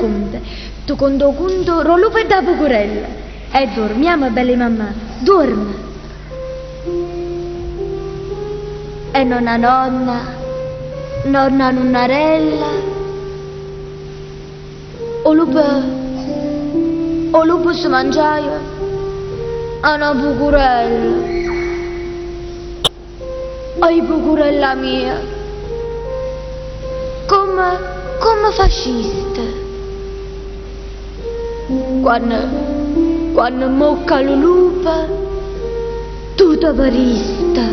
cunto. Te conto 'o cunto d' 'o lupo e d' 'a pucurella. E duorme, jammo, bella 'e mammà, duorme. E nonna nonna, nonna nunnarella. 'O lupo, 'o lupo se mangiaje a na pucurella. Oi pucurella mia, comme, comme faciste? Quanno, quanno 'mmocca lu lupo tu te vediste.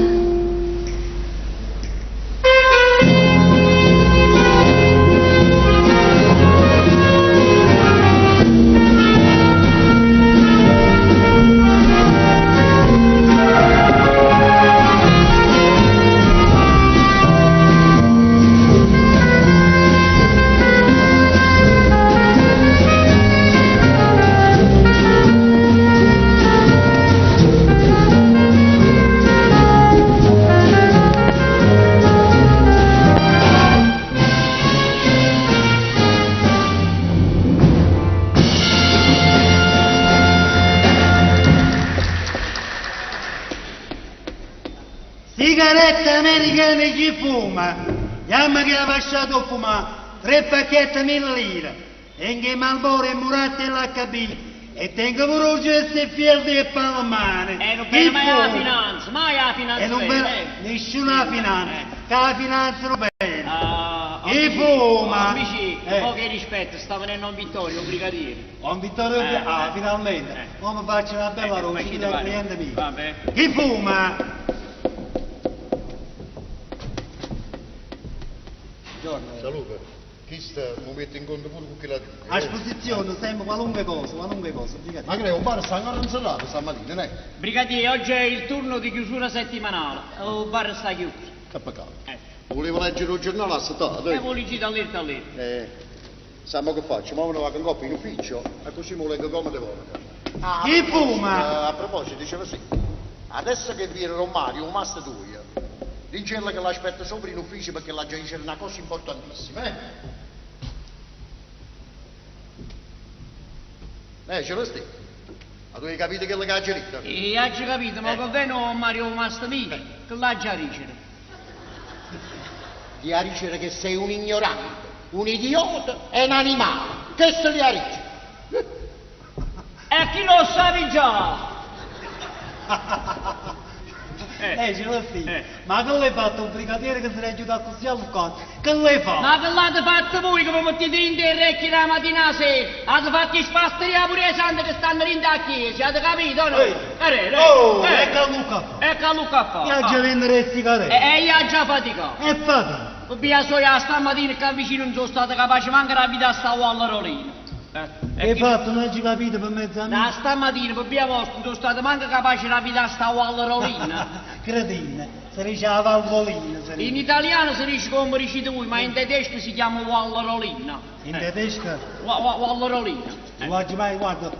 Sigarette americane chi fuma? Jammo che ha lasciato a fumà, tre pacchetti mille lire. Tengo 'e Marlboro 'e Muratti e l'HB e tengo pure 'o Chesterfield e 'e Palomane. E nun vene mai 'a finanza, mai 'a finanza E nun vene, vene nisciuna finanza, ca 'a finanza nun vene. Ah, Chi fuma? 'On Vicì, nu poco 'e rispetto, sta venenno 'on Vittorio, 'o brigadiere. 'On Vittorio, ah, finalmente, mo me faccio na bella rosa, chillo è cliente mio. Chi fuma? Salute. Chist m' 'o mette in conto pure cu chella A disposizione sempre qualunque cosa, qualunque cosa, brigadier. Ma che è, 'o bar sta ancora 'nserrato stammatina, neh? Brigadier, oggi è il turno di chiusura settimanale, 'o bar sta chiuso. Che peccato. Vulevo leggere 'o giornale assettato. E v'o liggite allerta allerta. Eh. Sa mo che faccio? Mo me ne vaco 'ncoppa in ufficio e così m' 'o leggo comodamente. Chi fuma? A proposito, diceva sì. Adesso che viene Don Mario, 'o masto tuoio, dincello che l'aspetto sopra in ufficio perché l'aggia dicere na cosa importantissima, eh? Eh, Celestì, ma tu hai capito chello che aggio ditto? E aggio capito, ma che vene 'o Mario 'o masto mio, che l'aggia dicere? Gli 'a dicere che sei un ignorante, un idiota e n'animale. Chesto gli 'a dicere. E chillo 'o ssape già! Eh, Celestì, ma che l'hai fatto 'o brigadiere che se n'è ghiuto accussì alluccanno? Che l'hai fatto? Ma che l'ate fatto voi che vi mettite dint' 'e recchie d' 'a matina 'a sera? Ate fatto 'e sfasterià pure 'e sante che stanno dint' 'a chiesa, ate capito o no? Ehi. Eh, Oh, eh. e che allucca a fa'? E che allucca a fa'? Io aggia vendere 'e sigarette. E io aggia faticà. E fatica. Pe' via soia 'a stammatina ccà vicino nun so' stato capace manco d'avvità sta Vallarolina. Che hai fatto? Nun aggio capito pe' mezzo a me. Da stammatina pe' via vostra nun so' stato manco capace d'avvità sta Vallarolina. Cretino, se dice 'a valvolina, se dice. In italiano se dice comme dicite vui, ma in tedesco si chiama Vallarolina. In tedesco? Vallarolina. Nun l'aggio mai, guarda,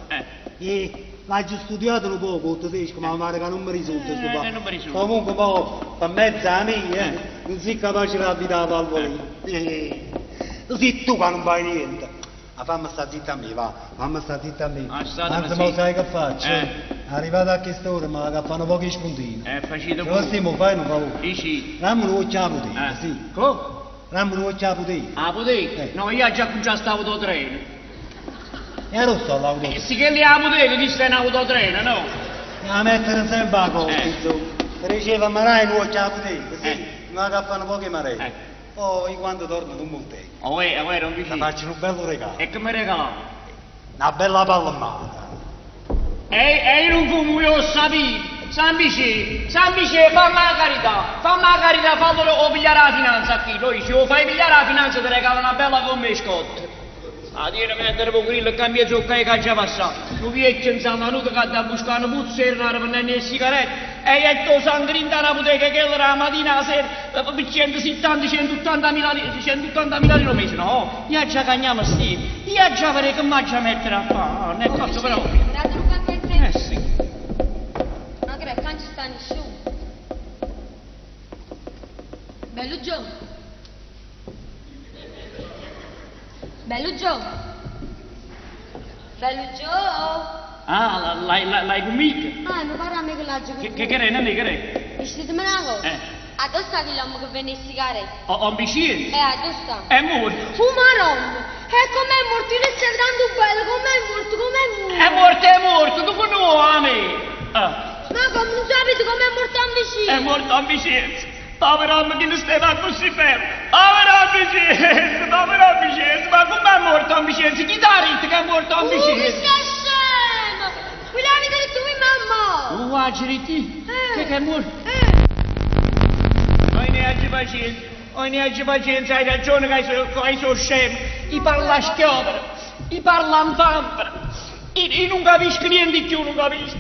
io l'aggio studiato nu poco 'o tedesco, ma pare ca nun me risulta stu fatto. nun me risulta. Comunque mo, pe' mezzo a mia, nun si capace d'avvità 'a valvolina. Si tu ca nun fai niente. Ma famme sta zitta a me, va, famme sta zitta a me. Ah, stateme Anzi, mo zitto. sai che faccio? Eh. Arrivato a chest'ora me vaco a fa nu poco 'e spuntino. Eh, facite Ce possiamo fare nu favore? Dici. Damme n'uocchio 'a puteca, Eh. sì. Come? Damme n'uocchio 'a puteca. 'A puteca? Eh. No, io aggia accuncià st'autotreno. E arò sta l'autotreno? E si chella è 'a puteca, chisto è n'autotreno, no? 'A mettere sempe 'a cosa, Eh. insomma. Te diceva, me dai n'uocchio 'a puteca, sì. Eh. Me vaco a fare nu poco 'e maretta. Eh. Poi quando torno tu me tengo. Oh, eh, oh, era un Ti vicino. faccio un bello regalo. E che mi regalava? Una bella palla in mano. E, e io non fumo, io lo sapevo. San Vicè, San Vicè, fammi la carità, fammi la carità, fallo o pigliare la finanza qui. Lui se lo fai pigliare la finanza ti regala una bella gomma e scotta. A dire mettere un grillo che mi zocca che già passato. Un vecchio insalanuto che da buscare un puzzo e era per le sigarette. E jetto sangue in una bottega che era la mattina alla sera per 170, 180 mila lire, 180 mila lire al mese. No, io già cagniamo sti, io già vorrei che mi già mettere a fare, non è cosa però. Date un caffè Eh sì. Ma che non ci sta nessuno. Bello giovane. Bello giovane. Bello Gio! Ah, l'hai conmigo? Ah, mi pare a me che l'ha Che che è, non è che è? Dicetemi una cosa. Eh. A dove sta quell'uomo che vende le sigarette? Ho un vicino. A dove sta? È morto. Oh maronna! E com'è morto? Io è tanto bello, com'è morto? Com'è morto? È morto, è morto, tu conosci a me. Ah, Ma come non sapete com'è morto un vicino? è morto a Vicenza. Povero uomo che non stava così fermo. Povero Vicenza, povero Vicenza, ma com'è morto a Vicenza? Chi t'ha detto che è morto a Oh, che Vicenza? sei scemo! Quella avete detto voi mamma! Oh, agiriti, Eh. che è morto? Eh! Noi ne aggi pazienza, noi ne aggi pazienza, hai ragione che hai so scemo. I parla a schiopere, i parla in pampera. Io non capisco niente più, non capisco.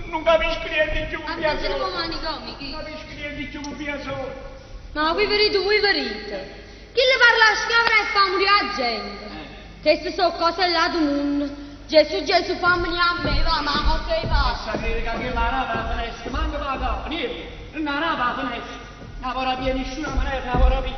Non capisco niente più, Anche via se non solo. manicomio, chi? Non capisco niente più, via solo. Ma voi verite, voi verite! Chi le parla a schiavere e fa morire la gente? Queste sono cose là del mondo. Gesù, Gesù, fammi a me, va, ma cosa hai fatto? Sapere che quella rapa la finestra, manca la capo, niente, non rapa la finestra. Non vorrà più nessuna maniera, non vorrà più.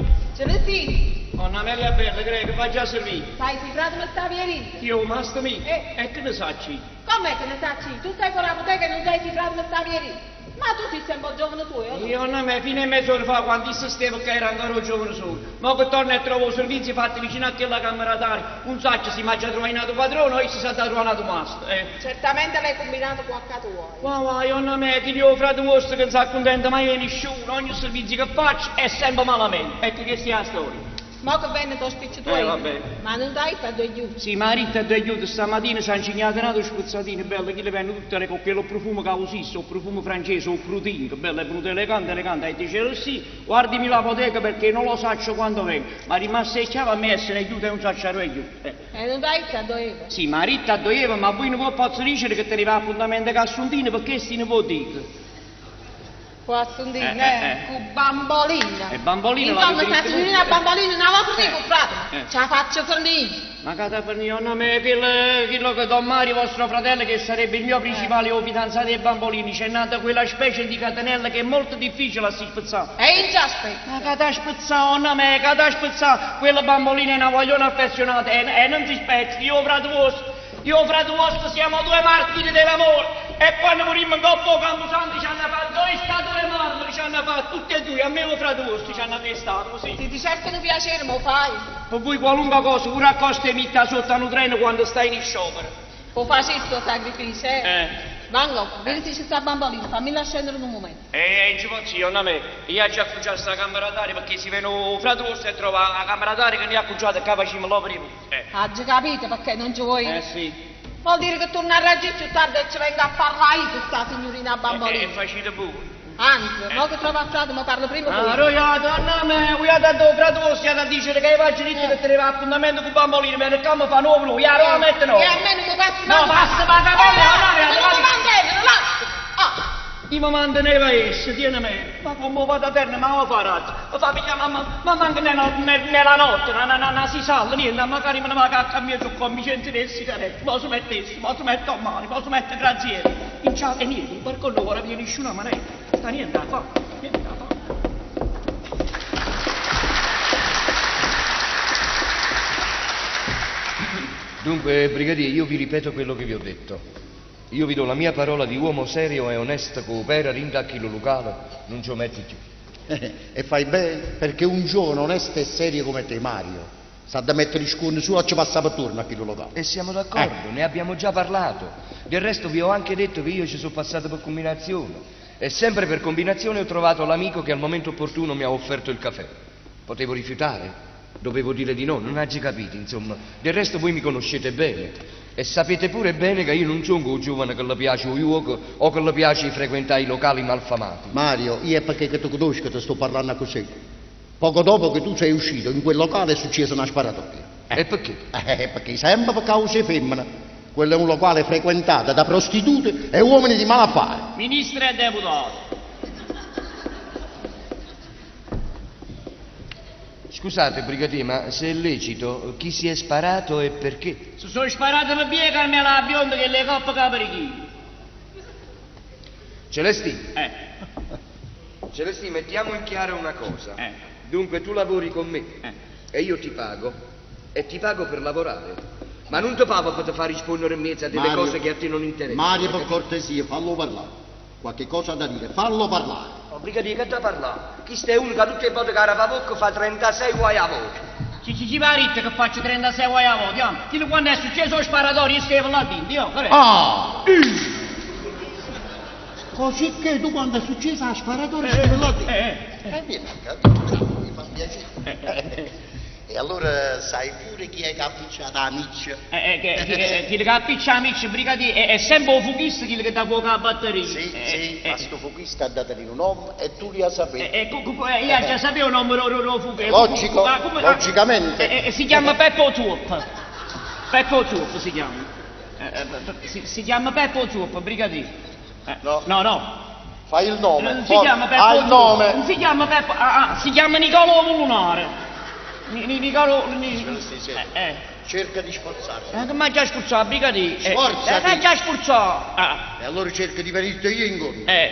Celestino, Donna Amelia Bella, credo che va già a servire. sai si frate mi sta venendo. Io, master mio, Eh. e che ne sacci? Com'è che ne sacci? Tu stai con la bottega e non sai si frate mi sta venendo. Ma tu sei sempre giovane tu, eh? Io non me, fino a mezz'ora fa, quando si stava che era ancora giovane solo. Ma che torna e trovo servizi fatti vicino a quella camera d'aria. Un saccio si mangia trovato padrone, o si sa da trovato master. Eh. Certamente l'hai combinato qualche tua. Va, va, io non me, chi io frate vostro che non si accontenta mai di nessuno, ogni servizio che faccio è sempre malamente. Ecco che sia la storia. Ma che venne tuo spiccio tu? Vabbè. Ma non dai per due aiuti. Sì, ma Rita ti aiuto stamattina si è ingegnata una spezzatina bella, che le vengono tutte le con quello profumo che usisse, il profumo francese, il crutin, che bello, è venuto elegante, elegante, e dice sì, guardimi la bottega perché non lo saccio quando vengo, ma rimasta in chiave a me essere aiuto e non saccio aiuto. Eh. E non dai per due euro. Sì, ma Rita doveva, ma voi non posso dire che teneva appuntamento con Assuntino perché si ne può dire. Qua Assuntina, Eh. con bambolina. E bambolina la Insomma, avete sta visto signorina tutti? bambolina, una volta Eh. sì, con frate. Eh. Ce la faccio fornire. Ma cata per mio nome, quello che Don Mario, vostro fratello, che sarebbe il mio principale fidanzato dei bambolini, c'è nata quella specie di catenella che è molto difficile a si spezzare. E in già aspetta. Ma che t'ha spezzato, no me, che t'ha spezzato? Quella bambolina è una guagliona affezionata e non si spezza, io frate vostro, io frate vostro siamo due martiri dell'amore. E quando morimmo in coppa Camposanto ci hanno fatto due statue marmo, ci hanno fatto tutte e due, a me e frate vostro ci hanno testato, sì. Se ti cercano piacere, mo fai. Per voi qualunque cosa, pure a costo di mettere sotto a un treno quando stai in sciopero. Può fare questo sacrificio, eh? Eh. Vango, vedi se ci sta bambolina, fammi scendere un momento. E ci posso io, non me. Io ho già accucciato sta camera d'aria perché si viene un frate vostro e trova la camera d'aria che ne ha accucciata e qua facciamo lo prima. Eh. Ha già capito perché non ci vuoi. Eh sì. Vuol dire che torna a reggere più tardi e ci venga a parlare io con sta signorina E bambolina. facite pure. Anzi, mo che trovo a frate, mo parlo prima Ah, con lui. roia, donna me, voglio da dove frate vostro, da dire che faccio ritmo che teneva appuntamento con bambolino, me ne cam fa nuovo lui, ya, lo metto no. E a me non mi passa No, passa, va, capello, Eh, no, no, non mi no, mantenere, lascia. Ah, Io mi manteneva essa, tieni me, ma come vado a terra, ma lo farà? Ma fa pigliare, ma manca nella notte, na, si sale, niente, magari me ne vado a cambiare su con Vicente delle sigarette, ma si mette essa, ma si mette a mare, ma si mette graziere. In ciao, e niente, un barco non vuole più nessuna maniera, sta niente da fare, niente da fare. Dunque, brigadier, io vi ripeto quello che vi ho detto. Io vi do la mia parola di uomo serio e onesto che opera rinda a chi lo locale, non ci metti più. E fai bene, perché un giovane onesto e serio come te, Mario, sa da mettere i scuoni su o ci passa per turno a chi lo locale. E siamo d'accordo, ne abbiamo già parlato. Del resto vi ho anche detto che io ci sono passato per combinazione. E sempre per combinazione ho trovato l'amico che al momento opportuno mi ha offerto il caffè. Potevo rifiutare? Dovevo dire di no, non hai capito, insomma. Del resto voi mi conoscete bene. E sapete pure bene che io non sono un giovane che le piace il gioco o che le piace frequentare i locali malfamati. Mario, io è perché che ti conosco ti sto parlando così. Poco dopo che tu sei uscito, in quel locale è successa una sparatoria. E perché? Perché sempre per causa femmina. Quello è un locale frequentato da prostitute e uomini di malaffare. Ministro e deputato. Scusate, brigadier, ma se è lecito, chi si è sparato e perché? Si sono sparato per via Carmela la bionda che le coppe caperichini. Celestino, Eh, Celestino, mettiamo in chiaro una cosa. Eh. Dunque, tu lavori con me Eh. e io ti pago. E ti pago per lavorare. Ma nun te pavo pe te fa rispondere in mezzo a delle Mario, cose che a te non interessano. Mario, per cortesia, fallo parlare. Qualche cosa da dire, fallo parlare. Oh, brigadiere, che da parlare? Chi è uno che tutte le volte che apre la bocca fa 36 guai a volta. Ci, ci, ci va ritto che faccio 36 guai a volta, io. Chi quando è successo lo sparatorio, io stavo là dentro, io, che è? Ah! Così che tu quando è successo la sparatoria stavi là dentro. eh, Eh, vieni a capire, mi fa piacere. E allora sai pure chi è che ha appicciato la miccia? Eh, eh, che, che, chi che appiccia amici, brigadiere, è, è sempre un fuchista chi che dà fuoco alla batteria. Sì, Eh, sì, eh, ma sto fuchista ha dato un nome e tu li sapere. Eh, eh, cu- cu- eh, io già sapevo il nome del fuchista. Logico, logicamente. Eh, eh, si chiama Peppo Zuop. Peppo Zuop si chiama. Eh, eh, si, si chiama Peppo Zuop, brigadiere. Eh, No. No, no. Fai il nome. Non si forza. chiama Peppo Ah, il Zuop. nome. Non si chiama Peppo. Ah, ah, si chiama Nicolò Lunare. Ni, ni, Nicolò. Ni, Sì, sì. Eh, eh. Cerca di sforzarti. Eh, che mi ha già spurzato, brigadiere. Eh, Sforzati. Eh, mi ha già spurzato. Ah, E allora cerca di venirti io incontro. eh.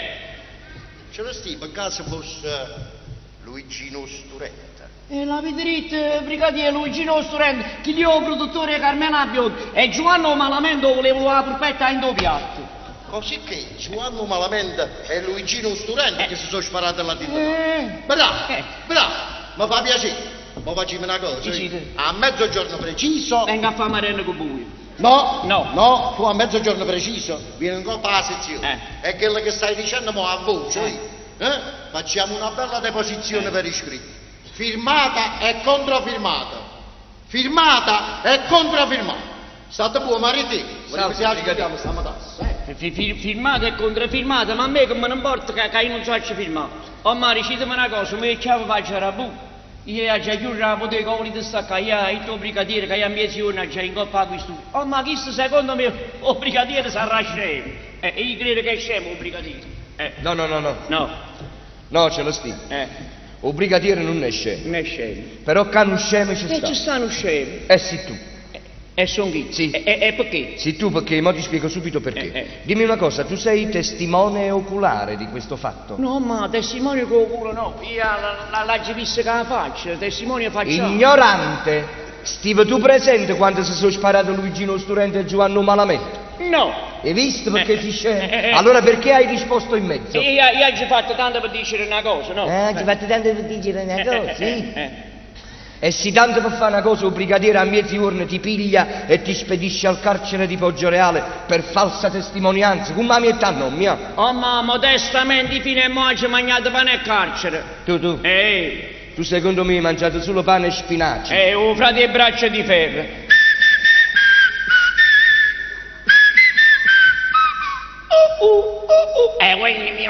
Ce lo stai, per caso fosse Luigino Sturetta. E la vedrete, brigadiere Luigino Sturente, chi gli è il produttore Carmela Biondi e Giovanni Malamente voleva la purpetta in due piatti. Così che Giovanni Malamente e Luigino Sturente che si sono sparati là dentro. Eh. Bravo, Eh. bravo, mi fa piacere. Ma facciamo una cosa, Sì, sì. eh? a mezzogiorno preciso. Venga a fare marenda con voi. No, No. no, tu a mezzogiorno preciso vieni in coppa alla sezione. Eh. E quello che stai dicendo mo a voce, eh? Facciamo una bella deposizione per iscritto. Firmata e controfirmata. Firmata e controfirmata. State buono, mariti. Salve, brigadiere. stamatassa. Eh? Fi- fi- Firmata e controfirmata, ma a me come non importa che, che io non so firmare. Oh ma dicetemi una cosa, mi chiamo faccio rabù. Io ho già chiuso la bottega, ho voluto staccare, io il tuo brigadiere che io a mezzogiorno già in coppa a questo. Oh ma questo secondo me il brigadiere sarà scemo. Eh, io credo che è scemo il brigadiere. Eh, No, no, no, no. no, No, ce lo stimo. eh, O brigadiere non è scemo. non è scemo. Però che non scemo ci E sta. ci stanno scemi. Eh sì tu. E sono chi? Sì. E, e- e perché? Sì tu perché, mo ti spiego subito perché. Eh, eh. Dimmi una cosa, tu sei testimone oculare di questo fatto? No, ma testimonio con culo no. Io la, la, la, vista che la faccio, testimonio faccio. Ignorante! Stive tu presente quando si sono sparato Luigino Sturente e Giovanni Malamente? No. Hai visto perché Eh, si scende? eh, eh. Allora perché hai risposto in mezzo? Io, io ho fatto tanto per dire una cosa, no? Ah, ci fate tanto per dire una Eh, cosa, eh, sì? eh, eh. E si tanto per fare una cosa, un brigadiere a mezzogiorno ti piglia e ti spedisce al carcere di Poggioreale per falsa testimonianza. Come mi età non mia? Oh, ma modestamente fino a mo' ci mangiato pane e carcere. Tu, tu, Ehi, tu secondo me hai mangiato solo pane e spinaci. eh, un frate e braccia di ferro. Eh, quelli mi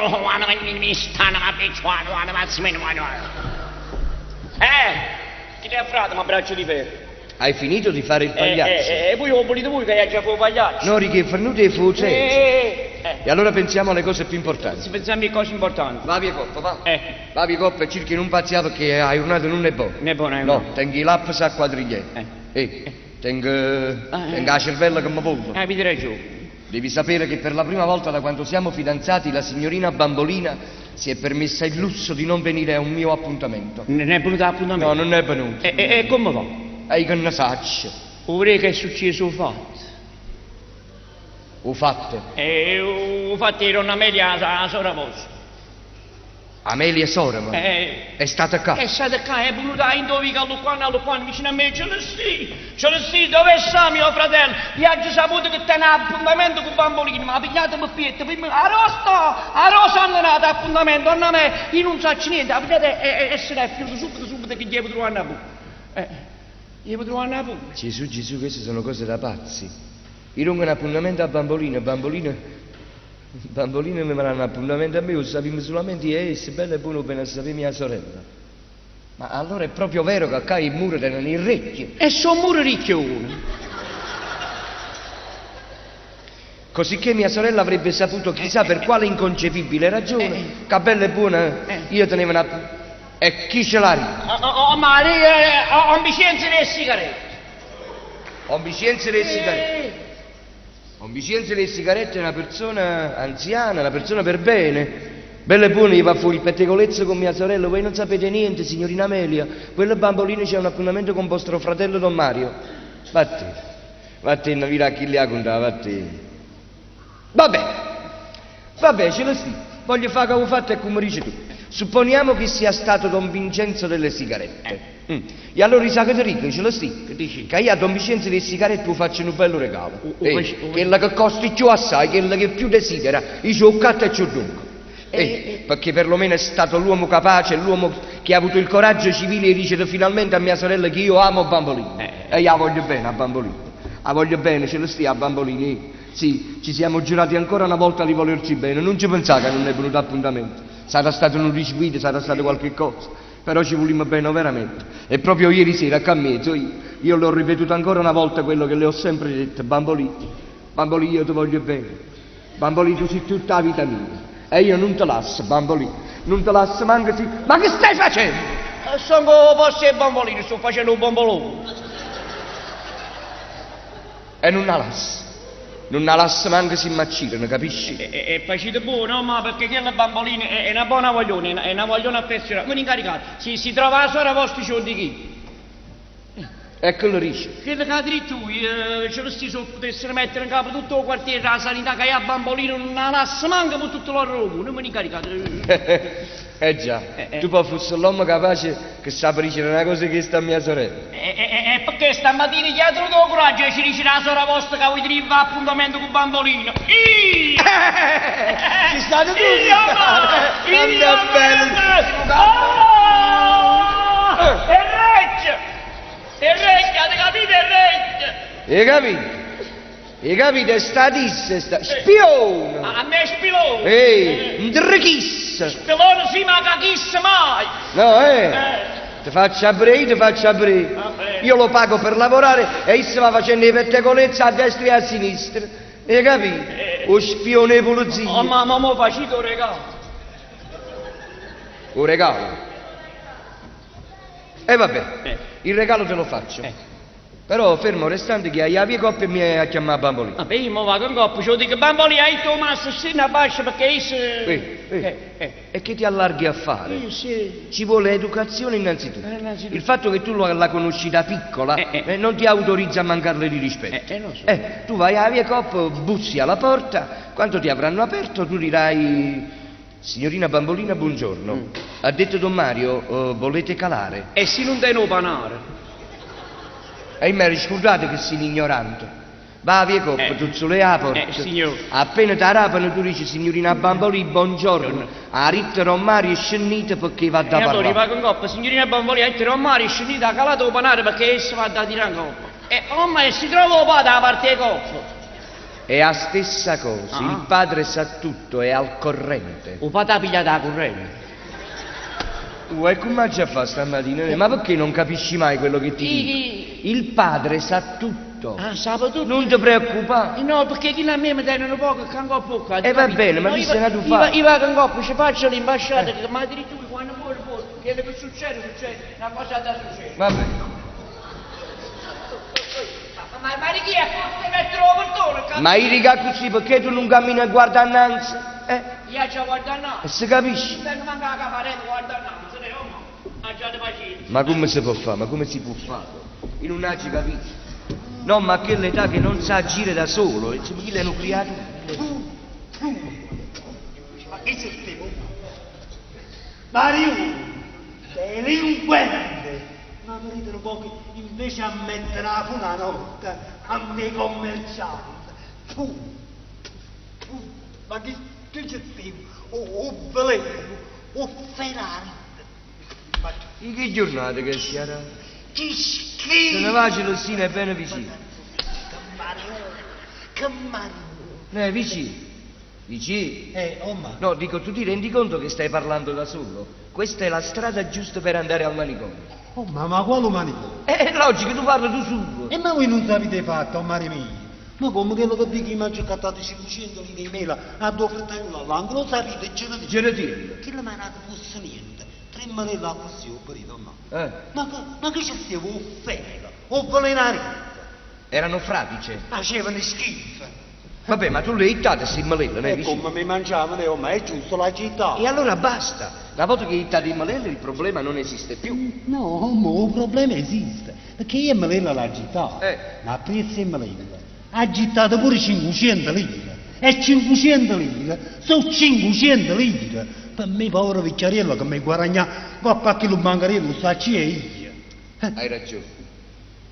Eh, chi ne ha frate, ma braccio di ferro? Hai finito di fare il pagliaccio? Eh, eh, eh, voi ho voluto voi che già fu pagliaccio. No, Ricky, è venuto e fu senso. Eh, eh, E allora pensiamo alle cose più importanti. Se pensiamo a cose importanti. Va via coppa, va. Eh. Va via coppa e cerchi di non pazziare perché la giornata non è buona. Non è buona, è No, buona. tengo i laps a quadrigliere. Eh. Eh, tengo, Ah, eh. tengo la cervella che mi volle. Avete ragione. Devi sapere che per la prima volta da quando siamo fidanzati la signorina Bambolina si è permessa il lusso di non venire a un mio appuntamento. Non è venuto appuntamento. No, non è venuta. E, e, e come va? E che ne saccio? Vorrei che è successo un fatto. Ho fatto. E ho fatto era una media la sora vostra. Amelia Sorema Eh, è stata qua. è stata qua, è venuta in dove a Lucano, a Lucano, vicino a me, ce lo sì, ce lo sì, dove sta mio fratello? Io ho già saputo che tiene appuntamento con Bambolino, ma pigliate per pietto, poi mi- a Rosa, a Rosa hanno dato appuntamento, a me, io non so niente, ha pigliato e, e, e se l'è fiuto subito, subito che gli devo trovare a Napoli. Eh, gli devo trovare a Napoli. Gesù, Gesù, queste sono cose da pazzi. Io lungo un appuntamento a Bambolina, Bambolina... Bambolina mi farà un appuntamento a me, lo sappiamo solamente io e se bello e buono bene a sapere mia sorella. Ma allora è proprio vero che qua il muro erano i recchi. E sono muro ricchione. Cosicché mia sorella avrebbe saputo chissà per quale inconcepibile ragione che bella e buona io tenevo una... E chi ce l'ha? Oh, oh, oh, ma lì, eh, ho, ho ambizienza delle sigarette. Ho ambizienza delle sigarette. Ho ambizienza delle sigarette è una persona anziana, una persona per bene. Bella e buona, gli va fuori il pettegolezzo con mia sorella. Voi non sapete niente, signorina Amelia. Quella bambolina c'è un appuntamento con vostro fratello Don Mario. Vattene. Vattenne, vire a chi l'hê 'a cuntà, vattenne. Vabbè, vabbè, Celestì, voglio fà ca 'o fatto è comme dice tu. Supponiamo che sia stato don Vincenzo delle sigarette. Mm. E allora i' sa che te dico, Celestì? Che dici? Ca io a don Vincenzo d' 'e sigarette 'o faccio nu bello regalo. O- o Eh, fac- o- chella che costa cchiù assai, chella che più desidera, io ce 'o 'ccatto e ce 'o dongo. Eh, perché perlomeno è stato l'uomo capace, l'uomo che ha avuto il coraggio civile 'e dicere finalmente a mia sorella che io amo Bambolina. E io 'a voglio bene a Bambolina. 'A voglio bene, Celestì, a Bambolina. eh. Sì, ci siamo giurati ancora una volta di volerci bene. Nun ce pensà che nun è venuto appuntamento. Sarà stato nu disguido, sarà stato qualche cosa. Però ci volimmo bene veramente. E proprio ieri sera, qua 'mmiezo, io, io le ho ripetuto ancora una volta quello che le ho sempre detto. Bambolì, Bambolì, io ti voglio bene. Bambolì, tu sei tutta la vita mia. E io nun te lasso, Bambolì. Nun te lasso manco si... Ma che stai facendo? Songo 'o posto 'e bambolino, sto facendo 'o bombolone. E nun 'a lasso. Nun 'a lasso manco si m'accidono, capisci? E, e, e facite buono, ma perché chella bambolina è, è una buona guaglione, è una, è una guaglione affezionata. Me ne incaricate. Si, si trova 'a sora vostra, ce 'o dico io. E che lo dici? Quello che ha detto tu, eh, ce lo sti se potessero mettere in capo tutto il quartiere della sanità che è a bambolino non la lascia manco per tutto l'oro non me ne incaricate. Eh già, Eh, eh. tu poi fossi l'uomo capace che sa dicere una cosa che sta a mia sorella. E, e, e perché stamattina gli ha tenuto il coraggio e ci dice la sora vostra che vuoi dire appuntamento con bambolino. Io! Ci state tu, ci Io! state. Io! Quanto è bello. Oh! E regge! E regge, avete capito? E regge! Hai capito? Hai capito? È statista, è sta... Spione! A me è spilone! Ehi, ndrichissa! Spilone sì, ma cachisse mai! No, eh? Eh. Ti faccio aprire, ti faccio aprire. Va bene. Io lo pago per lavorare e essa va facendo le pettegolezze a destra e a sinistra. Hai capito? Eh. O spione di polizia. Oh, ma ma mo facite un regalo. Un regalo. E vabbè, Eh. il regalo te lo faccio. Eh. Però fermo restante che hai la via coppia e mi hai a chiamare Bambolina. Vabbè, io mo vado in coppa, ce lo dico, bamboli, hai tu massa, stina bassa perché io... Eh, eh. Eh, eh. E che ti allarghi a fare? Io sì. Ci vuole educazione innanzitutto. Eh, innanzitutto. Il fatto che tu la la conosci da piccola Eh, eh. eh, non ti autorizza a mancarle di rispetto. Eh, eh, lo so. Eh, tu vai alla via Coop, bussi alla porta, quando ti avranno aperto tu dirai Signorina Bambolina, buongiorno. Mm. Ha detto Don Mario, eh, volete calare? E se non tengo panare? E mi ero scordato che sei un ignorante. Va a via Coop, Eh. tu sulle la porta. Eh, signor. Appena ti rapano tu dici signorina Bambolì, buongiorno. Ha ritto Don Mario è scennito perché va da E allora parlare. vado in coppa, signorina Bamboli, hai detto Mario, è scendita, ha calato il panare perché essa va da tirare in coppa. E oh, ma si trova il padre da parte di coppa. È la stessa cosa, Ah. il padre sa tutto, è al corrente. Il padre ha pigliato la corrente. Uh, e come già fa stamattina? Ma perché non capisci mai quello che ti dico? Il padre sa tutto. Ah, sabato tutto. Non ti preoccupare. No, perché chi la me mi tiene un poco che ancora poco. Eh, va bene, ma No, chi io se va- ne tu io fa? va- Io vado in coppa, ci faccio l'ambasciata, che ma addirittura quando vuole, vuole. Quello che succede, succede. Una cosa da succedere. Va bene. Ma, ma, ma di chi è? Forse mettere il portone, cazzo. Ma io dico così perché tu non cammini a guardare innanzi? Eh? Io ci guardo no. E si capisce? Non tengo manco la caparella, guarda no, se ne oh, ma già te pazienza. Ma come si può fare? Ma come si può fare? Io non ho capito. No, ma a quell'età che non sa agire da solo, insomma, chi l'hanno creato? Ma che c'è Mario, delinquente! Ma venite un po' che invece a mettere la funa notte a me commerciante. Tu, tu, ma che, che c'è O, o veleno, o Ferrari. Ma In che giornata che c'era? che schifo! Se ne va Celestino è bene vicino. Che Mario, che Mario. Eh, vicino. Vicino. Oh ma. No, dico, tu ti rendi conto che stai parlando da solo? Questa è la strada giusta per andare al manicomio. Oh ma, ma quale manicomio? È logico, tu parli tu solo. E ma voi non sapete fatto, oh mare mio. Ma come quello che dico, mi ha giocato 500 lire di mela a due frittaioli all'angolo, lo sapete, ce lo dico. Gelatiello. Che la manata fosse niente, tre manelle a così, ho perito, no. Eh, Ma, che- ma che c'è stiamo, o fela, o velenare? erano fradice. Facevano schifo. Vabbè, ma tu le hai ittate, sì, malelle, ne E vicino. come mi mangiavano, oh, ma è giusto la città. E allora basta. Una volta che hai ittato il malelle, il problema non esiste più. No, ma il problema esiste, perché io me la città, Eh. ma appresso e melella. Ha gittato pure 500 lire. E 500 lire so' 500 lire! Pe me povero vicchiariello che m'he guaragnà 'ncopp' a chillu bancariello 'o saccio io. Hai ragione.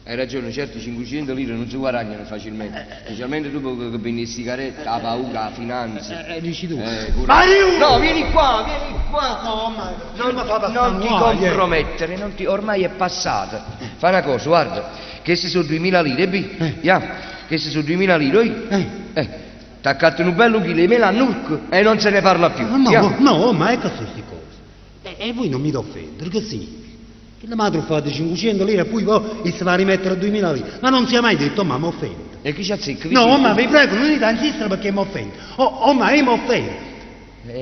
Hai ragione, certo 500 lire nun se guaragnano facilmente, specialmente tu che venne 'e sigarette, 'a paura, 'a finanza. Eh, dici tu. Pure... Mario! No, vieni qua, vieni qua! No, ma non mi fa passare Non ti guai, eh. compromettere, non ti... ormai è passata. Fai una cosa, guarda, queste sono 2000 lire, bi? Eh. Ja, queste sono 2000 lire, oi? Eh. Eh, t'accatto un bello chilo di mela a nurco e non se ne parla più. Ah, No, Ja. no, ma ecco sono queste cose. E, e voi non mi offendere, che significa? Che la madre fa 500 lire e poi, poi si va a rimettere 2000 lire. Ma non si è mai detto, ma mi offende. E chi ci azzecca? No, Vicino? ma vi prego, non dite insistere perché mi offende. Oh, oh, ma io mi offendo.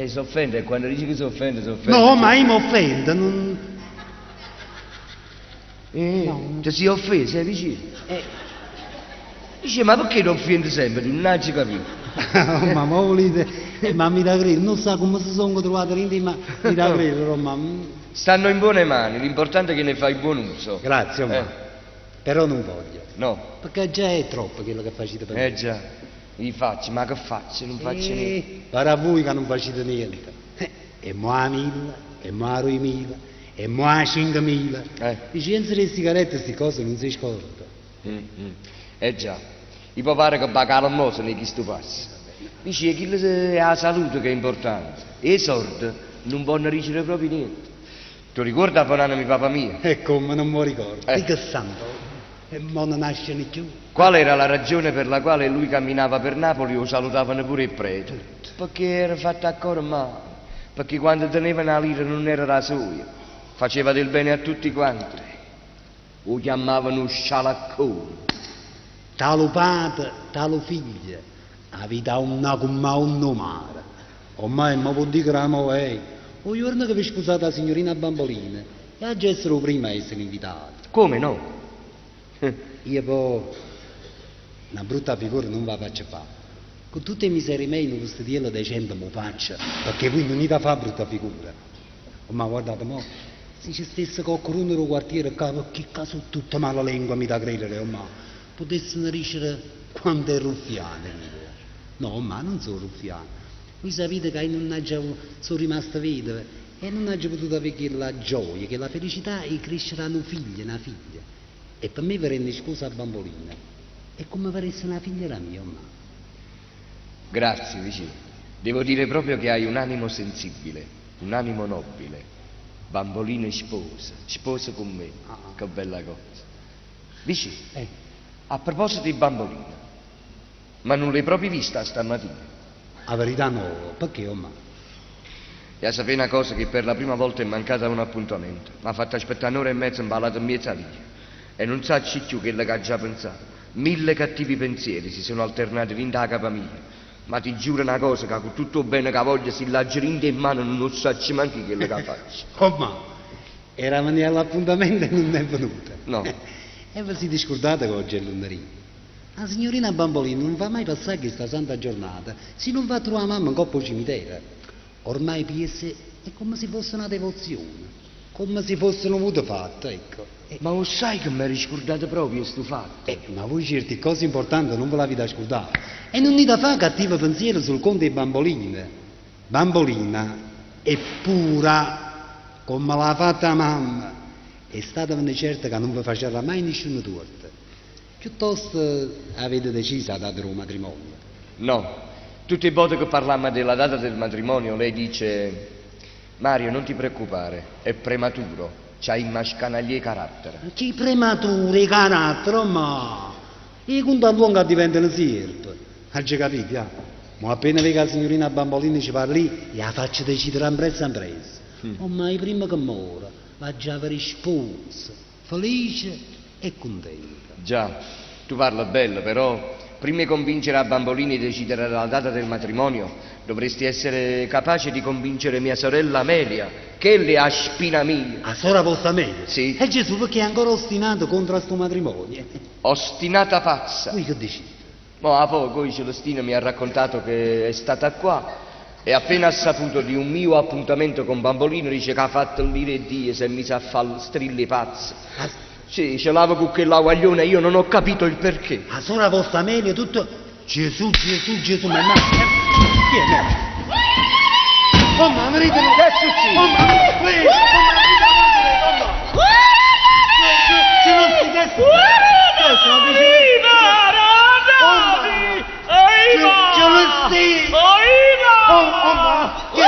Si offende, e quando dici che si offende, si offende. No, ma io mi offendo. Non... Ti sei offeso, vicino? Dice, ma perché ti offendi sempre? Tu non hai capito. Oh, ma mo volete, ma mi da credere, non sa come si sono trovati dentro, ma mi da credere, oh, ma... Stanno in buone mani, l'importante è che ne fai buon uso. Grazie, oh, ma. Eh. Però non voglio. No, Perché già è troppo quello che facete per me. eh già, li faccio, ma che faccio? Non faccio niente. Eh, Para voi che non facete niente. E mo a mille, e mo a 2000, e mo a 5000. Eh. Licenza le sigarette, queste cose non si scorda. Mm, mm. Eh già, mi può pare che bacala mo se ne chi sto passo. Dice che è la salute che è importante. E i soldi non vanno a ricevere proprio niente. Ti ricorda buonanima papà mio? E come non mi ricordo. Eh. Di che santo. E mo non nasce più. Qual era la ragione per la quale lui camminava per Napoli o salutavano pure il prete? Perché era fatto a cuore male, perché quando teneva una lira non era la sua, faceva del bene a tutti quanti. O chiamavano scialaccone. Talo padre, talo figlio. Avete una come un mare. Ormai mi può dire che mo è. O giorno che vi sposate la signorina Bambolina, e a essere prima a essere invitato. Come no? Io poi una brutta figura non va faccio fare. Con tutte le miserie miei non vestitiello decente mi faccio, perché voi non da fa brutta figura. Oh, ma guardate, mo, se ci stesse qualcuno nel quartiere, qua, che caso tutta mala lingua mi da credere, oh, ma potessero dicere quanto è ruffiano. io. No, ma non sono ruffiano. Voi sapete che io non ho, sono rimasta vedova e non ho potuto avere quella gioia, che la felicità è crescere un figlio, una figlia. E per me verrà scusa a bambolina. È come verresse una figlia la mia, ma. Grazie, vicino. Devo dire proprio che hai un animo sensibile, un animo nobile. Bambolina e sposa, sposa con me. Ah. Che bella cosa. Vicino, Eh, a proposito di bambolina, ma non l'hai proprio vista stamattina? la verità no, perché, oh, ma? E a sapere una cosa che per la prima volta è mancata un appuntamento. Mi ha fatto aspettare un'ora e mezza imbalato in mezza via. E non sa più quello che ha già pensato. Mille cattivi pensieri si sono alternati in da capa mia. Ma ti giuro una cosa, che con tutto il bene che voglio, se la grinda in mano non sa neanche quello che faccio. Oh, ma era venuta all'appuntamento e non è venuta. No. E vi siete scordate che oggi è lunedì. La signorina Bambolina non fa mai passare questa santa giornata se non va a trovare mamma in coppa al cimitero. Ormai PS è come se fosse una devozione, come se fosse un voto fatto, ecco. Eh, Ma lo sai che mi ero scordato proprio sto fatto? ma voi certe cose importanti non ve la avete scordate. E non dite fa cattivo pensiero sul conto di Bambolina. Bambolina è pura, come l'ha fatta mamma. E statevene certa che non vi faceva mai nessuno torto. Piuttosto avete deciso a dare un matrimonio. No. Tutte le volte che parlammo della data del matrimonio, lei dice: Mario, non ti preoccupare, è prematuro, c'hai mascanaglie carattere. Ma Che prematuro, carattere, ma... I conto a lungo diventano serpe. Hai già capito, ah? Ma appena vega la signorina Bambolini ci parli, la faccio decidere in pressa in pressa. Ormai prima che muora, va già per sposa, felice e contenta. Già, tu parla bello, però prima di convincere a Bambolini di decidere la data del matrimonio, dovresti essere capace di convincere mia sorella Amelia, che le ha spina mia. A sora vostra meglio? Sì. E Gesù perché è ancora ostinato contro sto matrimonio? Ostinata pazza. Voi che decide? Mo a poco Celestino mi ha raccontato che è stata qua e appena ha saputo di un mio appuntamento con Bambolino dice che ha fatto l'ire e Dio, si è messa a fare strille pazze. A Sì, ce l'ave con quella guagliona e io non ho capito il perché. A sora vostra Amelia tutto... Gesù, Gesù, Gesù, ma... ma... Chi è? No? Oh, ma venite... Che è successo? Oh, ma... Qui! Oh, ma venite, oh, ma... Ce lo si che... Che sono vicino? Oh, ma... Ce lo si! Oh, oh, ma... Chi è?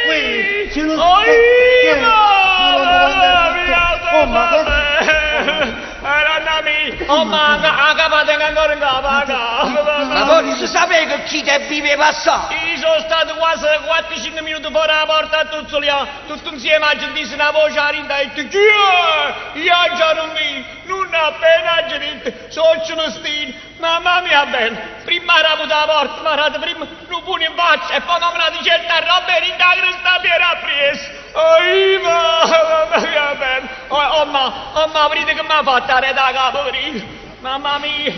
Qui! Ce lo si... Chi è? Oh, ma... Oh, ma a capa tengo ancora in capo, Ma forse sapete che chi te vive passare? Io sono stato quasi 4-5 minuti fuori la porta a tuzzuliare, tutto insieme a sentire una voce a rinda e detto, chi è? Io già non mi, non appena detto, sono Celestino, mamma mia bella, prima ha avuto la porta, mi ha dato prima un pugno in faccia e poi mi ha dato certa roba e in sta piena preso. Oh, mamma mia bella, oh, oh, ma, oh, ma, vedete che mi ha fatto la da capo, vedete? Mamma mia,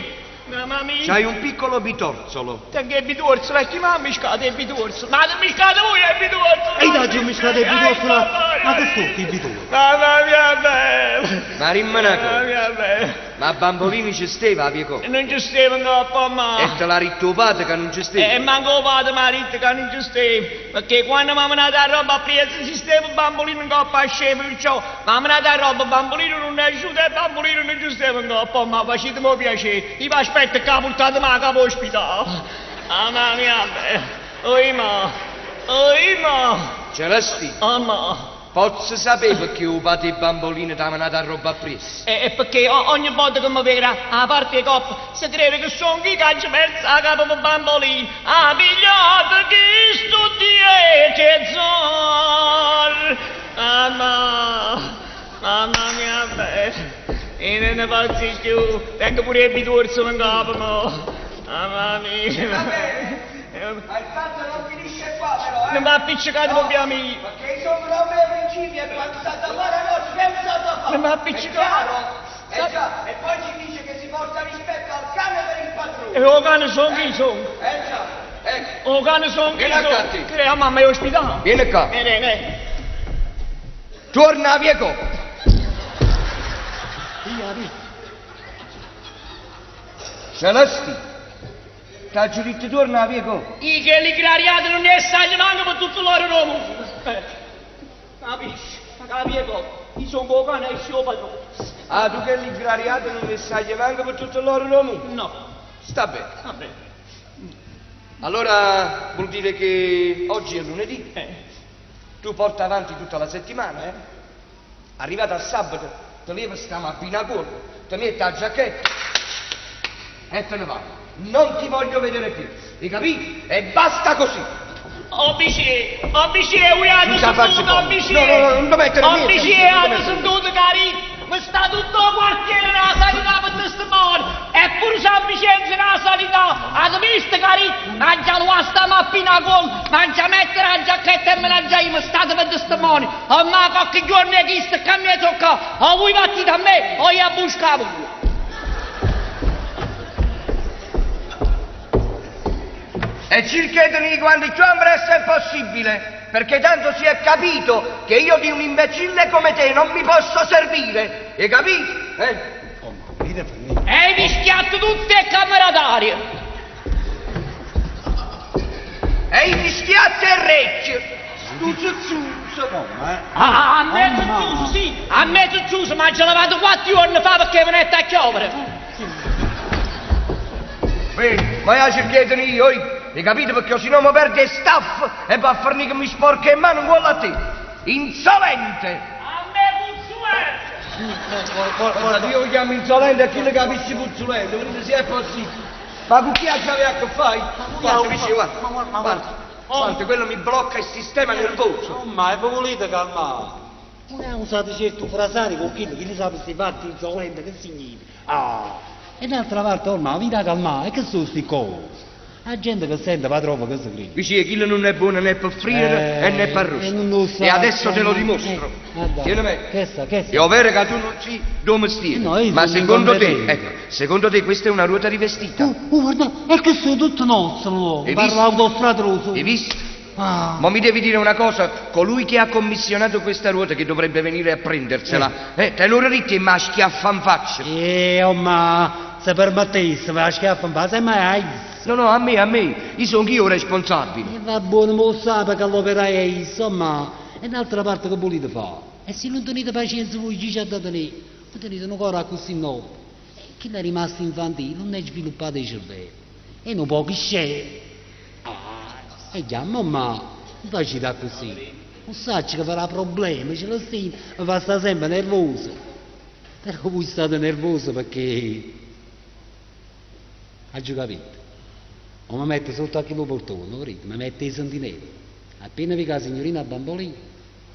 mamma mia. C'hai un piccolo bitorzolo. Te che bitorzolo, e chi mi ha miscato il bitorzolo? Ma ti miscato voi il bitorzolo? E io ti ho miscato il bitorzolo? Ma che sto il bitorzolo? Mamma mia bella! Ma rimane una Mamma cosa. mia bella! Ma Bambolini ci steva a Piecò? Non ci steva no, ma... E te l'ha ritto padre che non ci steva? E manco padre mi ha detto che non ci steva, perché quando mi ha mandato la roba preso si stava bambolino in coppa a scemo, perciò mi ha mandato la roba, bambolino non è asciutto e bambolino non ci stava in coppa, ma facetemi piacere, io vi aspetto che portatemi a capo ospedale. Mamma mia, bella, oi ma, oi ma, Celestino, oh ma. posso sapere perché il padre e bambolino ti ha mandato a roba presso? E perché ogni volta che mi vedo a parte coppa si crede che sono chi che ci pensa a capo per bambolino. Ha pigliato chi sto dieci zor. Mamma, mamma mia bella. E non ne posso più. Tengo pure il bitorso in capo, mo. Mamma mia. Ma il fatto non finisce qua però, eh! Non mi ha appiccicato proprio a me. Perché sono da me principi e quando sta da fare no, si pensa da fare! Non mi ha È appiccicato. chiaro? Eh già, e poi ci dice che si porta rispetto al cane per il padrone! E o cane sono chi sono? Eh già, ecco! O cane sono chi Vieni a sono? te. Che mamma è ospedale. Vieni qua. Vieni, vieni. Torna a Piecò. Celestino, ti ha detto torna a Piecò. I che li grariati non ne sanno manco per tutto loro nome. Capisci? Ma capisci Io sono un cane e sono padrone. Ah, tu che l'ingrariato non ne sai manco per tutto loro nome? No, Sta bene. va bene. Allora vuol dire che oggi è lunedì, Eh. tu porta avanti tutta la settimana, eh? Arrivato al sabato, ti levi sta mappina a cuore, ti metti la giacchetta e te ne vai. Non ti voglio vedere più, hai capito? E basta così. Oh, bici, oh, bici, io hanno Non ce la faccio sentito, oh, più. bici. No, no, no, non mi mettere Oh, niente, bici, non mi hanno mettere. sentito, cari. Ma sta tutto il quartiere nella sanità per testimone. Eppure San Vincenzo nella sanità. Hanno visto, cari? Mangia la sta mappina con, mangia mettere la giacchetta e me la già io, ma state per testimone. Oh, ma qualche giorno è chi sta che mi tocca. O voi battite a me, o io a buscavo. E cercatemi quanto più in presto è possibile, perché tanto si è capito che io di un imbecille come te non mi posso servire. Hai capito? Eh? Oh, ma vedi finire. E vi schiatto tutte le camere d'aria. E i schiatta e recchie. Stu zuzzuso. Oh, ma... eh. Ah, a mezzo Oh, ma- chiuso, sì, a mezzo chiuso, ma ce l'avete quattro giorni fa perché venette a chiovere. Vedi, ma io cercatemi io, oi. Hai capito? Perché se no mi perde staff e va a fornire che mi sporca in mano un a te. Insolente! A me puzzolente! Guarda, io lo chiamo insolente a chi le capisce puzzolente, quindi se è possibile. Ma con chi c'aveva a che fare? Guarda, vicino, guarda. Ma guarda, ma Guarda, guarda, quello mi blocca il sistema nervoso. Oh, ma voi volete calmare? Non è usato certo frasare con chi, chi li sa questi fatti insolente, che significa? Ah, e d'altra parte ormai vita calmare, e che sono queste cose? La gente che sente va troppo che si crede. Vicino, chi non è buono né per friere Eh, e né per e rosso. non lo sa, E adesso te lo eh, dimostro. eh, guarda, Tieni me. Che sa, che sa? È vero che tu non ci dove stai, No, io ma sono secondo te, incompetente. ecco, secondo te questa è una ruota rivestita? Oh, oh, guarda, è che sono tutto nostro, Hai parla visto? autostrada rosso. Hai visto? Ah. Ma mi devi dire una cosa, colui che ha commissionato questa ruota che dovrebbe venire a prendersela, eh, te lo ritti e ma schiaffa in faccia. Eh, oh, ma se permettesse, va a schiaffa in faccia, ma è No, no, a me, a me, io sono io responsabile. E va buono, ma lo sa perché l'operaio è insomma, è un'altra parte che volete fare. E se non tenete pazienza voi, chi ci ha da tenere? Non tenete un cuore così nuovo. E chi è rimasto infantile non è sviluppato il cervello. E non può crescere. Ah, e già, mamma, non facete così. Non sa che farà problemi, ce lo sento, mi fa stare sempre nervoso. Però voi state nervoso perché... Ha già capito. O mi metto sotto a chi lo portone, capito? Mi mette i sentinelli. Appena vi la signorina Bambolina,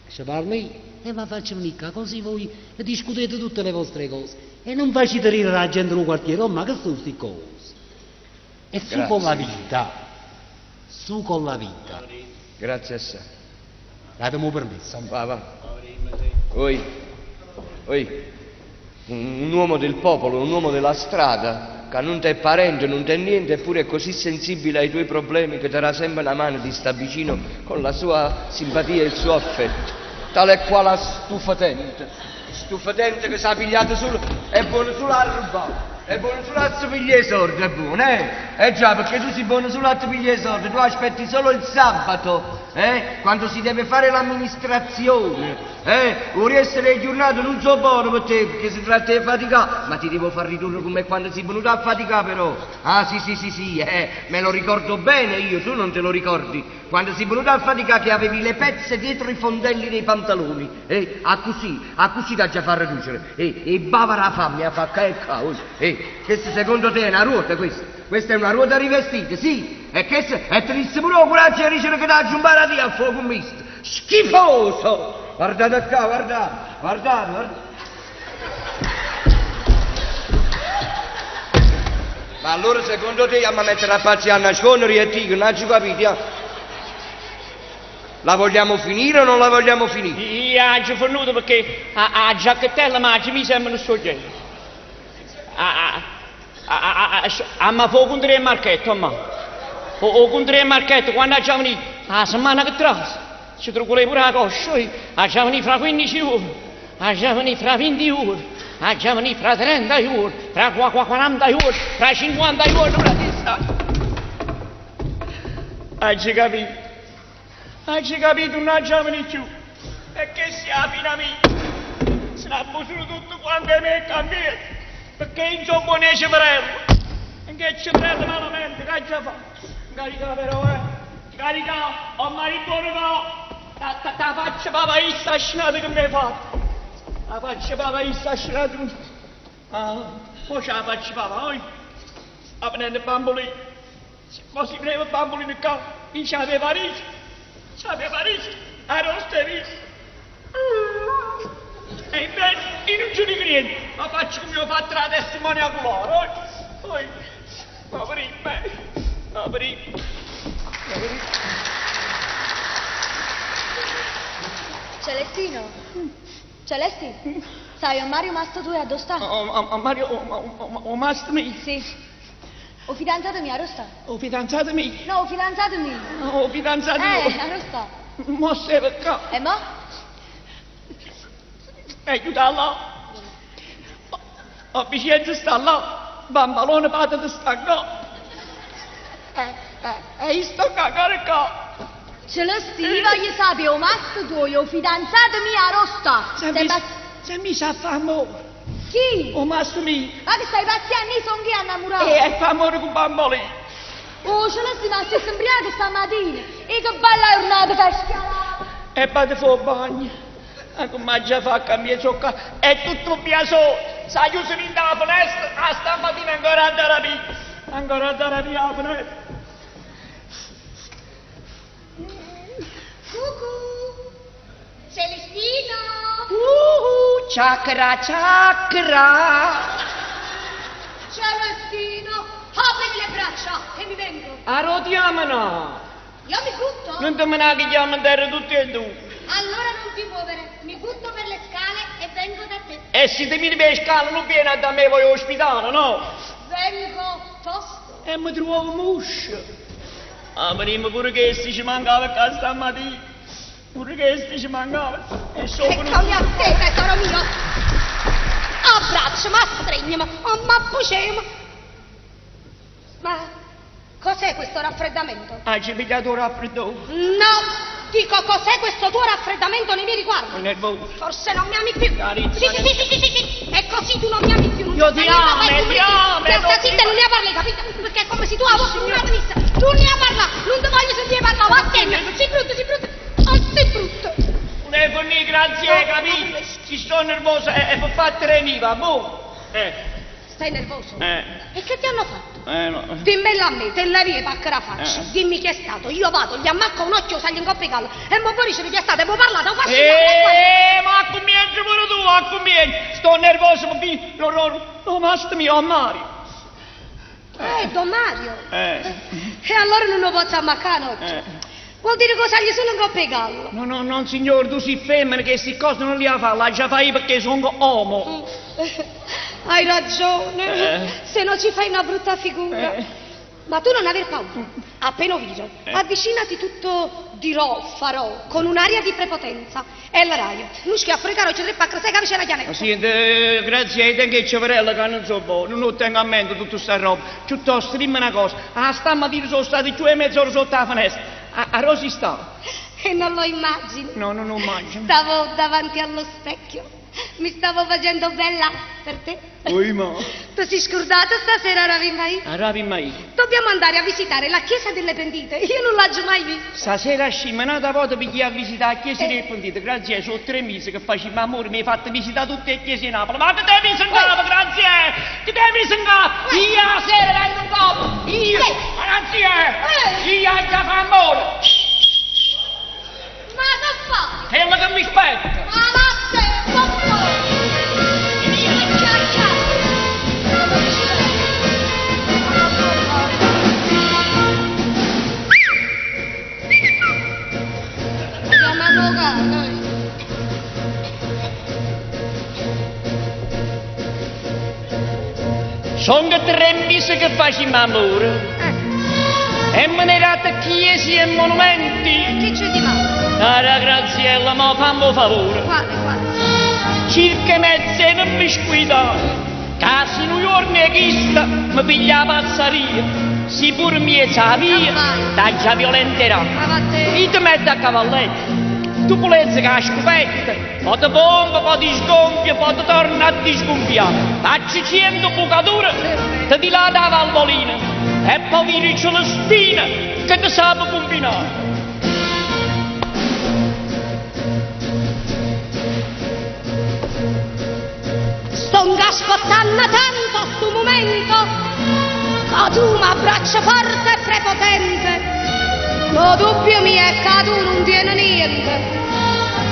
ci parli e va faccio venire qua, così voi discutete tutte le vostre cose. E non facete ridere la gente del quartiere, oh, ma che sono queste cose? E su Grazie. con la vita, su con la vita. Grazie assai. Datemi un permesso. Va, va. Oi, oi, un uomo del popolo, un uomo della strada, che non ti è parente, non ti è niente, eppure è così sensibile ai tuoi problemi che darà sempre una mano, ti sta vicino con la sua simpatia e il suo affetto. Tale e quale stufetente, stufetente che si è pigliato solo, è buono solo a rubare, è buono solo a si pigliare i soldi, è buono, eh? Eh già, perché tu sei buono solo a ti pigliare i soldi, tu aspetti solo il sabato, eh? Quando si deve fare l'amministrazione, eh? Vorrei essere giornata non so buono per te, perché si tratta di faticare, ma ti devo far ridurre come quando sei venuto a faticare però. Ah sì sì sì sì, me lo ricordo bene io, tu non te lo ricordi. Quando sei venuto a faticare che avevi le pezze dietro i fondelli dei pantaloni, eh? A così, a così ti già far riducere, eh? E bavara la fame, a fa ca e ca, oh. Questa secondo te è una ruota questa? Questa è una ruota rivestita, sì. E questa è triste pure il coraggio di dire che ti aggiunge a fuoco misto. Schifoso! Guardate qua, guardate, guardate, guardate. Ma allora secondo te andiamo a mettere a pazzi a nascondere e dico, non ci capite? eh? La vogliamo finire o non la vogliamo finire? Io ho già fornuto perché a giacchettella ma mi sembra un soggetto. A ma fu con tre marchetto, ma. O con tre marchetto, quando ha già venuto, la settimana che trasa, ci trovo pure la coscia, ha già venuto fra 15 ore, ha già venuto fra 20 ore, ha già venuto fra 30 ore, fra 40 ore, fra 50 ore, ora ti sta. Hai già capito? Hai già capito, non ha già venuto più. E che sia la fine mia? Se ne abusano tutto quanto me è cambiato. Perché io sono buono e cervello. E che cervello malamente, che ha già fatto? Carità però, eh. Carità, ho marito no. Ta, ta, ta faccia papà, io sta scenata che mi hai fatto. La faccia papà, io sta scenata. Ah, poi ce la faccia papà, oi. A prendere bambolini. Ma si prende bambolini qua, io c'aveva riso. C'aveva riso. Ero stesso. E invece io non ci dico niente, ma faccio come ho fatto la testimonia oculare. Oi, oi, poverino, poverino, poverino. Celestino, Celesti, sai, o Mario Masto tu a dove sta? Oh, oh, oh, Mario, oh, oh, oh, oh, mastro mio. Sì. O fidanzato mio, dove sta? O fidanzato mio. No, o fidanzato mio. O fidanzato mio. Dove sta? Mo sei per qua. E mo? Aiuta là. Ho Vicenza sta là. Bambalone padre sta qua. E io sto qua, cara qua. Celestino, voglio sapere, o mastro tuo, o fidanzato mio, dove sta? Se mi sa fa amore. Chi? O mastro mio. Ma che stai pazziando? Io sono chi innamorato. E fa amore con bambolini. Oh, Celestino, ma sei sembriato stamattina. E che bella giornata che hai schialato. E vado fuori bagno. Ma come già fa a cambiare ciocca? È tutto biaso. Sa chiuso in dalla finestra. Ah, stamattina ancora andare via. Ancora andare via la finestra. Cucù! Celestino! Chakra, chakra! Celestino, aprimi le braccia e mi vengo. Arrotiamano! Io mi butto? Non ti me ne chiamo in terra tutti e due. Allora non ti muovere, mi butto per le scale e vengo da te. E se ti vieni per le scale non vieni da me, voglio all'ospedale, no? Vengo tosto. E mi trovo muscio. Ah, prima pure che ci mancava qua stamattina. Pure che ci mancava. E E sopra... come a te, tesoro mio. Abbracciami, stregnimi, ammappocemi. Ma cos'è questo raffreddamento? Ah, ci pigliato raffreddore. No, dico cos'è questo tuo raffreddamento nei miei riguardi? Sono nervoso. Forse non mi ami più. Carizza, Sì, sì, sì, sì, sì, sì. E così tu non mi ami più. Non Io ti ti stai amo, niente, ti amo, Stai non ti- zitta e non ne parli, capito? Perché è come se tu a voce non la venisse. Tu ne parla, non ti voglio sentire parlare. Vattene, sei brutto, sei brutto. Oh, sei brutto. Non è per me, grazie, capito? Ci sto nervoso e per fare viva, boh. Stai nervoso? Eh. E che ti hanno fatto? No. Dimmelo a me, te la via pacca la faccia. Eh. Dimmi chi è stato. Io vado, gli ammacco un occhio, salgo in coppa e callo. E mo poi dice chi è stato, e mo parlate, ho fatto. Ma accomienci pure tu, accomienci. Sto nervoso, ma vi, no, no, no, master mio, a Mario. Don Mario. Eh. E allora non lo posso ammaccare un occhio. Eh. Vuol dire che salgo solo in coppa e callo. No, no, no, signor, tu sei femmina che queste cose non le fa, la già fai perché sono uomo. Hai ragione, Eh. se no ci fai una brutta figura. Eh. Ma tu non aver paura. Appena viro, avvicinati tutto dirò, farò, con un'aria di prepotenza. E la raio, non schiaffo i caro, c'è tre pacche, sai che c'è la chianetta. Senti, grazie ai te che cervello che non so buono, non tengo a mente tutta sta roba. Piuttosto, dimmi una cosa, a stamattina sono stati giù e mezz'ora sotto la finestra. A Rosy sta? E non lo immagini. No, no, non immagino. Stavo davanti allo specchio. Mi stavo facendo bella per te. Ui, ma. Tu sei scordato stasera, Ravi Mai? A Ravi Mai. Dobbiamo andare a visitare la chiesa delle Pentite. Io non l'ho mai vista. Stasera scimenata volta per chi a visitare la chiesa delle Pentite. Grazie, sono 3 mesi che facciamo amore, mi hai fatto visitare tutte le chiese di Napoli. Ma che te mi in capo, grazie! Che te mi in capo? Io la sera vengo in capo! Io! Grazie! Io ho già fatto amore! Ma che fa? Quello che mi spetta! Ma vattene, papà! Chiamano cane. Sono 3 mesi che facciamo amore. E me ne date chiese e monumenti. Che c'è di male? Cara Graziella, ma fammi un favore. Quale, quale? Circa mezza non mi squida. Casi un giorno e chista mi piglia la pazzaria. Si pur mi sa via, t'ha violenterà. Io ti metto a cavalletto. Tu pulezzi che la scopetta, poi ti bomba, poi ti sgonfia, poi ti torna a ti sgonfiare. Facci 100 bucature, ti dilata la valvolina e poi viri c'è la spina che ti sa combinare. Sto aspettando tanto sto momento che tu mi abbraccia forte e prepotente. Lo dubbio mio è che tu non tieni niente,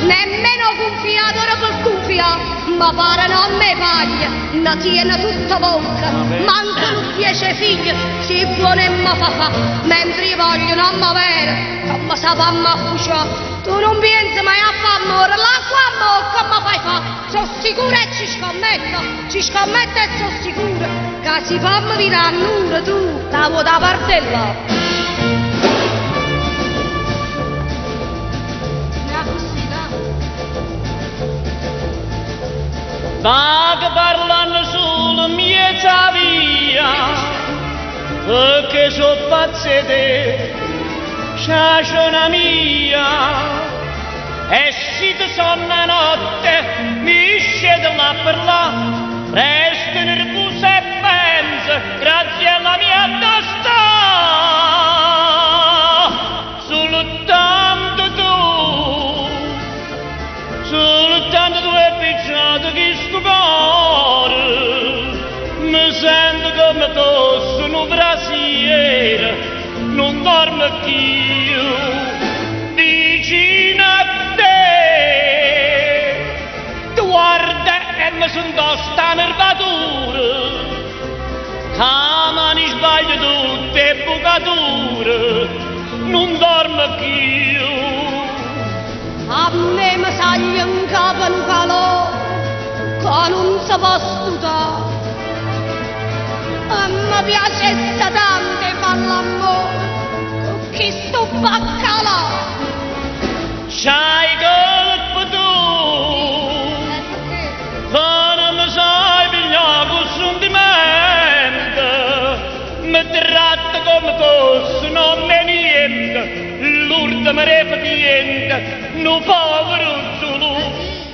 nemmeno gonfiato ora per gonfiare, ma pare non me paglia, ne tiene tutta bocca, mancano 10 figli, si buona e ma fa fa, mentre io voglio non m'avere, come sa famma a Tu non pensi mai a far amore, l'acqua a bocca ma fai fa, sono sicura e ci scommetto e sono sicura, che si fammi dire a tu, stavo da parte là. Vaga parlando sulla mia via, perché so pazze te, sciasciona mia. E se ti sonna notte, mi scende là per là, resta nervosa e pensa, grazie alla mia testa. Soltanto tu, soltanto tu hai picciato questo cuore, mi sento come fosse un brasiere, non dormo più, vicino a te. Tu guarda e mi sento sta nervatura, che mani sbaglio tutte bucature, non dormo più. A me mi sale in capo un calore che non si può stutare. A me piacesse tanto far l'amore con Chisto baccalà! C'hai colpa tu! Ca non mi sai pigliare con sentimento, mi tratta come fosse non è niente, l'ultima repetiente, nu povero Zulù.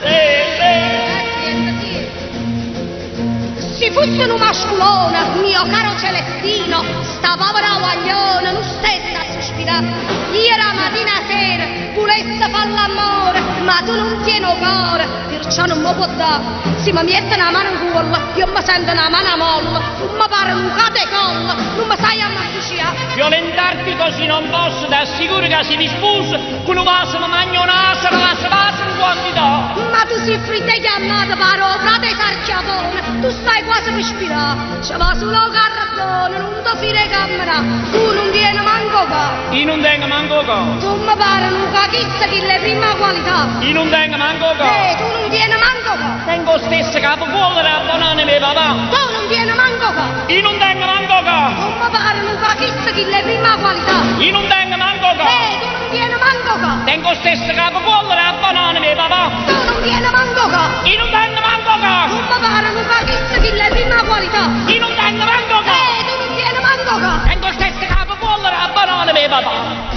Eh, eh. Si fosse un masculone, mio caro Celestino, sta povera guaglione non stessa a sospirare. Io la mattina a sera volesse far l'amore, ma tu non tieni il cuore, perciò non mi può dare. Se mi metti una mano in culo, io mi sento una mano molla, tu mi pare un catecolla, non mi sai ammazzare. Violentarti così non posso, ti assicuro che se mi sposo, con un vaso mi mangio una asana, vaso vaso in quantità. Ma tu sei fritta e chiamata, paro, frate sarchiapone, tu stai quasi per spirare, ci va solo carrettone, non ti fide camera, tu non tieni manco qua. Io non tengo manco co. Tu mi pare un cachizza che è prima qualità. Io non tengo manco co. Eh, tu non tieni manco qua. Tengo stesso capo cuore da banane mio papà. Tu non tieni manco qua. Io non tengo manco co. Tu mi pare un cachizza che è prima qualità. Io non tengo manco co. Eh, tu non tieni manco qua. Tengo stesso capo cuore da banane mio papà. Tu non tieni manco qua. Io non tengo manco co. Tu mi pare un cachizza che è prima qualità. Io non tengo manco co. Eh, tu non tieni manco qua. Tengo stesso capo cuore da banane mio papà.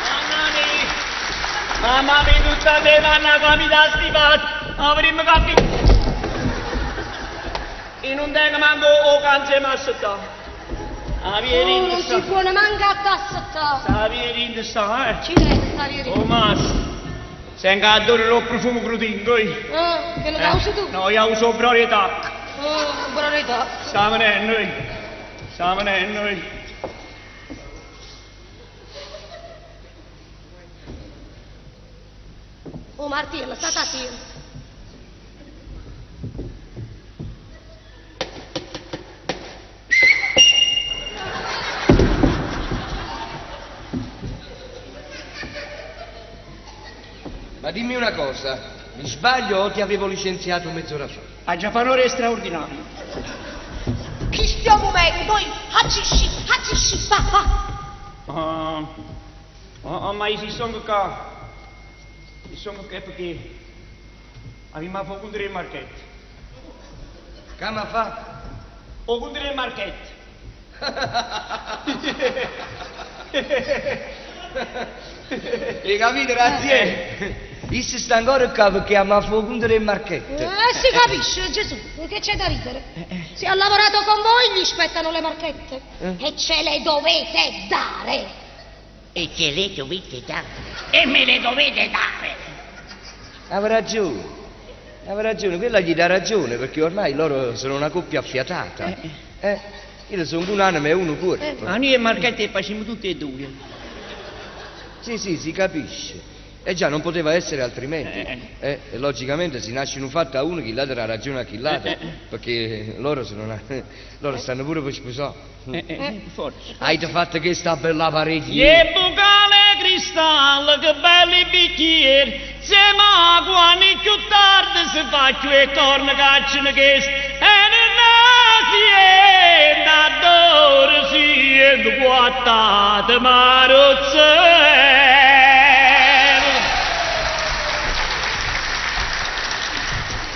Mamma mia! Mamma mia, tutta te vanno a mi da sti fatti! Avremmo capito! E non tengo manco o canze massetta. A via Tu non si può neanche a tassetta. Sta via in sta, eh? Ci deve sta via Oh, mas. Senza adoro lo profumo crudingo, eh. Ah, che lo causi tu? No, io uso priorità. Oh, priorità. Stiamo noi. Stiamo noi. Oh, Martillo, state attento. Ma dimmi una cosa, mi sbaglio o ti avevo licenziato mezz'ora fa? A già fa un'ora straordinaria. Chi stiamo momento, poi agisci, agisci, va, va. Ah, ah, ma io si sono qua. Si sono qua perché abbiamo fatto contro il marchetto. Come fa? O contro il marchetto. Hai capito, grazie? Io si sta ancora qua perché ha fatto contro il marchetto. Si capisce, Gesù, che c'è da ridere? Se ha lavorato con voi gli spettano le marchette. E ce le dovete dare. E ce le dovete dare. E me le dovete dare. Aveva ragione, aveva ragione, quella gli dà ragione perché ormai loro sono una coppia affiatata. Io sono un'anima e uno corpo. Ma noi e marchette facciamo tutti e due. Sì, sì, si capisce. E già, non poteva essere altrimenti. E logicamente si nasce in un fatto a uno, chi l'altro ha ragione a chi l'altro, perché loro, sono una... loro stanno pure per sposare. Forza. Hai fatto che sta bella parecchio. E bucale cristallo, che belli bicchieri, se ma quando più tardi si fa più e corna cacciano che e non si è da si è guattate marozze.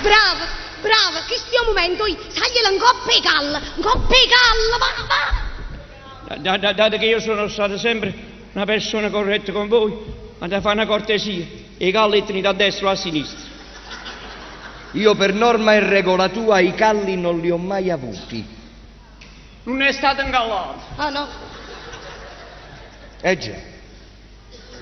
Bravo, bravo, che stiamo momento, sagliela un coppa e calla, un coppa e calla, va, va. Dato che io sono stato sempre una persona corretta con voi, ma da fare una cortesia, i calli tenete a destra o a sinistra. Io per norma e regola tua i calli non li ho mai avuti. Non è stato ingallato. Ah no? Eh già.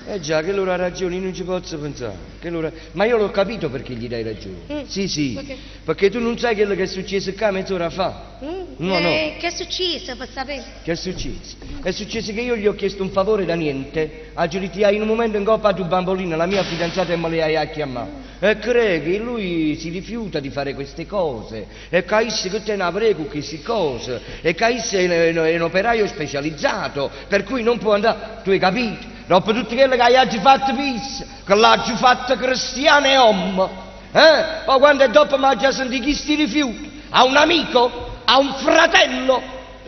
Eh già, che loro ha ragione, io non ci posso pensare. Che loro... Ma io l'ho capito perché gli dai ragione. Sì, sì. Perché? Perché tu non sai quello che è successo qua mezz'ora fa. No, no. Eh, che è successo per sapere? Che è successo? È successo che io gli ho chiesto un favore da niente. A giuriti in un momento in coppa a tu bambolina, la mia fidanzata e me le hai a chiamare. E crede che lui si rifiuta di fare queste cose. E caisse che te ne avrei con queste cose. E caisse è un, è un operaio specializzato, per cui non può andare. Tu hai capito? Dopo tutto quello che hai fatto pis, che l'ha fatto cristiano e uomo. Eh? Poi quando è dopo mi ha già sentito chi si rifiuta? A un amico? A un fratello?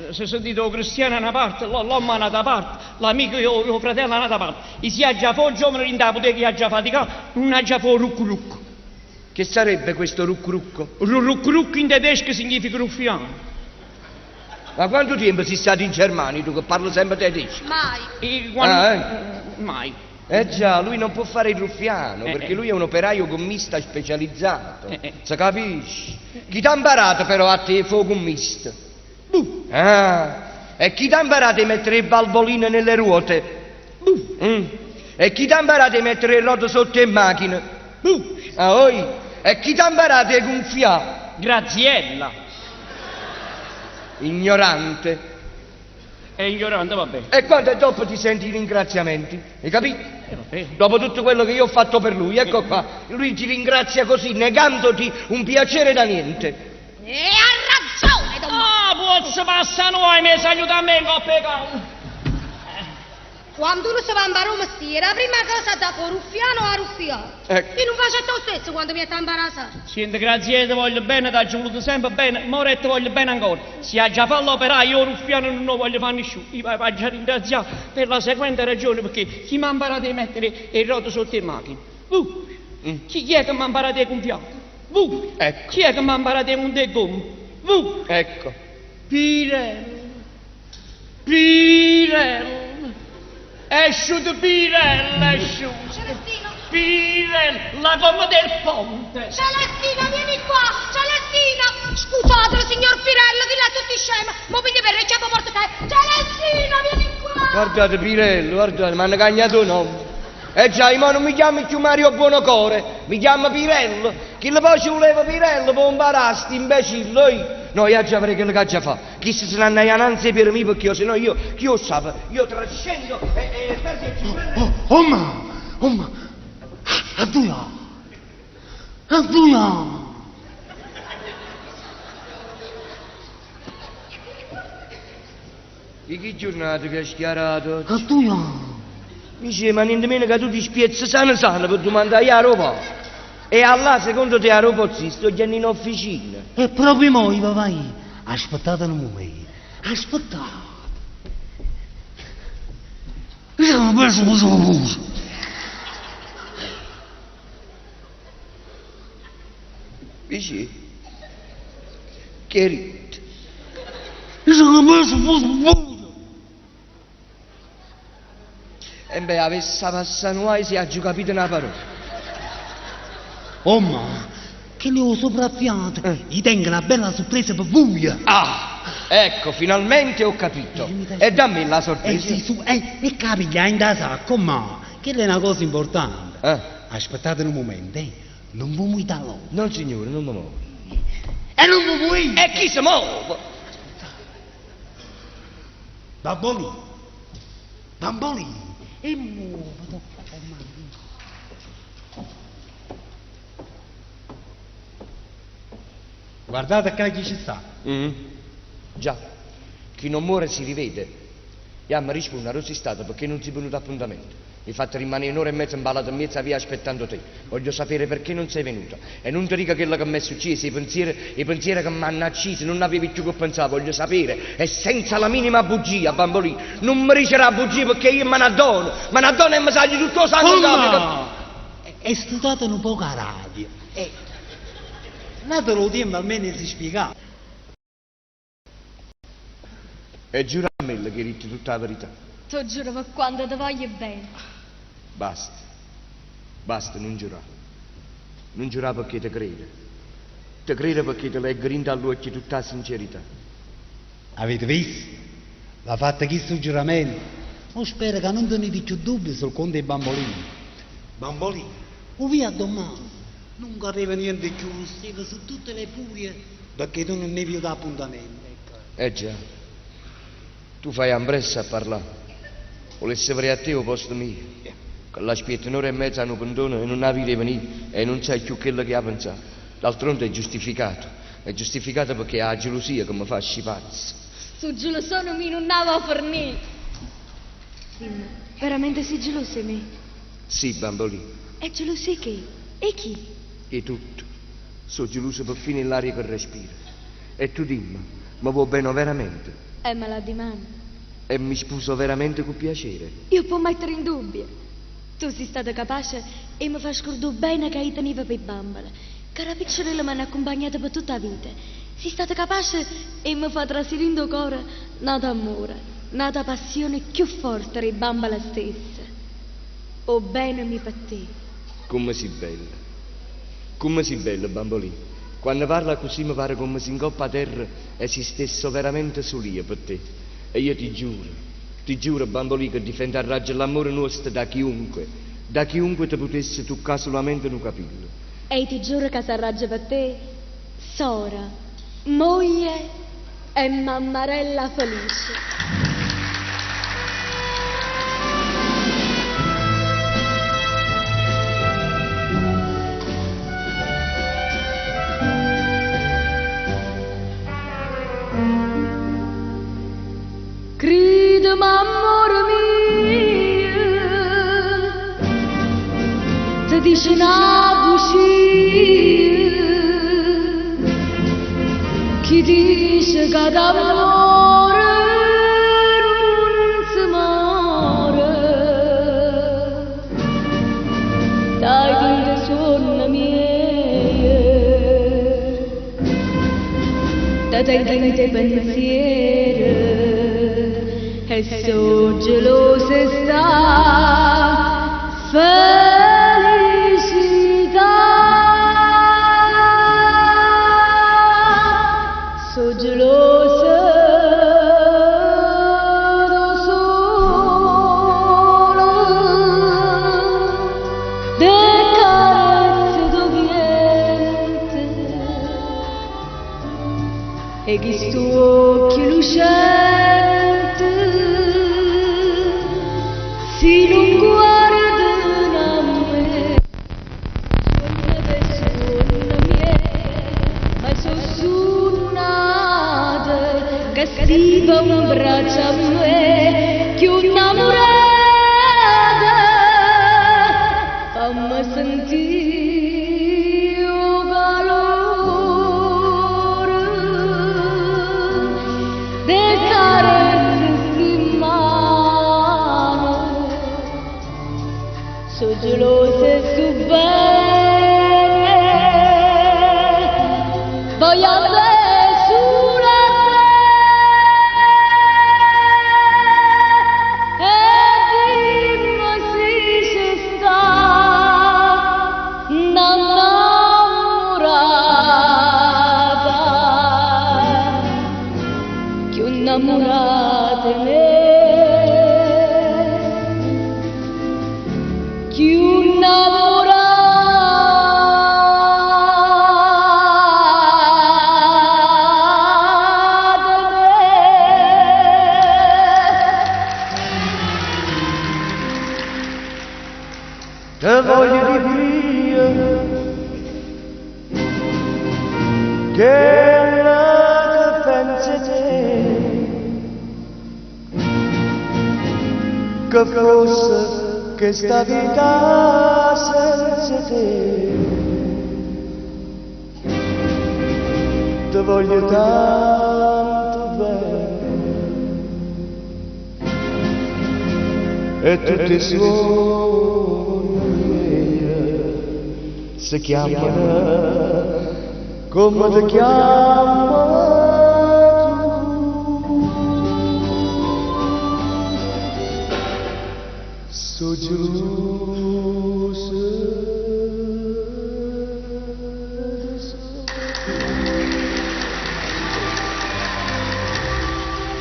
Si è sentito cristiano da una parte, l'uomo da un'altra parte, l'amico e il fratello da un'altra parte. E si è già fuori giovane in da bottega, ha già faticato, non ha già fuori rucco rucco. Che sarebbe questo rucco rucco? Rucco rucco in tedesco significa ruffiano. Ma quanto tempo sei stato in Germania tu che parli sempre tedesco? Mai. E quando... Ah, eh? Mai. Eh già, lui non può fare il ruffiano perché lui è un operaio gommista specializzato. Si capisce? Chi ti ha imparato però a te fu gommista? Buh. Ah, e chi ti ha imparato a mettere il valvoline nelle ruote? Buh. E chi ti ha imparato a mettere il rodo sotto le macchine? Buh. Ah, oi? E chi ti ha imparato a gonfiare? Graziella. Ignorante. È ignorante, va bene. E quando è dopo ti senti i ringraziamenti, hai capito? Va bene. Dopo tutto quello che io ho fatto per lui, ecco qua, lui ti ringrazia così, negandoti un piacere da niente. E ha ragione, don Ah, pozzo passano, hai messo aiuto a me in coppia e caldo. Quando uno si va a imparare un mestiere, la prima cosa da fare ruffiano a ruffiano. Ecco. Io non faccio lo stesso quando mi è imbarazzata. Senti, grazie, ti voglio bene, ti ho voluto sempre bene, ma ora ti voglio bene ancora. Se ha già fatto l'operaio, io ruffiano non lo voglio fare nessuno. Io vado a ringraziare per la seguente ragione, perché chi mi ha imparato a mettere il roto sotto le macchine? Voi. Chi è che mi ha imparato a gonfiare? Voi. Ecco. Chi è che mi ha imparato a montare gomme? Voi. Ecco. Pirelli. Pirelli. È asciutto Pirelli, è asciutto. Celestino. Pirelli, la gomma del ponte. Celestina, vieni qua! Celestina! Scusatelo, signor Pirello, che là tutti scema. Mo piglia per il cibo porto te. Celestina, vieni qua! Guardate Pirello, guardate, mi hanno cagnato nome. Eh già, io mo non mi chiamo più Mario Buonocore, mi chiamo Pirello. Chi le poi ci voleva Pirello per imparare sti imbecille, io. No, io già avrei quello che già fa. Chi se ne anna per me perché io, se no io, chi lo sa, io trascendo e, e perdo Oh, oh ma, oh ma, adduia, adduia. Di che giornata che hai schiarato? Adduia. Dice, ma niente meno che tu ti spiezzi sana sana per domandare a roba. E Allah, secondo te, a roba sto già in officina. E proprio mo, papà, aspettate un momento, aspettate. Dici, che rit. E beh, avesse passato noi si è già capito una parola. Oh ma, che ne ho sopraffiato, gli tengo una bella sorpresa per voi. Ah, ecco, finalmente ho capito. E dammi la Eh sorpresa. sì, su, e capiglia in da sacco, ma, che è una cosa importante. Eh? Aspettate un momento, non vi muovete allora. No, signore, non mi muovo. E non vi muovete! E chi si muove? Bambolì, bambolì, e muovete. Oh, mamma. Guardate qua chi ci sta. Già, chi non muore si rivede. E mi risponde, ero stato perché non sei venuto appuntamento. Mi hai fatto rimanere un'ora e mezza imballata in mezza via aspettando te. Voglio sapere perché non sei venuta. E non ti dico quello che mi è successo, i pensieri che mi hanno acciso, non avevi più che pensare, voglio sapere. E senza la minima bugia, bambolino. Non mi dice la bugia perché io me ne addono. Me ne addono e mi sale tutto il sangue. in capo. Ma è studiato un po' la radio. E nato lo tempo almeno si spiega. E giura a me che hai detto tutta la verità. Ti giuro per quanto ti voglio bene. Basta. Basta, non giurare. Non giurare perché ti credo. Ti credo perché te leggo dentro all'occhio tutta la sincerità. Avete visto? L'ha fatta questo giuramento. Mo spero che non tenete più dubbi sul conto dei bambolini. Bambolini? O via domani. Non capiva niente più, stava su tutte le furie perché tu non ne più d'appuntamento. Ecco. Eh già, tu fai ambressa a parlare. Volesse avere a te o posto mio. Che l'aspetto un'ora e mezza a un pentone e non avevi venire e non sai più quello che ha pensato. D'altronde è giustificato. È giustificato perché ha la gelosia che mi fa pazzo. Sto gelosone mi non andava a fornire. Dimmi, veramente sei geloso di me? Sì, bambolino. E gelosia che? E chi? E tutto. Sono geloso perfino l'aria che respiro. E tu dimmi, mi vuoi bene veramente? E me la dimando. E mi sposo veramente con piacere? Io può mettere in dubbio. Tu sei stata capace e mi fai scordare bene che io tenevo per bambola. Che la picciolella mi hanno accompagnata per tutta la vita. Sei stata capace e mi fa trasire in tuo cuore nata amore, nata passione più forte di bambola stessa. O bene mi per te. Come sei bella. Come sei bella, bambolino. Quando parla così mi pare come se in coppa a terra esistesse veramente solia per te. E io ti giuro, ti giuro, bambolino, che difenderà l'amore nostro da chiunque, da chiunque ti potesse toccare solamente un capello. E ti giuro che sarà per te sora, moglie e mammarella felice. Credo, amore mio, ti dice una bugia, chi dice che d'amore non si muore, dai dinte sonno miei, da dai pensieri, e so gelosa sta felicità. So gelosa do sole, de carezze do vento, e chi sto occhio lucente si non guardano a me, sono mie, ma sono suonate che stiva un braccio a me, che innamorata, fammi sentire il calore del carezze in mano. So gelosa e sto bene, voglio avere sulla te e dimmi se ci sta una innamorata, che innamorata me. Chi innamorata me. Te voglio di via, che la che pensi te, che fosse che sta vita senza te. Te voglio tanto bene e tutti i suoni miei si chiamano come ti chiamo tu. So geloso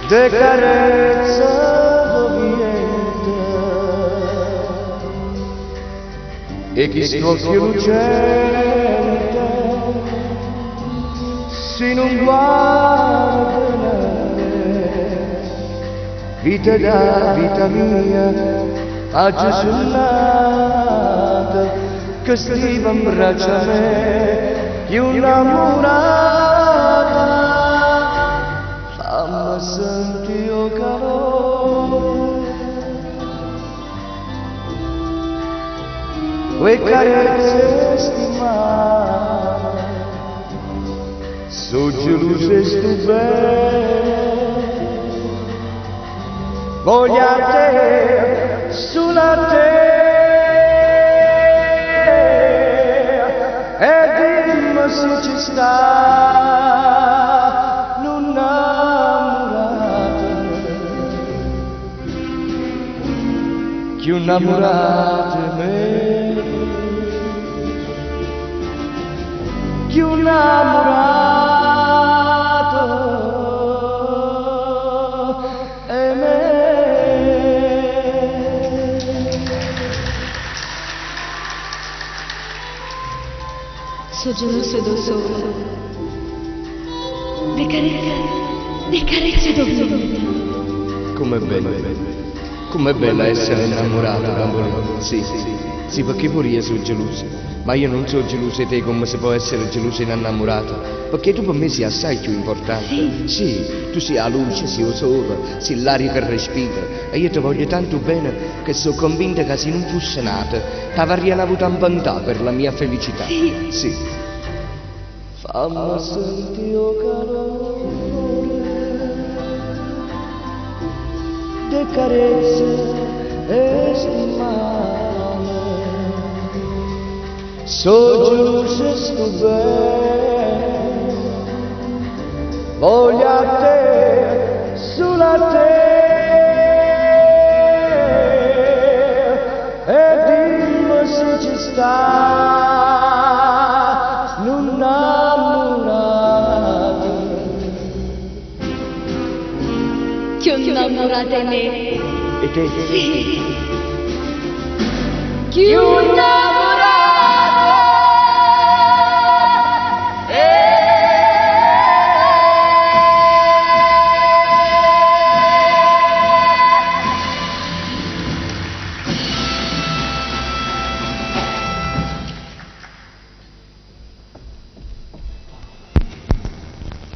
de carezza do vento. E chist'uocchie lucente si nun guardano vita da vita mia aggio sunnato che stive 'mbraccio a me cchiù 'nnammurata famme sentì 'o calore Cu 'e carezze 'e sti mane So' geluso 'e stu bene Voglio a te, sulo a te E dimme si ce sta nu 'nnammurato Cchiù 'nnammurato 'e me Cchiù 'nnammurato 'e me. So' geluso d' 'o sole, d' 'e carezze, d' 'e carezze d' 'o viento. Comm'è bello, comm'è bello a essere 'nnammurato, bambolina. Sì, sì, pecché pure io so' geluso. Ma io nun so' geluso 'e te comme se po' essere geluso 'e n'annammurato. Pecché tu pe me si' assaje cchiù importante. Sì, tu si' 'a luce, si' 'o sole, si' l'aria che respiro. E io te voglio tanto bene che so' convinta ca si nun fusse nata, t'avarriano avuto a 'nventà per la mia felicità. Sì. Sì. Famme sentì 'o calore d' 'e carezze 'e 'sti mane. So' geluso 'e stu bene, voglio a te, sulo a te. E dimme si ce sta nu 'nnammurato. Cchiù 'nnammurato 'e me. E te? Sì. Cchiù 'nnammurato 'e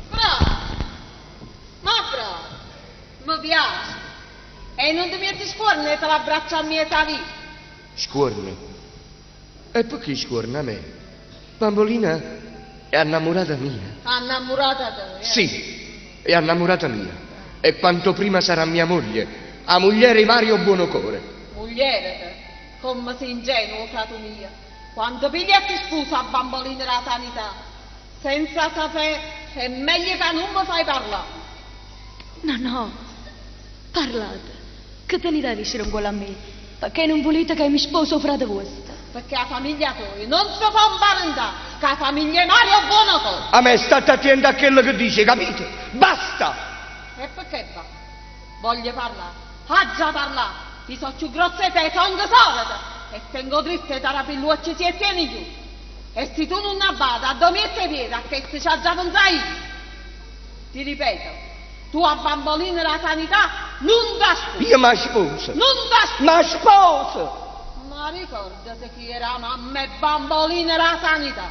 Bravo! Ma bravo! Mi piace! E nun te miette scuorno 'e te l'abbraccià 'mmiez' 'a via? Scuorno? E pecché scuorno a me? Bambolina è 'a 'nnammurata mia. A 'nnammurata toja? Sì, è 'a 'nnammurata mia. E quanto prima sarà mia moglie, 'a mugliera 'e Mario Buonocore. Mugliera? Comme si' ingenuo, fratu mio. Quando piglia e ti spusa 'a bambolina d' 'a sanità, senza sapè, è meglio ca nun me fai parlà. No, no, parlate, che tenite 'a dicere 'ncuollo a me? Pecché nun vulite ca io me sposo 'o frate vuosto? Pecché 'a famiglia toja nun se po' 'mparentà cu 'a famiglia 'e Mario Buonocore. Amè, statte attiento a chello che dice, 'e capito? Basta! E pecché basta? Voglio parlà, aggia parlà, i' so' cchiù grossa 'e te, songo sòreta e tengo 'o dritto 'e t'arapì ll'uocchie si 'e tiene chiuse. E si tu nun abbade addò miette 'e piede a chesto ce aggia penzà io. Ti ripeto, tu 'a bambolina d' 'a sanità nun t' 'a spuse. Io m' 'a sposo. Nun t' 'a spuse. M' 'a sposo! Ma ricordate chi era 'a mamma 'e bambolina d' 'a sanità.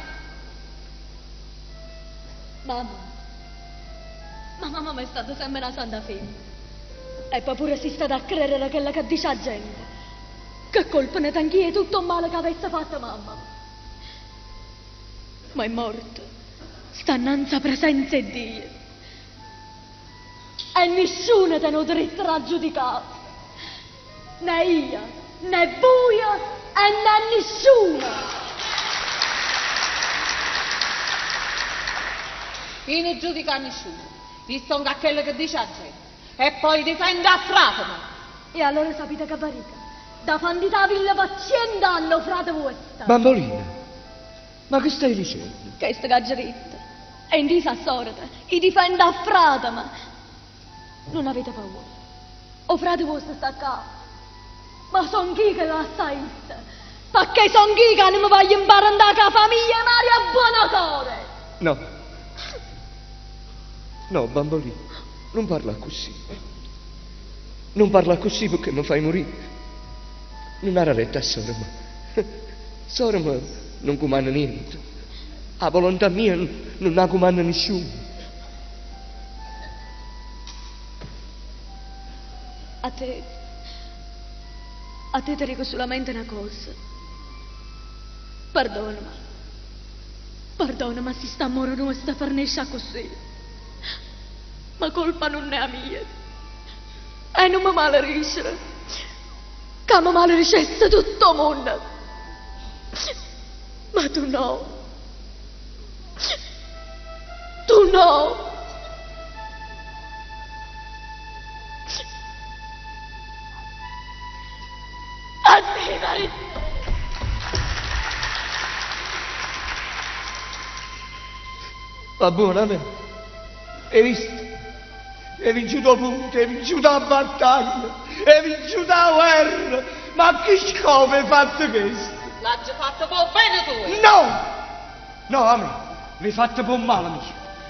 Mamma. Ma mammà è stata sempre na santa femmena. E poi pure si stata a credere chello che dice 'a gente. Che colpa ne tengo io 'e tutto 'o male che avesse fatto mamma? Ma è morta. Sta 'nnanze 'a presenza 'e Dio. E nisciuno tene 'o diritto d' 'a giudicà. Né io, né vuje e né nisciuno. Io nun giudico a nisciuno, io stongo a chello che dice 'a gente e poi difendo a fratemo. E allora sapite che ve dico? Difenditaville pe cient'anne 'o frate vuosto! Bambolina, ma che stai dicenno? Chesto ch'aggio ditto. E 'ntiso a soreta, io difendo a fratemo. Nun avite paura. 'O frate vuosto sta ccà. Ma songh'io che lasso a isso. Pecché songo io ca nun me voglio 'mparentà cu 'a famiglia 'e Mario Buonocore! No. No, bambolì, nun parla accussì. Nun parla accussì pecché me fai murì. Nun 'a dà retta a sorema. Sorema nun cumanna niente. 'A volontà mia nun 'a cumanna nisciuno. A te. A te te dico sulamente na cosa. Perdonami. Perdonami si st'ammore nuosto fernesce accussì. Ma colpa nun è 'a mia. E nun me maledicere. Ca me maledicesse tutto 'o munno. Ma tu no. Tu no. Addio, Va buono, amè. Hai visto? Hai vinciuto 'o punto, hai vinciuto 'a battaglia, hai vinciuto 'a guerra! Ma a che scopo hai fatto chesto? L'aggio fatto p' 'o bene tuojo! No! No, amè, l'hai fatto p' 'o male mio,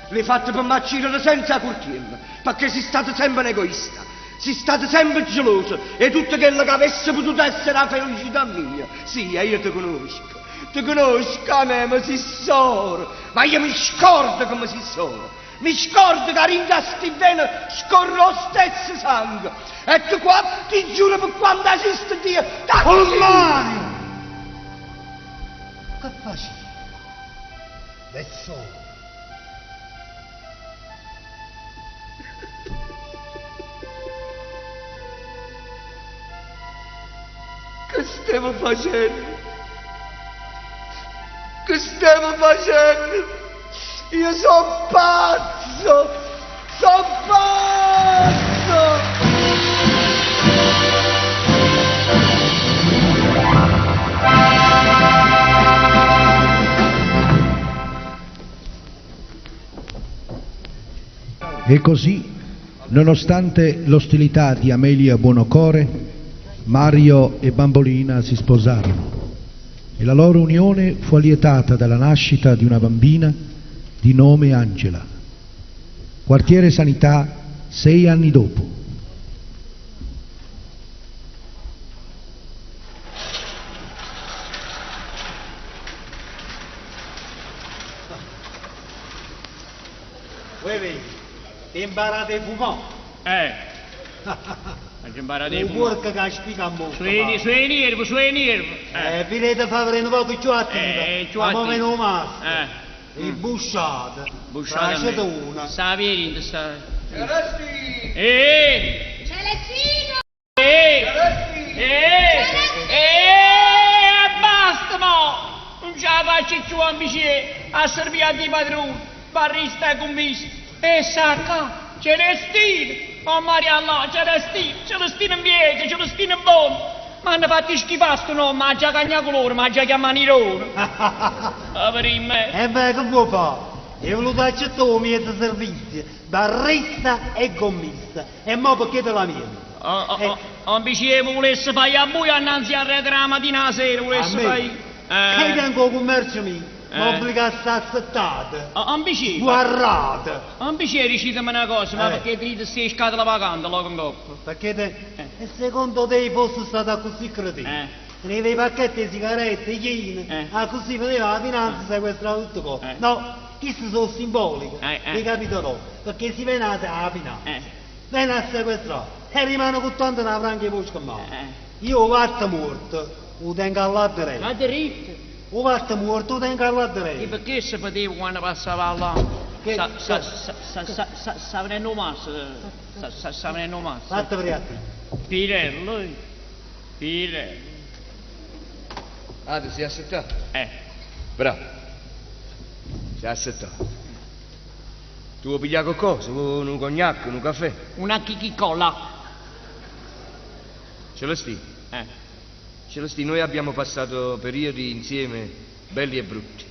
l'hai fatto pe m'accidere senza curtiello, pecché si' stato sempe n'egoista, si' stato sempe geloso 'e tutto chello che avesse potuto essere 'a felicità mia. Sì, e io te cunosco, te cunosco, amè, me si' sora, ma io me scordo che me si' sora. Mi scordo ca dint' a sti vene scorre 'o stesso sangue e tu qua, ti giuro pe quanto esiste Dio, Oh Mario! Che facive? Vessò. Che stevo facenno? Che stevo facenno? Io so' pazzo! So' pazzo! E così, nonostante l'ostilità di Amelia Buonocore, Mario e Bambolina si sposarono e la loro unione fu allietata dalla nascita di una bambina di nome Angela. Quartiere Sanità sei anni dopo. Voi vedi, ti imparate a fumare. Eh. Aggio imparato 'e 'O fumà. puorco ca spica 'mmocca. Suoi suoi nervi, suoi nervi. Eh, vedete fa venire un poco più attiva. Eh, più Ma mo attiva. viene 'o masto. Eh. E busciate. Busciate a me. Facete una. Sta via dint' sta. Eh! Celestino! Eh! Eh! Eh! Basta mo! Non ce la faccio più amici a servire a di padroni, barista e commista. E sacca, Celestino! Oh Maria là, Celestino, Celestino invece, Celestino buono. Mi hanno fatto schifare sto nome, ma già cagna colore, ma già chiama Nirone. Ah, per me. E beh, che vuoi fare? Hai voluto accettare il mio servizio, barrista e gommista. E mo perché te la vieni? Oh, oh, oh, oh, invece volesse fare a buio innanzi a retra la mattina alla sera, A volesse me? fare... Che tengo il commercio mio? Mi Eh. obbliga a stare assettate, Oh, invece... guarrate. Invece dicetemi una cosa, ma Eh. perché dite sei scatola vacante là con coppa? Perché te... E secondo te fosse stata così cretino? Eh. Teneva i pacchetti di sigarette, chine, Eh. ah, così vedeva la finanza sequestrava tutto cosa. Eh. No, queste sono simboliche, Eh, eh. hai capito no? Perché si viene alla finanza, Eh. viene a sequestrare e rimane con tanto una franca di mosca in mano. Eh. Io vatto morto, lo tengo alla destra. Ma diritto. O vatto morto, lo tengo alla E destra. perché si poteva quando passava là? Che- Sa, sa, sa, sa, sa, sa, sa venendo masso, sa, sa, sa venendo masso. Fatta per te. Pirello, eh. Pirello. Ah, ti sei assettato? Eh. Bravo. Sei assettato. Tu vuoi pigliare qualcosa? Vuoi un cognac, un caffè? Una chichicola. Celestino. Eh. Celestino, noi abbiamo passato periodi insieme belli e brutti.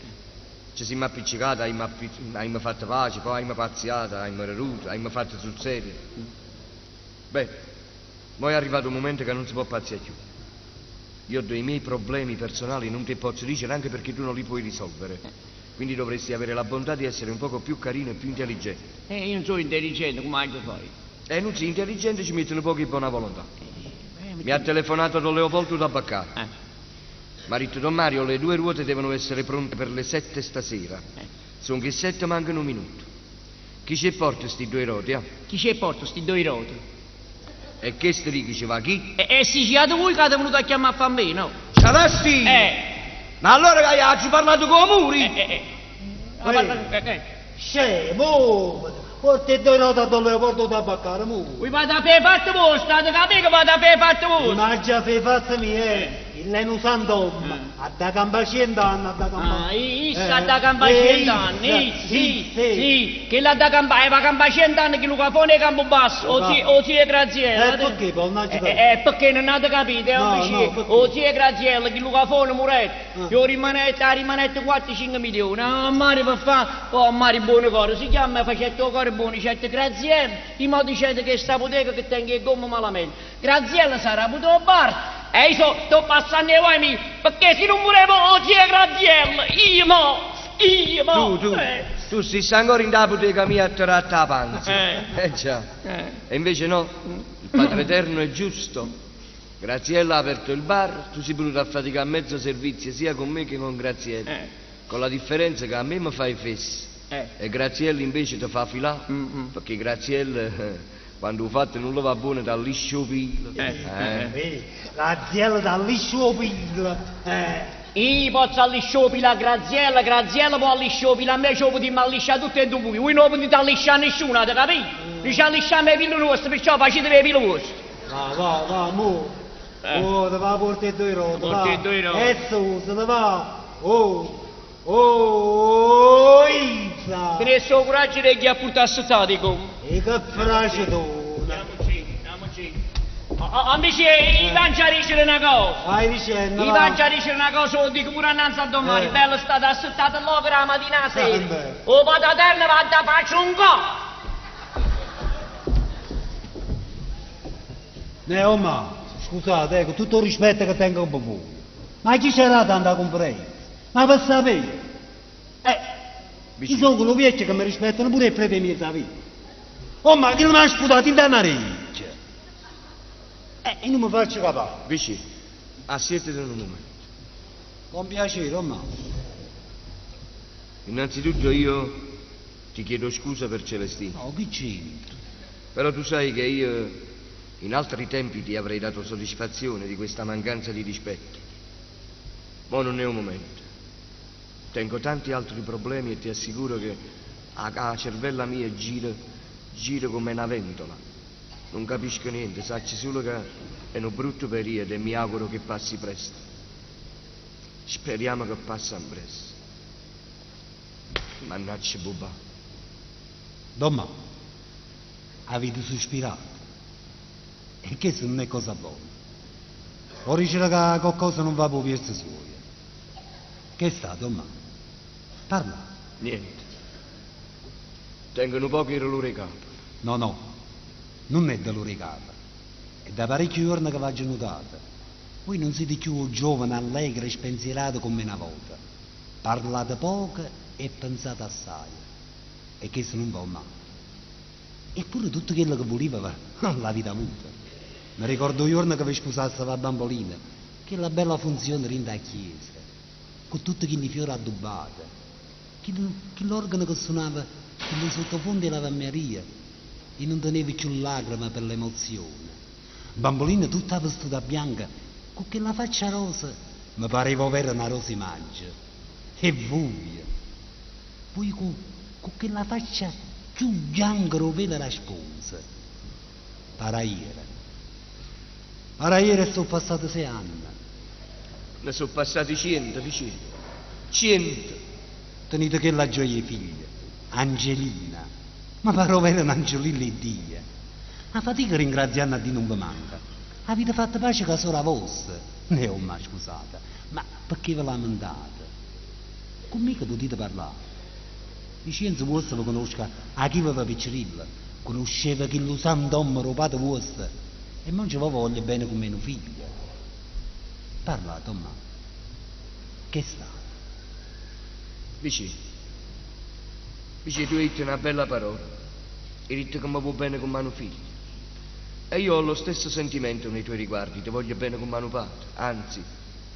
Ci siamo appiccicati, abbiamo, appi- abbiamo fatto pace, poi abbiamo pazziato, abbiamo riduto, abbiamo fatto sul serio. Beh, mo è arrivato un momento che non si può pazziare più. Io ho dei miei problemi personali, non ti posso dicere anche perché tu non li puoi risolvere. Quindi dovresti avere la bontà di essere un poco più carino e più intelligente. Eh, io non sono intelligente, come anche fai? E non sei intelligente, ci mettono pochi buona volontà. Mi ha telefonato Don Leopoldo da Baccaro. Eh. Mi ha detto, Don Mario, le due ruote devono essere pronte per le sette stasera. Eh. Sono che sette mancano un minuto. Chi ci porta sti due roti, eh? Chi ci porta sti due roti? E che sti chi ci va chi? E, e si siate voi che avete venuto a chiamare a far me, no? Celesti! Eh! Ma allora che hai parlato con Muri? Eh, eh. Ah, parla- eh, eh. Scemo, porta i due roti a Don Leopoldo da Baccaro, mu. Voi vado a fare fatto voi, state capendo che vado a fare fatto voi? Ma già fai fatto mia, eh. Il lei non sant'uomo, ha da campare cent'anni, ha da campare. Ah, issa ha da campare cent'anni, issa, sì, sì, sì, che l'ha da campare, va a campare cent'anni che Luca Fone è campo basso, o Luca. zia, o zia Graziella. Eh, perché, poi, non Eh, ci eh, eh, perché non avete capito, eh, No, invece, no, perché? o zia Graziella, che Luca Fone muretto, Ah. io rimanetto, ha rimanetto 4-5 milioni, ah, Mari per fa, oh, Mari buono cuore, si chiama, facetto il cuore buono, dicette Graziella, i mo dicete che sta bottega che tengo il gomme malamente, Graziella sarà avuto il bar, e io so, sto passando i guai miei, perché se non muorevo, oh, zia Graziella, io mo, io mo, Tu, tu, eh, tu stai ancora in da bottega mia a tirare la panza. Eh. Eh già. eh. E invece no, il Padre Eterno è giusto. Graziella ha aperto il bar, tu sei venuto a faticare a mezzo servizio sia con me che con Graziella. Eh. Con la differenza che a me mi fai fesso Eh. e Graziella invece ti fa filà, Mm, mm. perché Graziella eh, quando ho fatto non lo va buono ti alliscia il pilo. Eh. Eh, la ziella da liscio pilo. Eh. Io posso allisciare la Graziella, Graziella può allisciare a me, ci potremmo allisciare tutti e due. Voi non potete allisciare nessuno, avete capito? Non ci allisciamo i figli nostri, perciò facete i figli vostri. Va, va, va, mu. Eh. Oh, te va porta i due roti, va. Porta i due roti. E su, se ne va. Oh, oh, Izza. Tenesse il coraggio di chi ha portato a come. E che fracetona. Andiamoci, andiamoci. Invece, io faccio a dicere una cosa. Vai dicendo, Io va. faccio a dicere una cosa, lo dico pure annanzi a domani. Eh. Bello state assettate là per la mattina alla sera. Eh, beh. O vado a terra, vado a faccio un go. Ne, oh, ma, scusate, con tutto il rispetto che tengo per voi, ma chi c'era tanta conferenza? Ma per sapere? Eh, ci sono quello vecchio che mi rispettano pure i preti miei sapere. Oh, ma che non mi ha sputato in una orecchia? Eh, io non mi faccio capace. Vicino, assietati un momento. Con piacere, oh, ma. Innanzitutto io ti chiedo scusa per Celestino. No, che c'entra? Però tu sai che io in altri tempi ti avrei dato soddisfazione di questa mancanza di rispetto. Ma non è un momento. Tengo tanti altri problemi e ti assicuro che la, la cervella mia gira, gira come una ventola. Non capisco niente, sacci solo che è un brutto periodo e mi auguro che passi presto. Speriamo che passi presto. Mannaggia bubà. Domma, avete sospirato. E questo non è cosa buona. O dice che qualcosa non va per verso suo. Che è stato, ma? Parla. Niente. Tengo un poco il dolore capo. No, no, non è dolore capo. È da parecchi giorni che va genutata. Voi non siete più giovane, allegro e spensierato come una volta. Parlate poco e pensate assai. E questo non va mai. Eppure tutto quello che voleva l'avete avuto. Mi ricordo il giorno che vi sposaste la bambolina, che la bella funzione rinda a chiesa, con tutti quelli fiori addobbati, che l'organo che suonava il sottofondo della Maria e non teneva più lacrime per l'emozione. Bambolina tutta vestita bianca, con quella faccia rosa, mi pareva avere una rosa in maggio. E voi, voi con, con quella faccia più bianca rovela la sposa. Para ieri. Para ieri sono passati sei anni. Ne sono passati cento, vicino. Cento. Tenete che la gioia figlia, Angelina. Ma pare avere un'angelina di Dio. La fatica ringraziando a Dio non vi manca. Avete fatto pace con la sola vostra. Ne ho mai scusate. Ma perché ve lamentate? Con me che potete parlare? Vicenza vostra vi conosca a chi vi va piccerilla. Conosceva chi lo santo uomo rubato vostro. E non ci voglio bene come mio figlio. Parlate, 'on Ma'. Ch'è stato? Viciè, Viciè, tu 'e ditto na bella parola. 'E ditto che me vuò bene comm' a nu figlio. E io ho lo stesso sentimento nei tuoi riguardi, te voglio bene comm' a nu padre. Anzi,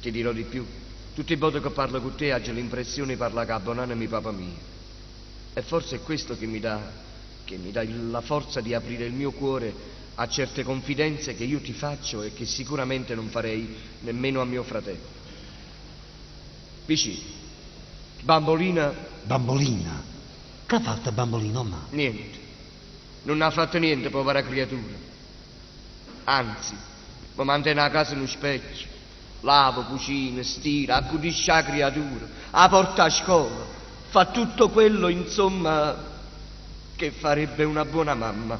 ti dirò di più, tutt' 'e vote che parlo cu te aggio l'impressione 'e parlà cu 'a bonanema 'e papà mio. E forse è questo che mi dà, che mi dà la forza di aprire il mio cuore a certe confidenze che io ti faccio e che sicuramente non farei nemmeno a mio fratello. Vicì, bambolina. Bambolina? Ch'ha fatto bambolina, 'on Ma'? Niente. Nun ha fatto niente, povera creatura. Anzi, mi mantiene a casa nu specchio. Lava, cucina, stira, accudisce 'a creatura, 'a porta a scola. Fa tutto quello, insomma, che farebbe una buona mamma.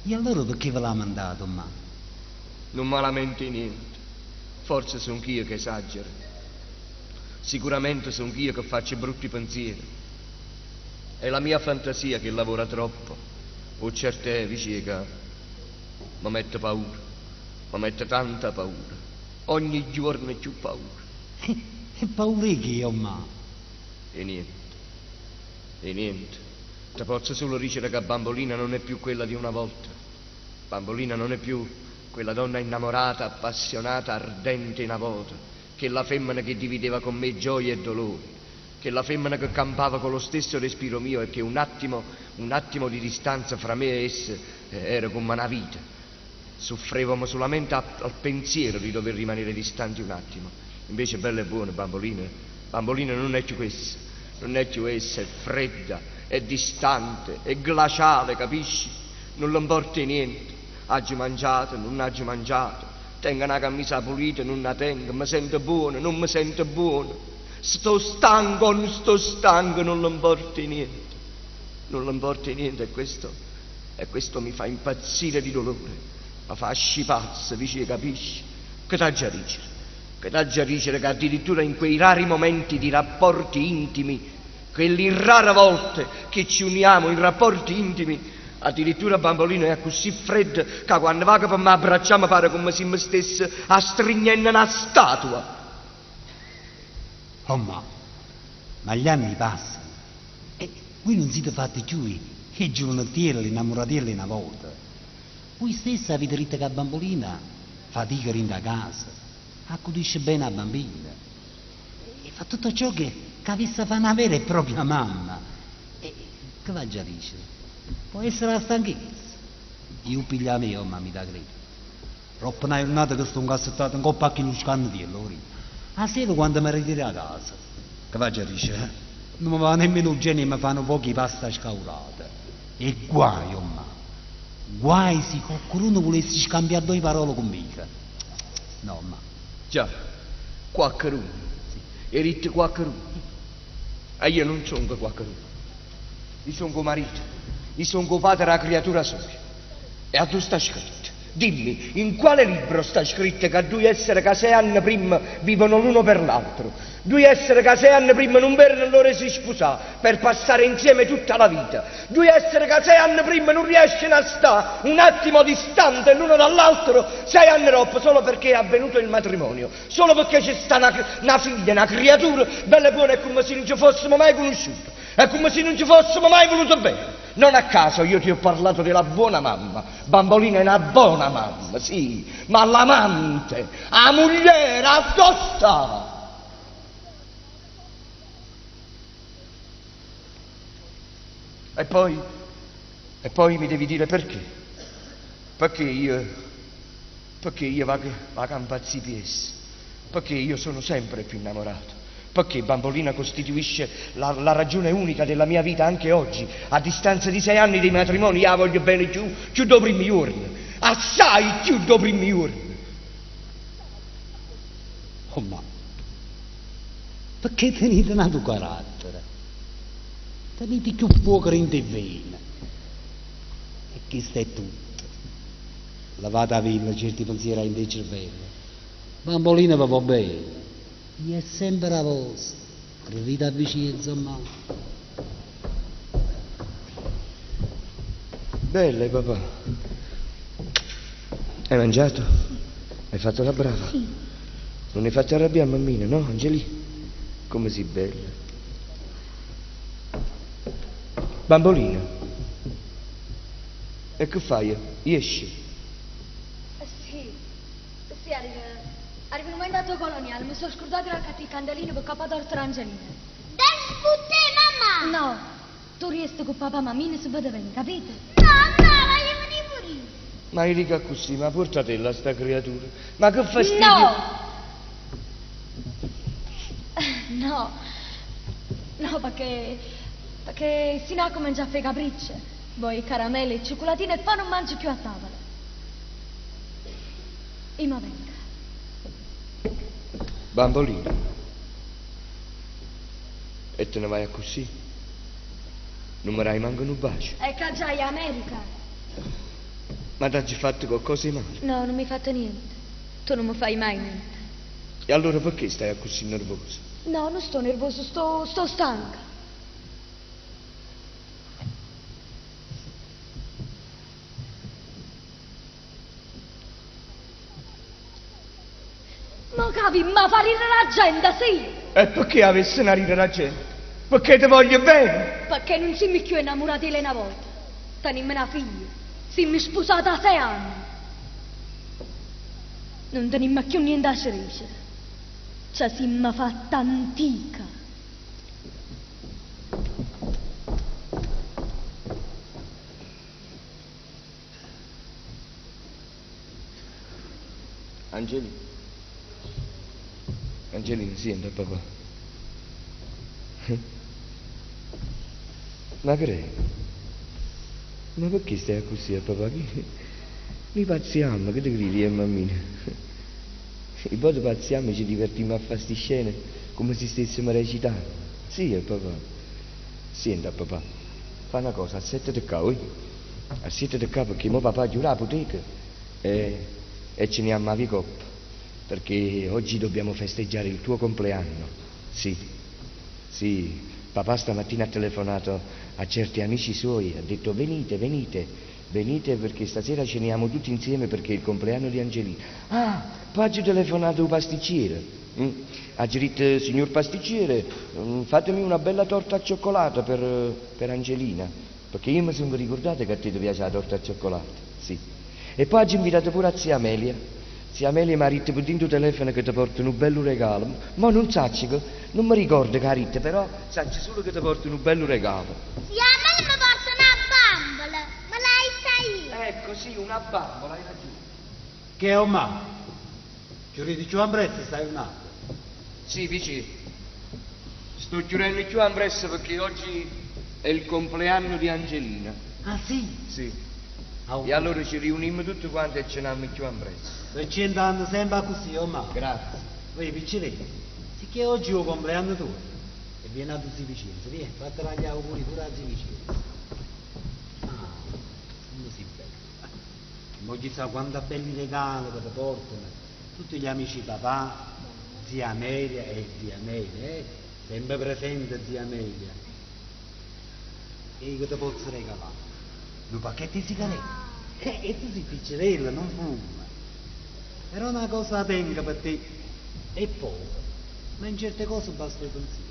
E allora perché ve l'ha mandato, 'on Ma'? Nun me lamento 'e niente. Forse songh'io che esagero. Sicuramente songh'io che faccio brutti pensieri. È la mia fantasia che lavora troppo. 'O certo è, Viciè, ca me mette paura. Me mette tanta paura. Ogni juorno cchiù paura. E paura 'e che, 'on Ma'? 'E niente. 'E niente. Te pozzo sulo dicere che Bambolina non è più quella di una volta. Bambolina non è più quella donna innamorata, appassionata, ardente 'e na vota, chella femmena che divideva con me gioie e dolori, chella femmena che campava con lo stesso respiro mio e che un attimo, un attimo di distanza fra me e essa era comm' na vita. Suffrevamo sulamente al pensiero di dover rimanere distanti un attimo. Invece bella e buona, Bambolina, Bambolina nun è cchiù chesta, nun è cchiù essa, è fredda, è distante, è glaciale, capisci? Nun le 'mporta 'e niente. Aggio mangiato, nun aggio mangiato, tengo na cammisa pulita, nun 'a tengo, me sento buono, nun me sento buono, sto stanco o nun sto stanco, nun le 'mporta 'e niente. Nun le 'mporta 'e niente e questo, e questo mi fa impazzire di dolore, me fa ascì pazzo, Viciè, capisci? Che t'aggia dicere? Che t'aggia dicere che addirittura in quei rari momenti di rapporti intimi, quelli rare volte che ci uniamo in rapporti intimi, addirittura Bambolina è accussì fredda ca quanno vaco pe m'abbraccià me pare comme si me stesse astrignenno na statua. 'on Ma', ma gli anni passano e vui nun site fatte cchiù 'e giuvinottielli, 'nnammuratielli 'e na vota. Vui stessa avite ditto ca Bambolina fatica dint' 'a casa, accudisce bene 'a bambina e fa tutto ciò che c'avessa fa' na vera e propria mamma. E che v'aggia dicere? Po' essere 'a stanchezza. Io piglio 'a me, 'on Ma', m'ita credere. Doppo na jurnata che stongo assettato 'ncoppa a chillu scannetiello, 'o dico, 'a sera quando me ritiro 'a casa, che v'aggia dicere? Nun me va nemmeno 'o genio 'e me fa nu poco 'e pasta scaurata. E guai, 'on Ma', guai si coccuruno vulesse scambià doje parole cu mmico. No, 'on Ma'. Già, quaccheruno. 'E ditto quaccheruno. E io nun songo quaccheruno. I' songo 'o marito, i' songo 'o padre d' 'a criatura soja. E addò sta scritto? Dimmi, in quale libro sta scritto ca duje essere ca sei anne primma vivono l'uno per l'altro, duje essere ca sei anne primma nun vereno l'ora 'e se spusà per passare insieme tutta la vita, duje essere ca sei anne primma nun riesceno a stà un attimo distante l'uno dall'altro, sei anne doppo solo perché è avvenuto il matrimonio, solo perché ce sta na na figlia, na criatura, bello e buono è comme si nun ce fossemo mai cunusciute, è comme si nun ce fossemo mai vuluto bene. Non a caso io ti ho parlato della buona mamma. Bambolina è na bona mamma, sì, ma l'amante, 'a mugliera, addò sta? E poi, e poi mi devi dire perché. Perché io, perché io vaco, vaco a 'mpazzì pe' essa. Perché io sono sempre più innamorato. Perché Bambolina costituisce la, la ragione unica della mia vita anche oggi, a distanza di sei anni di matrimonio, io 'a voglio bene cchiù, cchiù d' 'o primmo juorno. Assai cchiù d' 'o primmo juorno. 'on Ma', pecché tenite n'atu carattere? Tenite cchiù fuoco dint' 'e vene. E chesto è tutto. Levataville cierti pensiere 'a dint' 'e cervelle. Bambolina ve vo' bene. E è sempe d' 'a vosta. Crerite a Vicienzo, 'on Ma'. Bella 'e papà. Hai mangiato? Hai fatto la brava? Sì. Nun 'e fatto arrabbià mammina, no, Angelì? Comme si bella. Bambolina. E che faje? Jesce. Sì, sì, arrivo, arrivo un momento a coloniale, mi sono scordato di accattare i candelini per coppa torta d'Angelina. Vengo con te, mamma! No, tu resti con papà, mammina subito vieni, capito? No, no, voglio venire pure io. Ma io dico così, ma portatela sta creatura. Ma che fastidio! No! No, no, perché, perché sino a comincia a fare capricci. Vuoi caramelle e cioccolatine e poi non mangio più a tavola. Io mi vengo. Bambolina. E te ne vai così? Non mi dai manco un bacio. E che già in America. Ma t'hai fatto qualcosa di male? No, non mi hai fatto niente. Tu non mi fai mai niente. E allora perché stai così nervoso? No, non sto nervoso, sto, sto stanca. Ma capi, ma fa ridere la gente, sì! E perché avesse una ridere la gente? Perché ti voglio bene? Perché non siamo più innamorati di una volta. Tenimmo una figlia. Siamo sposati da sei anni. Non teniamo più niente a crescere. Ci siamo fatta antica. Angelina. Angelina, senta papà. Ma che Ma perché stai così a papà? Che... Noi pazziamo, che ti credi, eh, mammina? E poi pazziamo e ci divertiamo a fare queste scene come se stessimo recitando. Sì, eh, papà. Senta, papà, fa una cosa, assettati qua, oi. Assettati qua perché mo papà chiude la bottega e, e ce ne andiamo a Vicoppa, perché oggi dobbiamo festeggiare il tuo compleanno. Sì, sì, papà stamattina ha telefonato a certi amici suoi, ha detto venite, venite, venite perché stasera ceniamo tutti insieme perché è il compleanno di Angelina. Ah, poi ha telefonato un pasticcere. Mm. Ha detto, signor pasticcere, fatemi una bella torta al cioccolato per, per Angelina, perché io mi sono ricordato che a te ti piace la torta al cioccolato. Sì. E poi ha invitato pure a zia Amelia. Zia Amelia mi ha detto per dentro telefono che ti porta un bello regalo. Ma non saccio, che- non mi ricordo che ha detto, però saccio solo che ti porta un bello regalo. Sì, a me mi porta una bambola, me l'hai io. Ecco, sì, una bambola, hai ragione. Che è un ma? Ci ridi giù a brezza, stai un altro. Sì, vicino. Sto chiudendo più ambressa perché oggi è il compleanno di Angelina. Ah sì? Sì. Ah, E allora ci riunimmo tutti quanti e cenammo più ambressa. Per cent'anni sempre così, oh ma. Grazie. Voi picciretti, sicché oggi è il compleanno tuo. E viene a zio Vicenzo, vieni, fatela gli auguri pure a zio Vicenzo. Ah, come si bello. Mo chissà quanta belli regali che ti portano. Tutti gli amici di papà, zia Amelia e zia Amelia, eh? Sempre presente zia Amelia. E io che ti posso regalare? Due pacchetti di sigarette. E tu sei piccerella, non fuma. Però una cosa la tengo per te è poco, ma in certe cose basta il pensiero.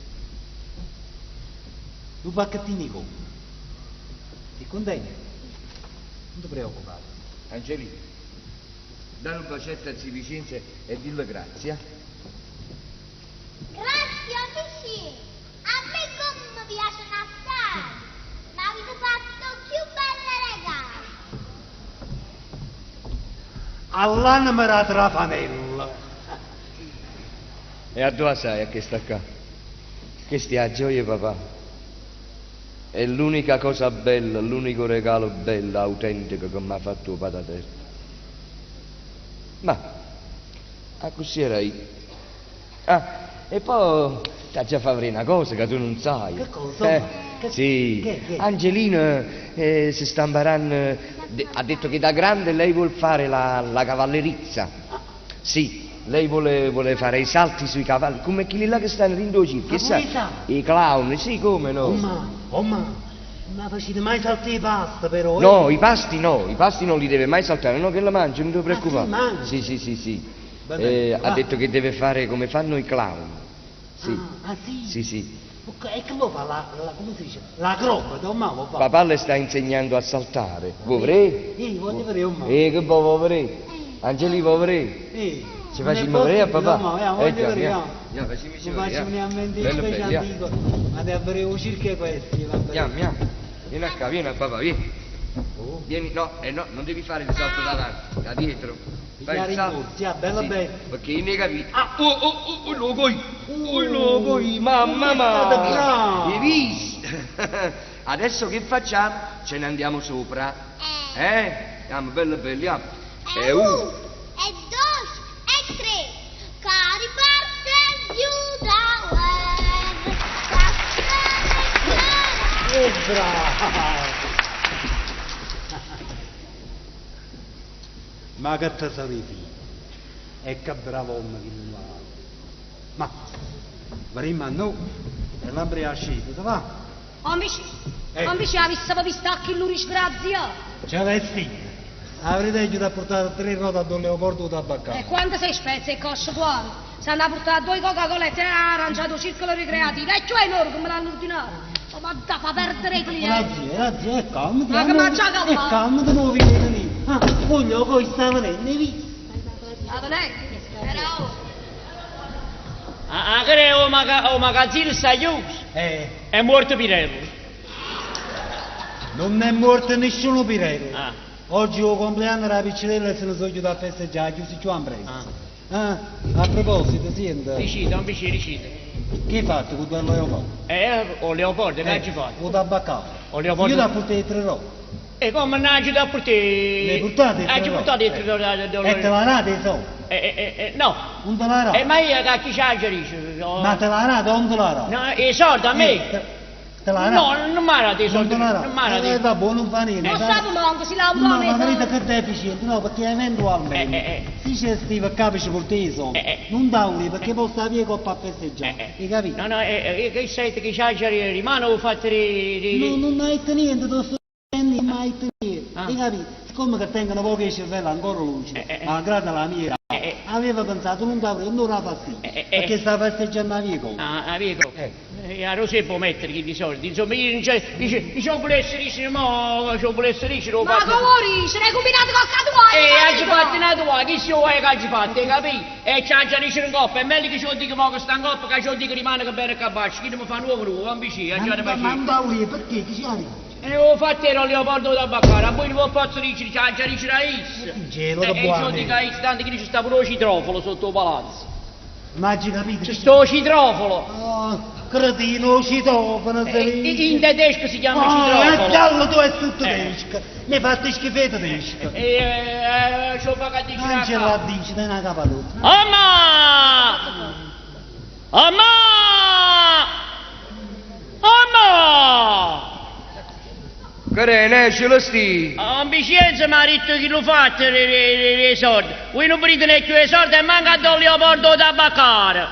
Due pacchettini con. Ti contento? Non ti preoccupare. Angelina, dai un bacetto a zio Vicenzo e dillo grazie. eh. Grazie amici, a me come mi piacciono assai, ma avete fatto più belle regalo. All'anima la trafanella. E a dove sai a che sta qua? Che stia a gioia papà. È l'unica cosa bella, l'unico regalo bello, autentico che mi ha fatto pataterno. Ma, a così era io. Ah, e poi ti già fare una cosa che tu non sai. Che cosa? Eh, Che- sì, che- che? Angelina si sta imparando, ha detto che da grande lei vuol fare la, la cavallerizza. Sì, lei vuole, vuole fare i salti sui cavalli, come quelli là che stanno in circo, Ma sai? come sa? I clown, sì, come no? Oh ma, oh ma, non facete mai salti di pasta però, eh? No, i pasti no, i pasti non li deve mai saltare, no che la mangi, non ti preoccupare. Ah, sì, mangia. Sì, sì, sì, sì. Bene, Ha va. detto che deve fare come fanno i clown. Sì. Ah, ah, sì? Sì, sì. E che lo fa? La, la, come si dice? L'acrobata, o mamma fa? Papà le sta insegnando a saltare. Vorrei? Io voglio vedere un mamma. Eh, che vuoi vedere? Angelì, vuoi vedere? Eh, Ci non è facciamo vedere a possibile, papà? mamma, eh, voglio già, vedere, via. no. Via, facciamoci Non vedere, faccio via. neanche Bello, specie bello, via. antico, ma devo avere un circo questi, va bene. Andiamo, andiamo. Vieni a qua, vieni a papà, vieni. Vieni, no, eh no, non devi fare il salto davanti, da dietro. Fai Pigliare il in salto. corsa, sì, bello, Sì, bello. Perché io ne hai capito. Ah, oh, oh, oh, oh, loco, oh, loco, mamma, Sei stato mamma. bravo. Hai visto? Adesso che facciamo? Ce ne andiamo sopra. Eh? Andiamo, bello, bello, andiamo. E E uno. uno, e due, e tre. Cari parte giù da guerra. E bravo! Ma che te sapevi? E che bravo uomo che non va. Ma, prima no, e l'ambria uscita, va? Amici, Eh. amici, avesse visto a chi lui disgrazia. Ce l'hai Avrei aiutato a portare tre ruote a Don Leopoldo da E Baccano. quando sei spezza e coscia quanto? S'hanno portato due Coca-Cola e arrangiato circolo ricreativo. E cioè loro come l'hanno ordinato. Oh, ma da fa perdere i La clienti. zia, la zia, è calma, Ma che mangia che è fa? calma, ti muovi lì. Ah, voglio che sta venendo, hai visto? Va bene? Però... Ah, ah, che è o, maga- o magazzino sta chiuso. Eh, È morto Pirello. non è morto nessuno Pirello. Ah. Oggi è il compleanno della piccerella e se ne sono chiuso a festeggiare, chiusi più a presto. Ah, a proposito, senta, Dicite, non vicino, dicite. che hai fatto con quello Leopoldo? Eh, o Leopoldo, che ci fatto? O tabaccavo. O Leopoldo. Io da portare i tre robe. E come non ci da portare? Le portate i Ah, tre ci robe? portate i tre robe. E te la date i soldi? Eh, eh, eh, no. Non te la date? Eh, ma io che chi c'ha dice? Ma te la date o non te la date? No, i soldi a me? Eh, te, te la date? No, non mi ha dato i Non soldi. te la date? Non mi ha dato. Eh, vabbè, non fa niente. Non dai. sa manco, si lavora No, ma verità che deficit, no, perché eventualmente Eh, eh, se c'è stiva capo ci porti i soldi, Eh, eh. non da perché poi sta via coppa a festeggiare, Eh, eh. hai capito? No, no, eh, eh, che sei che c'ha rimane o fatto ri... No, non hai detto niente, ti sto dicendo, non hai detto niente, Ah. hai capito? Siccome che tengono pochi cervello ancora lucido, Eh, eh, eh. malgrado la mia, Eh, eh. aveva pensato non da non la fastidio, Eh, eh, eh. perché sta festeggiando la via coppa. Ah, amico, eh. a Rosè può mettere chi di soldi, insomma, io non c'è, dice, dice, non volesse dire, mo, se volesse dire, lo Ma faccio. come dice? Ne hai combinato qualche tua? Eh, hai fatto una tua, chi si vuole che hai fatto, hai capito? E c'ha già dice in coppa, è meglio che ce lo dica mo che sta in coppa, che ce lo dica rimane che bene capace, chi non mi fa nuovo nuovo, non vicino, Ma già ne ma non faccio. da perché? Chi ci ha E ho fatto ero Leopoldo da Baccaro, a voi non posso dire, c'ha già dice la Is. Gelo E da e ce lo buone. dica Is, tanto che ci sta pure il citrofolo sotto il palazzo. Ma ci capito? C'è sto citrofolo. Oh, cretino, citofono, se Eh, In tedesco si chiama Oh, e citrofolo. giallo tu è tutto Eh. tedesco. Mi hai fatto schifetto tedesco. E eh, ci ho pagato di Non ce la dici, dai una caparotta. Amma! Amma! Amma! Che ne esce lo sti? Ambizienza mi ha detto chi lo fa le, le, le, le soldi. Voi non prendete neanche più i soldi e manca a Don Leopoldo da Baccaro.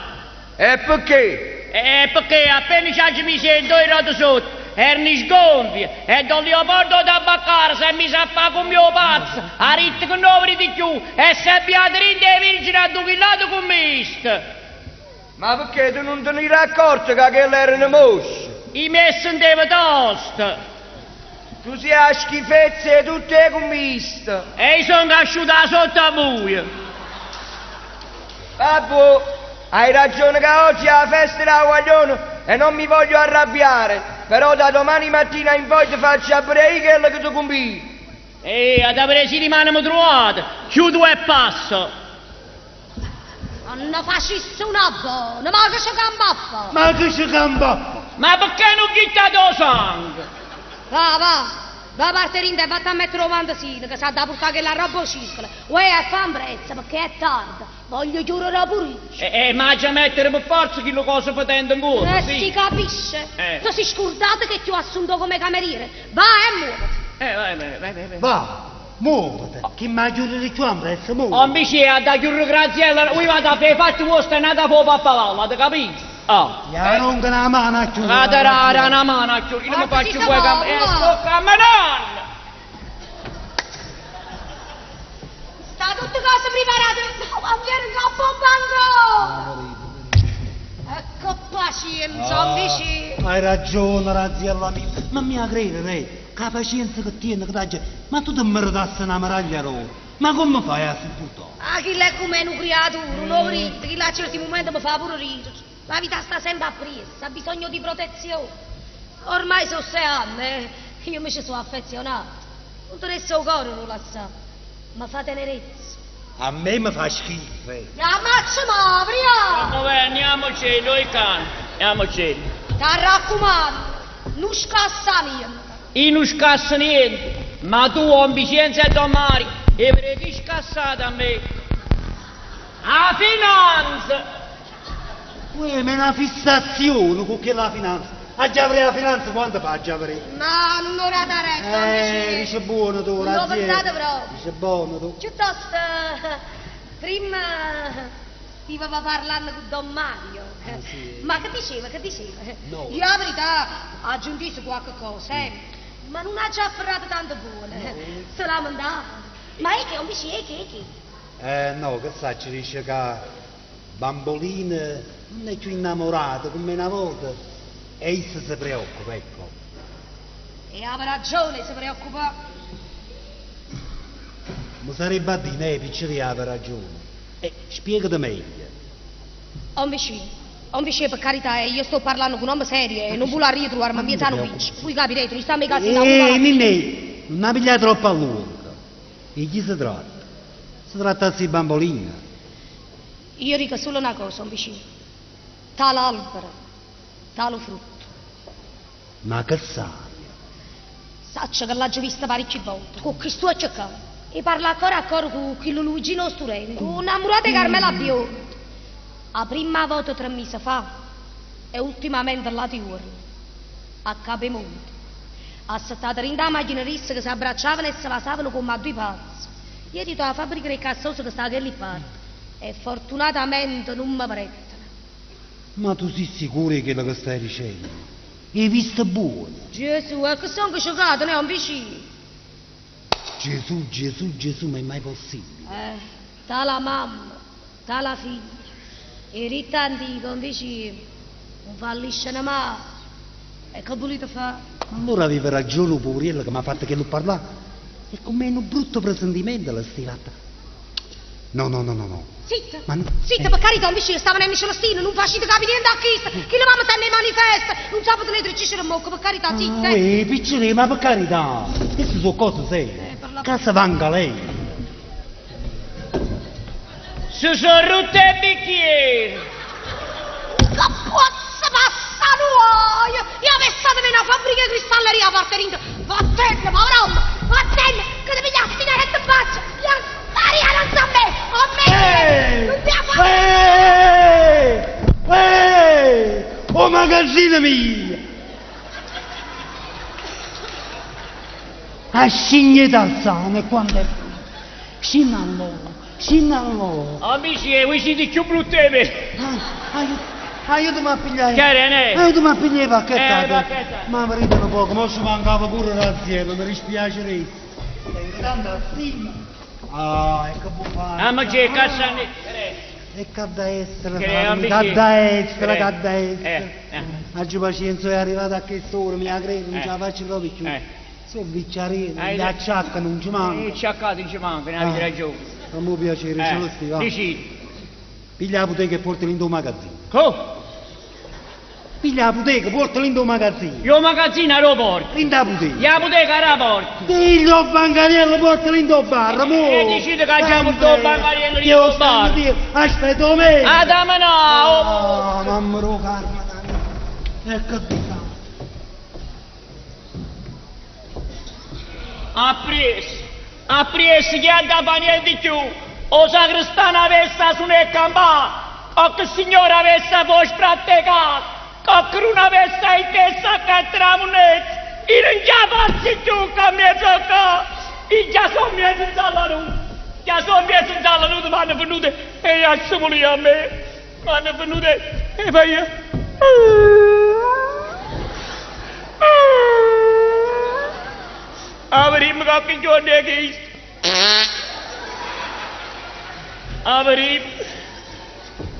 E perché? Eh, perché appena ci ha messo i due roti sotto, erano sgonfie. E Don Leopoldo da Baccaro si è messo a fare come mio pazzo. Ha detto che non di più e si è avviato in dei virgini a due chilate con misto. Ma perché tu non te ne eri accorto che quelle erano mosce? I miei sentivo tosto. Tu sei a schifezza e tutte le commiste. E io sono asciugato sotto a buio. Babbo, hai ragione che oggi è la festa della guaglione e non mi voglio arrabbiare, però da domani mattina in poi ti faccio aprire io quello che tu combini. E ad avere si rimane trovato. Chiudo e passo. Non facesse una buona, ma che ci campa a fare? Ma che ci campa? Ma perché non gittate il sangue? Va, va, va a parte rinda e vatti a mettere un mantasino, che sa da portare che la roba circola. Uè, e fa in brezza, perché è tardi. Voglio chiudere pure io. E, eh, ma già mettere per forza chi lo cosa potente in culo, Eh, sì. si capisce. Eh. Tu sei scordato che ti ho assunto come cameriere. Va e muoviti. Eh, vai, vai, vai, vai, vai. Va, muoviti. Chi mi ha chiuso di più presto, Oh, muoviti. invece a da chiudere Graziella, voi vado a fare i fatti vostri e andate a fare pappavallo, avete capito? Oh. Ya non che una mano a chiudere. La dare una mano a chiudere, io non Ma faccio si quei cam... muove. Eh, sto camminando! Sta carità, tutte cose preparate, no, ma viene 'ncoppa 'o bancone! E che pacienza, Ah, vicino! Hai ragione, Raziella mia. Ma mi credere, che la pazienza che tieni, che t'aggia... Ma tu ti meritassi una medaglia d'oro. Ma come fai a sopportare? Ah, chi è come un creatura, un overito, chi là a certi momenti mi fa pure ridere. La vita sta sempre appresso, ha bisogno di protezione. Ormai sono sei anni, eh, io mi ci sono affezionato. Non te ne so cuore non la sa, ma fa tenerezza. A me mi fa schifo. eh. La mazza mavria! Dove andiamoci, noi can, andiamoci. Ti raccomando, non scassa niente. Io non scasso niente, ma tu, con Vicenza e Don Mario, e per chi scassate a me? La finanza! Uè, ma è una fissazione con che la finanza. Ah, già avrei la finanza, quanto fa già avrei? Ma non ora da retta, Eh, dice buono tu, Non l'ho Raziella. pensato proprio. Dice buono tu. Piuttosto, prima stava parlando con Don Mario. Ah, sì. Ma che diceva, che diceva? No. Io la verità ho aggiunto qualche cosa, eh. Ma non ha già afferrato tanto buono. Se la mandava. Ma è che, non dice, è che, è che? No, che sa, ci dice che Bambolina non è più innamorata come una volta. E essa si preoccupa, ecco. E aveva ragione, si preoccupa. Mi sarebbe a dire, picceria aveva ragione. Spiegati meglio. Oh, vicino, oh, vicino, per carità, io sto parlando con un uomo serio e non vuole ritrovarmi a mia Non zano ti piccio. Voi capirete, mi stiamo in casa Ninè, non la piglia troppo a lungo. Di chi si tratta? Si tratta di bambolina. Io dico solo una cosa, un vicino. Tale albero, tale frutto. Ma che sai? Saccio che l'ho già vista parecchie volte, con chi sto a cercare. E parla ancora ancora con quello Luigino Sturento, un innamorato di Carmela Biondi. La prima volta 3 mesi fa e ultimamente là di giorno, a Capemonte. Ha settato in da macchina rissa che si abbracciavano e si vasavano come a due pazzi. Io dico alla fabbrica del cassoso che sta che lì parte. E fortunatamente non mi prettano. Ma tu sei sicuro di quello che stai dicendo? Hai visto buono? Gesù, è che sono giocato, ne ho un vicino. Gesù, Gesù, Gesù, ma è mai possibile? Ta la mamma, ta la figlia. E rita antica, un vicino, non fallisce mai. E che volete fare? Allora aveva ragione il poveriello che mi ha fatto che lo parlare. E come un brutto presentimento la stai fatta. No, no, no, no, no. Zitta, Ma no- zitta, per carità, un vicino stava nel Celestino, non facete capire niente a chi Chi la mamma sta nei manifesti, non sa tenere tre cicere in bocca, per carità, zitta. Ah, piccine, ma per carità, queste sono cose serie. Casa vanca lei. Si sono rotte i bicchieri! Che pozza passare io! Io pensate una fabbrica di cristalleria a parte rinda. Vattene, pover'uomo, vattene, che ti pigliassi sigaretta in faccia. Io, Maria, non sa me, a me, non ti ha fatto... Ehi! Ehi! Oh magazzino mio! A scigne tarzano quando è Scinna allora, scinna allora. Amici, voi siete più brutti di me! Aiutami a pigliare. Che era, ne? Aiutami a pigliare i pacchettati. Eh, pacchettati. Ma mi ridono poco, mo ci mancava pure l'azienda, mi dispiace Tengo tanta stima. Ah, ecco può fare. Ah, ma c'è cazzo E che da essere, Che fratello, amici? che da essere, Eh, che da essere. eh. Aggi pazienza, è arrivata a quest'ora, mi credo, non ce la faccio proprio più. Eh. Sono vicciarino, Eh, gli acciacca non ci manca. Eh, acciaccato non ci manca, ne avete Ah. ragione. Fammi piacere, ce lo stai, va. Dici, Piglia la bottega e portala in tuo magazzino. Oh! Piglia la bottega, portala in tuo magazzino. Io magazzino lo porto. In da bottega. La bottega la porto. Dillo al bancariello, portala in tuo bar, mo. E dici che già porto il bancariello in Io tuo bar. Aspetta me. Ah, dammi no! Oh, mamma ro carma, Ecco disastro. Appresso, appresso che ha da fare niente di più. O sagrestano avesse su nel campà, o che signora avesse poi sprattecato, o che non avesse in testa che tramonetto. Io non già faccio più che mi tocca. Io già sono mezzo in sala Già sono mezzo in sala mi hanno venuto e assumuli a me. Mi hanno venuto e poi io. Avremmo qualche giorno che. A verì.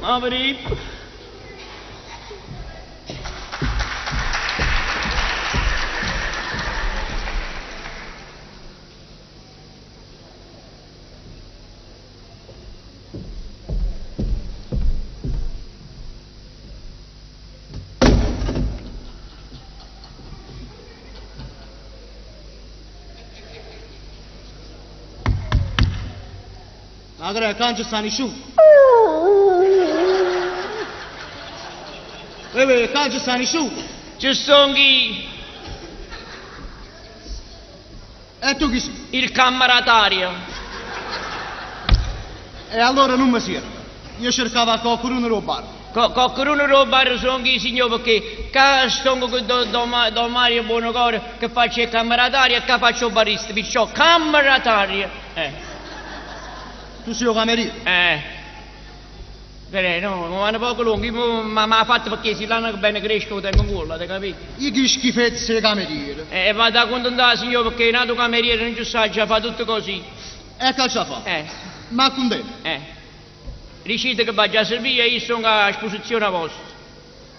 A verì. Ma che qua non ci sta nessuno. Uè, qua non ci sta nessuno. Ci sono chi? E tu chi sei? Il camaratario. E allora non mi serve. Io cercavo qualcuno del bar. Qualcuno del bar sono chi, signor, perché qua sto con Don Mario Buonocore che faccio il camaratario e qua faccio il barista, perciò camaratario. Tu sei un cameriere? Beh, no, ma vanno poco lungo, ma mi ha fatto perché se l'hanno bene cresco lo tengo in culo, hai capito? Io che schifezze di cameriere. Va da contentare, signor, perché è nato cameriere non ci sa, già fa tutto così. E che ci fa? Ma contento? Dicete che va già a servire e io sono a disposizione vostra.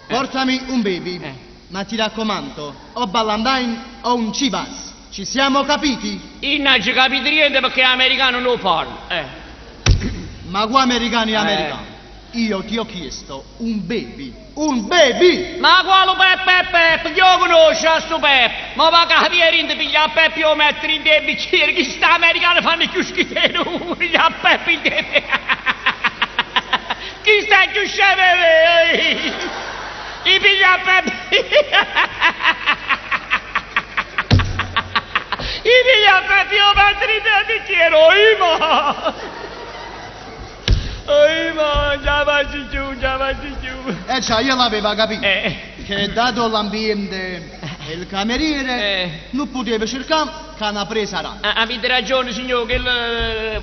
Portami un baby, ma ti raccomando, o Ballantyne o un Chivas. Ci siamo capiti? Io non ci capito niente perché l'americano non parla. Ma qua americani e americani. Io ti ho chiesto un baby, un baby! Ma quale Peppe Peppe? Io conosco a sto Peppe! Ma va a capire in piglia Peppe io metto in dei bicchieri, chi sta americano fanno più schifo, piglia Peppe in dei Chi sta più scemo? I piglia Peppe! I piglia Peppe io metto in dei bicchieri, oh ma! Oh, ma, già faccio giù, già faccio giù. Eh già, io l'avevo capito. Che dato l'ambiente e il cameriere non poteva cercare che una presa rana. Ah, avete ragione, signore, che Ma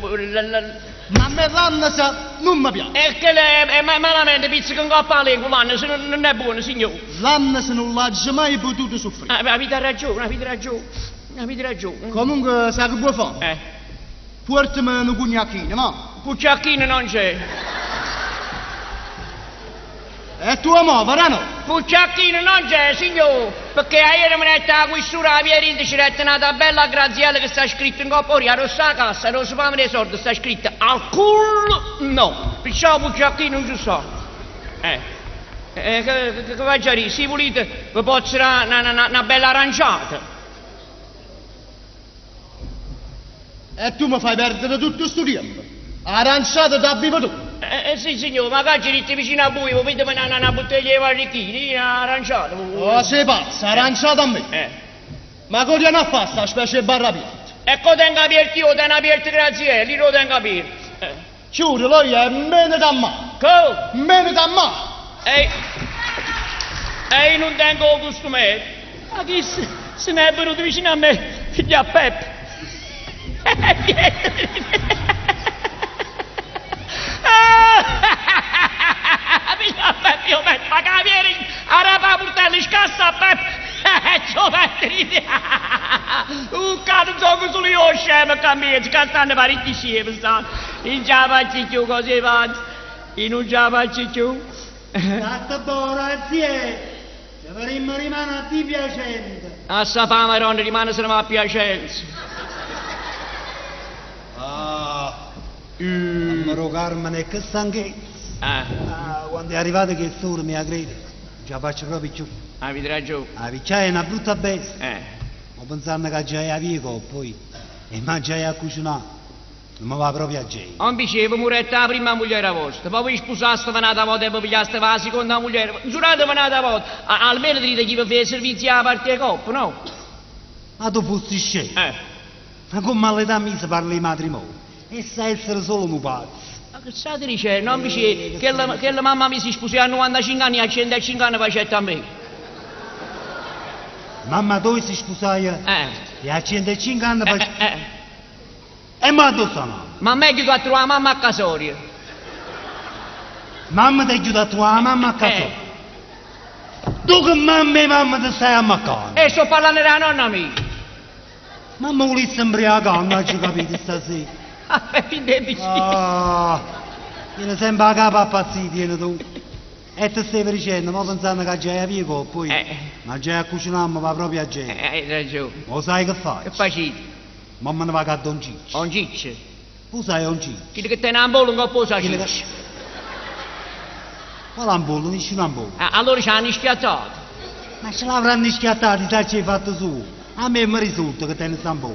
a me l'annasa non mi piace. È che le, è malamente pizzica in coppa alla lingua, ma se non è buono, signore. L'annasa non l'ha mai potuto soffrire. Ah, avete ragione, avete ragione, avete ragione. Comunque, sai che vuoi fare? Portami un cugnacchino, no? Cucciacchino non c'è. E tu mo, varano? Pucciacchino non c'è, signore, perché ieri mi detta la questura a via Rinde, c'era una tabella a Graziella che sta scritto in coppa, ora rossa cassa, rossa fame dei soldi, sta scritto al culo no, perciò Pucciacchino non ci sta. Che faccio dire? Se volete vi posso dare una bella aranciata. E tu mi fai perdere tutto sto tempo. Aranciata da vivo tu. Sì signore, ma che ci vicino a voi, volete una bottiglia di varricchini, aranciata. Oh, sei pazza, aranciata a me. Ma cosa ne fa sta specie di barra aperta? E cosa tengo aperto io, tengo aperto Graziella, io lo tengo aperto. Chiudi, lei è meno da male. Come? Meno da male. E io non tengo costume. Ma chi se ne è venuto vicino a me? Figlia Peppe. Figlia Peppe, io metto la caviere, arapa portella, scassa Peppe. C'ho mettere. Un cazzo gioco solo io scemo cammino, che stanno parecchi scemi stanno. In già faccio più così avanti. In non già faccio più. State buona, zia. Ci faremmo rimanere a ti piacente. A sa fa maronna rimane se non va a Piacenza. Ah, Amaro Carmine, che stanchezza. Ah, quando è arrivato che solo mi ha credo, non ce la faccio proprio più. Avete ragione. La picciaia è una brutta bestia. Ma pensando che già è a via poi, e mangiai a cucinare, non mi va proprio a genio. Non dicevo, muretta la prima moglie vostra, poi vi sposaste un'altra volta e poi pigliaste la seconda moglie. Giurate un'altra volta, almeno dite chi vi fa i servizi alla parte di coppa, no? Ma tu fossi scemo. Ma come all'età mia si parla di matrimonio? E sa essere solo un pazzo. Ma che state dicendo? Non mi dice che la mamma mi si sposò a 95 anni e a 105 anni facette a me. Mamma dove si sposai? E a 105 anni facette... E ma dove sta mamma? Ma meglio che a trovare mamma a Casoria. Mamma ti aiuta a trovare mamma a Casoria? Tu che mamma e mamma ti stai ammaccando? E sto parlando della nonna mia. Mamma volesse imbriacare, non ci capite stasera. Ah. Tiene sempre 'a capa a pazzia, tieni tu. E te stevo dicendo, mo pensando che già via coppa, io. Ma già a cucinammo per la propria gente. Hai ragione. Lo sai che faccio? Che facite? Mo me ne vado a Don Ciccio. Don Ciccio? Tu sai Don Ciccio? Quello che tiene ampolla in coppa 'o Quello che- saciccio. Quale ampolla? Nessuna ampolla. Ah, allora ci hanno schiattato. Ma ce l'avranno schiattato, sai che hai fatto su. A me mi risulta che tiene sta ampolla.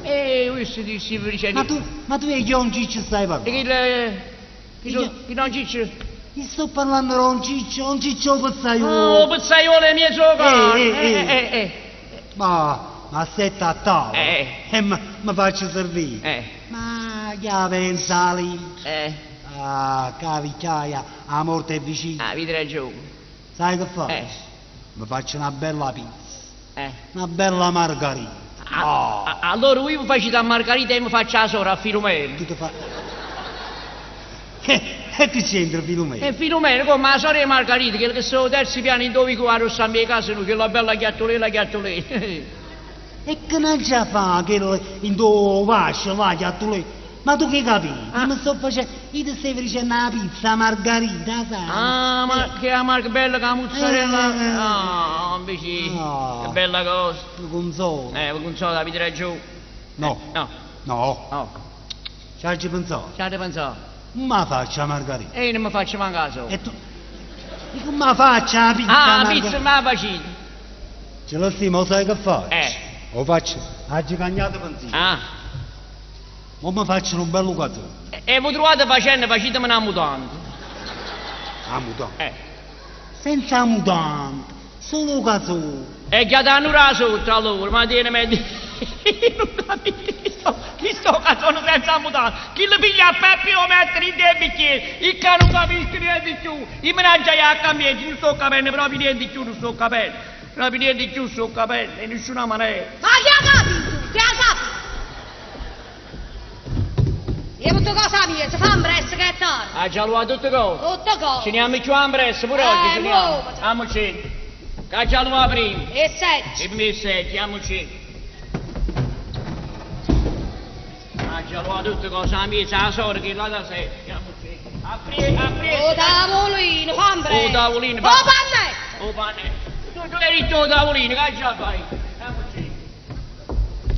Questo ti stavo dicendo. Ma tu, ma tu e Don Ciccio stai parlando? E chi, chi, so- chi Don Ciccio? Io sto parlando di Don Ciccio, Don Ciccio pizzaiolo. Oh, pizzaiolo è mio suocero. Ehi, ehi, ehi. eh, Ma, ma setta a tavola. Eh. E mi faccio servire. Eh. Ma chi la pensa lì? Eh. Ah, che vecchiaia, la morte è vicina. Ah, avete ragione. Sai che faccio? Eh. Mi faccio una bella pizza. Eh. Una bella margarita. Ah, ah, Allora voi mi facete a Margherita e mi faccio la sora a Filomena. Tu ti fai... Che, e che c'entra Filomena? E Filomena come la sora di Margherita, che sono terzi piani in dove qua rossa a mia casa, lui, che la bella chiattolella, chiattolella. E che non ce fa che in dove vascio là, chiattolella? Ma tu che capisci? Ah. Mi sto facendo... Io ti stavo dicendo una pizza margarita, sai? Ah, ma che la marca bella che la mozzarella. Eh, eh, eh. Ah, invece, No. che bella cosa. Mi consolo. Consolo, avete ragione. No. No. No. No. Ci hai pensato? Ci avete pensato? Ma faccio la margarita. E io non mi faccio mancare solo. E tu... E come la faccio la pizza? Ah, la margarita? pizza me la facete. Ce lo stimo, sai che faccio? Eh. Lo faccio. Oggi cagnato pensiero. Ah. Mo mi faccio un bello cazzone. E voi trovate facendo, facetemi una mutanda. La mutanda? Eh. Senza mutanda, solo cazzone. E già da un'ora sotto allora, ma tieni me... Io non capisco, chi sto cazzone senza mutanda? Chi lo piglia a Peppi lo mette in dei bicchieri? Il che non capisco niente più. Io me ne già a cambiare, non sto capendo proprio niente più, non sto capendo. Proprio niente più sto capendo, in nessuna maniera. Ma chi ha capito? Chi ha capito? Io tutto cosa mia, si fa un presto che è tardi. Ha già luato tutte cose. Tutto cosa. Ce ne abbiamo più a presto, pure oggi ce ne abbiamo. muoviti. Amoci. Che ha già luato prima. E seggi. E mi seggi, amoci. Ha già luato tutte cose, la mia, la sorella che là da sé. Amoci. Apri, apri. O tavolino, fa un presto. O tavolino, O fa- pannetto. O panetto. Tu, tu hai detto o tavolino, che già fai? Amoci.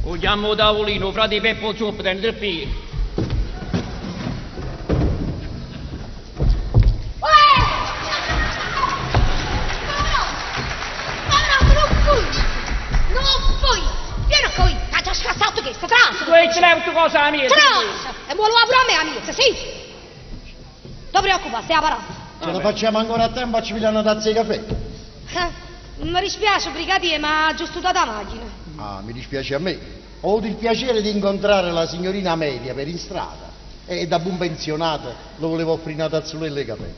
O chiamo o tavolino, o frate Peppo Zuppo, dentro il piede. Ma no, non puoi. Non puoi. Vieni qui, ti ha già scassato questo, trasa. Tu hai ce cosa la mia. Trasa. E mo lo apro a me, amica, sì. Non preoccupare, stai a parlare. Ce la facciamo ancora a tempo a ci pigliare una tazza di caffè? Mi dispiace, brigadier, ma ho giusto la macchina. Ah, mi dispiace a me. Ho avuto il piacere di incontrare la signorina Amelia per in strada e da buon pensionato lo volevo offrire una tazzulella di caffè.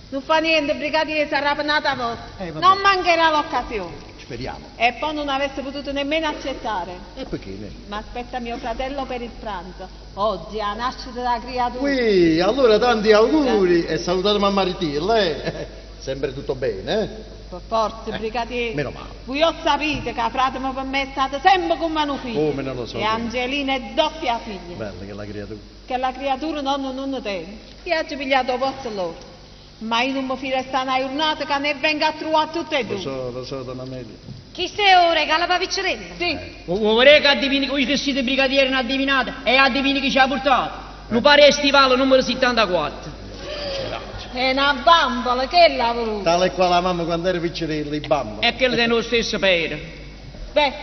Non fa niente, brigadiere, sarà per un'altra volta. Eh, vabbè. non mancherà l'occasione. Speriamo. E poi non avesse potuto nemmeno accettare. E perché? ne? Ma aspetta mio fratello per il pranzo. Oggi è la nascita della creatura. Qui, allora tanti auguri e salutate mamma Ritilla, eh. Sempre tutto bene, eh? Per forza, brigadiere. Meno male. Voi ho sapete che frate per me è stato sempre come un figlio. Come non lo so. E Angelina è doppia figlia. Bella che la creatura. Che la creatura nonno non tiene. Io ho pigliato posto loro. Ma io non mi fido stare una giornata che ne venga a trovare tutte e Lo due. so, lo so, donna Amelia. Chi sei ora? Che la paviccerella? Sì. Vorrei che addivini, voi che siete brigadieri non addivinate, e addivini chi ci ha portato. Non pare stivale numero 74. È una bambola che l'ha voluta. Tale e quale la mamma quando era piccerella, i bambini. E che le tengo lo stesso per. Beh,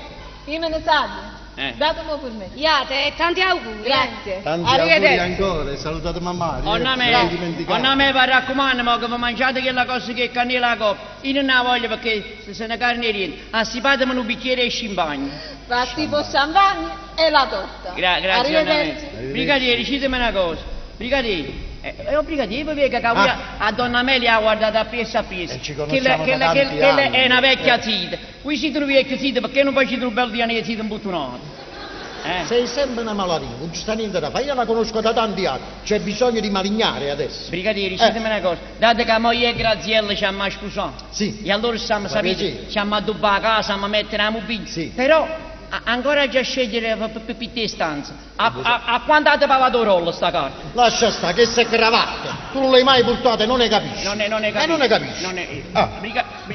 io me ne salgo. Eh. Datemi per me. Iate, e tanti auguri. eh. Grazie. Tanti auguri Arrivederci. ancora e salutate mamma. Onna eh, me, non dimenticate. onna me, vi raccomando, ma che vi mangiate quella cosa che è cannella a coppa. Io non la voglio perché se se ne carne niente. Assipatemi un bicchiere e champagne. Va tipo champagne e la torta. Grazie, onna me. Arrivederci. Brigadiere, dicetemi una cosa. Brigadiere, eh, oh, brigadiere, voi vedi che voi Ah. a, a donna Amelia ha guardato a piessa a piessa. E ci Che conosciamo che da che tanti che anni. è una vecchia Eh. zita. Voi siete un vecchio zita, perché non facete un bel dia zita imbottonata? Eh? Sei sempre una malaria, non ci sta niente da fare. Io la conosco da tanti anni. C'è bisogno di malignare adesso. Brigadiere, dicetemi una cosa, dato che moglie e Graziella ci hanno sposato. Sì. E allora siamo, Fa sapete, piacere. ci hanno addobbato a casa, siamo mettere la mobilia. Sì. Però Ancora aggia scegliere p' 'e stanze. A quanto 'ate pavato 'o rollo sta carta? Lascia sta, chesta è cravatta. Tu non l'hai mai purtata e non ne capisci. Non ne, non ne E non ne capisci. Non ne... Ah.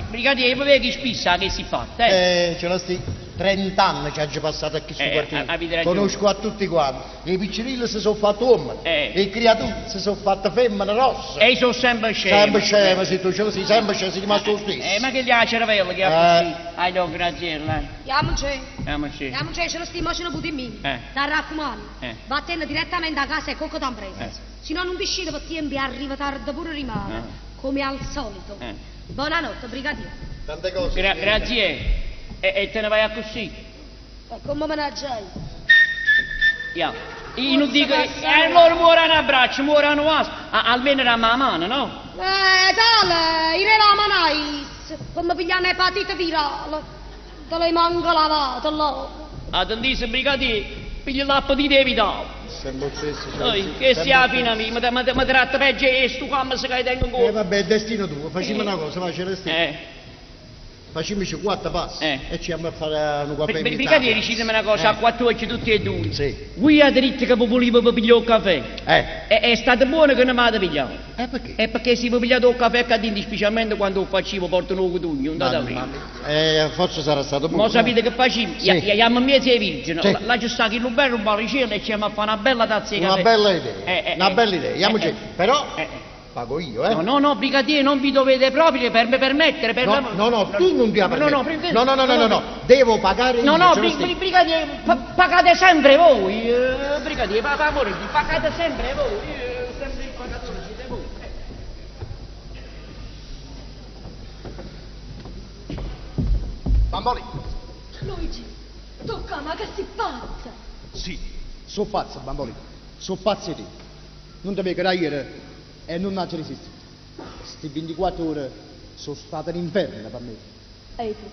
Brigadiere, io veco spisso 'a che si fatta, eh. Eh, ce la sti. Trent'anni ci aggio passato a chisto quartiere. Avite ragione. Conosco a tutti quanti. 'E piccerilli si so' fatte uommene. 'E creature si so' fatte femmene grosse. E io so' sempre scemo. Sempre scemo, si tu ce lo sei, sempre scemo, sei rimasto lo stesso. Eh, ma che gli ha la cervella che ha così? Ai do, Graziella, eh. Jammoce. Jammoce. Jammoce, ce ne stiamo, mo ce ne putiamo ì. Eh. T'arraccomando. Eh. Vattene direttamente a casa e coccati ampressa. Eh. Si no nun ti sciti per tempo e arriva tardi pure rimane. Eh. Come al solito. Eh. Buonanotte, brigadiere. Tante cose. Grazie. E, e te ne vai accussì? E come me ne giai? Ja. Io non dico... E allora muore un abbraccio, muore un vaso. Almeno dammi la mano, no? Eh, tale, irei la manais, come pigliare un'epatite virale. Te le manco lavate, là. Attendise, brigadiere, piglia l'appetito vitale. Sempre lo stesso. Oi, che sia la fine mia, mi tratta peggio e sto campo che tengo in Eh cuore. vabbè, è destino tuo, facciamo una cosa, va, Celestino. Eh. Facciamoci quattro passi e ci andiamo a fare un caffè in Brigadiere, Italia. dicetemi una cosa, a quattro occhi tutti e due. Sì. Voi avete detto che vi volevo per pigliare il caffè. Eh. È, è stato buono che non mi avete pigliato. Eh perché? È perché se vi pigliate il caffè qua dentro, specialmente quando lo facevo, portano un cotugno, non date Mamma mia. Eh, forse sarà stato buono. Ma sapete che facciamo? Sì. Andiamo in mezzo ai virgini, Sì. là, là ci sta chi lo bello un baricello e ci andiamo a fare una bella tazza di Una caffè. bella idea, Eh, una eh, bella idea, andiamoci. eh, Però pago io, eh. No, no, no, brigadiere, non vi dovete proprio per permettere. Per No, no, no, tu non ti No, no, permettere. No, no, no, no, no, no, devo pagare No, io. no, ce lo stesso. brigadiere, pagate sempre voi, eh, brigadiere, pa, pa, amore, pagate sempre voi, eh, sempre il pagatore siete voi. Bamboli. Luigi, tocca, ma che si pazza! Sì, sono pazzo, bamboli. Sono pazzo di te. Non ti vedo ieri e non ho resistito. Queste 24 ore sono state l'inferno per me. Ehi pure,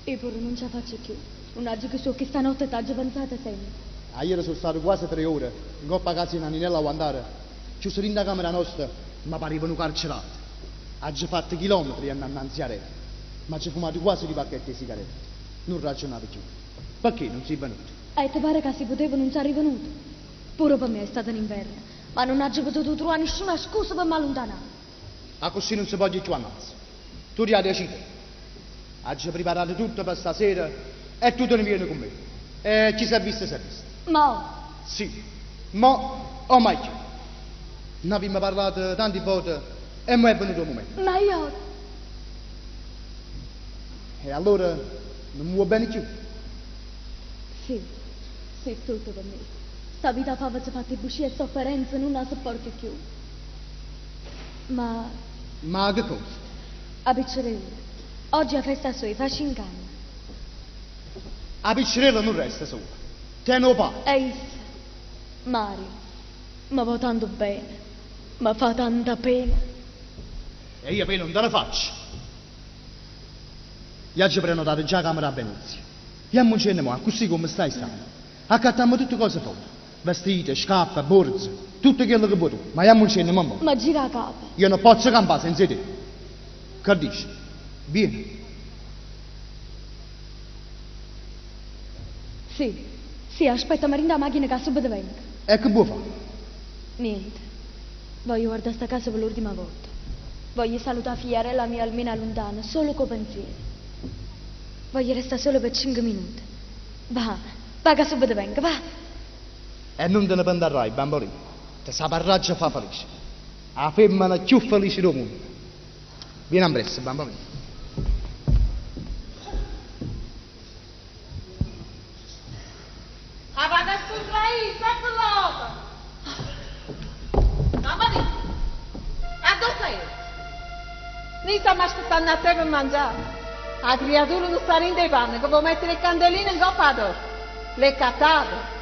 io pure non ce la faccio più. Un agio che so che stanotte t'ho pensata sempre. Ah, ieri sono stato quasi tre ore in coppa a casa di Naninella a andare. Chiuso in camera nostra, ma pareva un carcerato. Ha già fatto chilometri andando a sigarette, ma ci fumato quasi di pacchetti di sigarette. Non ragionavo più. Perché non sei venuto? E ti pare che si poteva non sei venuto? Pure per me è stato un inverno, ma non ho potuto trovare nessuna scusa per mi allontanare. Ah, così non si può più annanzi. Tu ti hai deciso. Ha già preparato tutto per stasera e tu te ne vieni con me. E chi si è visto, si è visto. Ma Sì, ma o mai più. Ne abbiamo parlato tante volte e mo è venuto il momento. ma io... E allora non mi va bene più. Sì, sì, tutto per me. Sta vita fava ci fatta bugie e sofferenze, non la sopporto più. Ma, Ma che cosa? a piccerella, oggi è festa sua, facci in canna. La piccerella non resta sola. Te ne pa. Ehi, Mario, mi va tanto bene, mi fa tanta pena. E io poi non te la faccio. Io ho prenotato già la camera a Venezia. Andiamocene mo, così come stai stando. Accattiamo tutte cose fuori. Vestite, scarpe, borse, tutto quello che vuoi tu. Ma andiamocene mamma. Ma gira la capo. Io non posso campare senza te. Che dici? Vieni. Sì, sì, aspetta, ma rinda la macchina che subito vengo. E che vuoi fare? Niente. Voglio guardare sta casa per l'ultima volta. Voglio salutare figliarella mia almeno lontana, solo con pensieri. Voglio restare solo per cinque minuti. Va, va che subito vengo, va. E non te ne penterai, bambolino. Ti saprà già fa felice. La femmina più felice del mondo. Vieni a presto, bambolino. Ah, vado a sorridere, ecco l'uovo. Mamma mia, a dove sei? Noi stiamo aspettando a te per mangiare. La creatura non sta in dei panni, che vuoi mettere il candelino in coppa ad oro. L'hai cattato.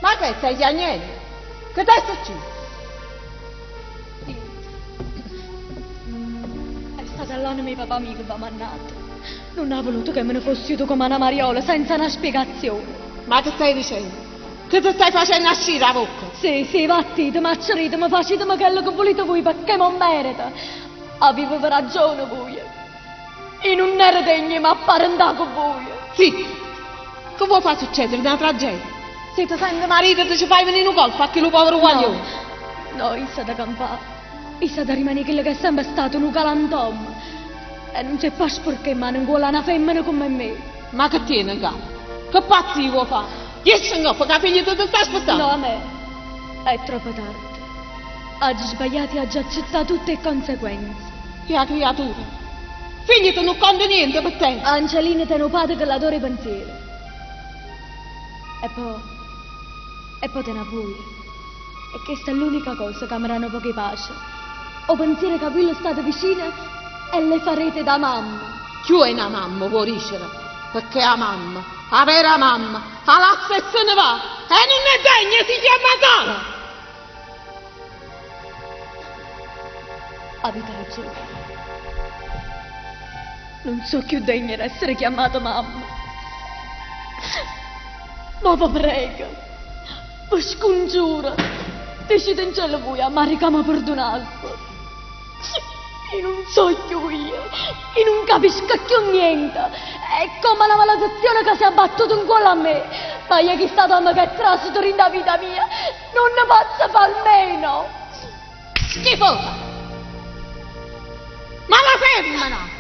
Ma che stai piangendo? Che ti è successo? È stata l'anima di papà mio che va mannato. Non ha voluto che me ne fossi io come una mariola senza una spiegazione. Ma che stai dicendo? Che ti stai facendo uscire la bocca? Sì, sì, battitemi, acceritemi, facetemi quello che volete voi perché non merita. Avevo ragione voi. Io nun ero degna 'e m'apparentà cu vuje. Zitta! Che vuò fà succedere na tragedia? Si te sente marito te ce fai venì nu colpo a chillu povero guaglione. No, no, isso ha da campà. Isso ha da rimanè chello che è sempe stato, nu galantommo. E nun se pò sporcà 'e mane 'ncuollo a na femmena comme me. Ma che tiene 'ncapa? Che pazzie vuò fà? Jesce 'ncoppa ca figlieto te sta aspettanno. No, Amè, è troppo tardi. Aggio sbagliato e aggio accettà tutte 'e conseguenze. E 'a criatura? Figlieto nun conta niente pe' te. Angelina tene 'o padre che l'adora 'e pensiere. E po'. E po' tene a vuje. E chesta è l'unica cosa ca me dà nu poco 'e pace. 'o pensiero ca vui le state vicino e le farete da mamma. Cchiù 'e na mamma, vuò dicere? Pecché 'a mamma, 'a vera mamma, 'a lassa e se ne va e nun è degna 'e si chiammà tale! Avite ragione. Nun so' cchiù degna d'essere chiammata mamma. Ma vi prego, vi scongiuro, dicitencello voi a Mario ca mi perdonasse. Io nun so cchiù io, io nun capisco cchiù niente. È come una maledizione che si è abbattuta in cuollo a me. Ma io chist'ato ommo che è trasuto dint' 'a vita mia, nun ne pozzo fa almeno. Schifosa! Mala femmena!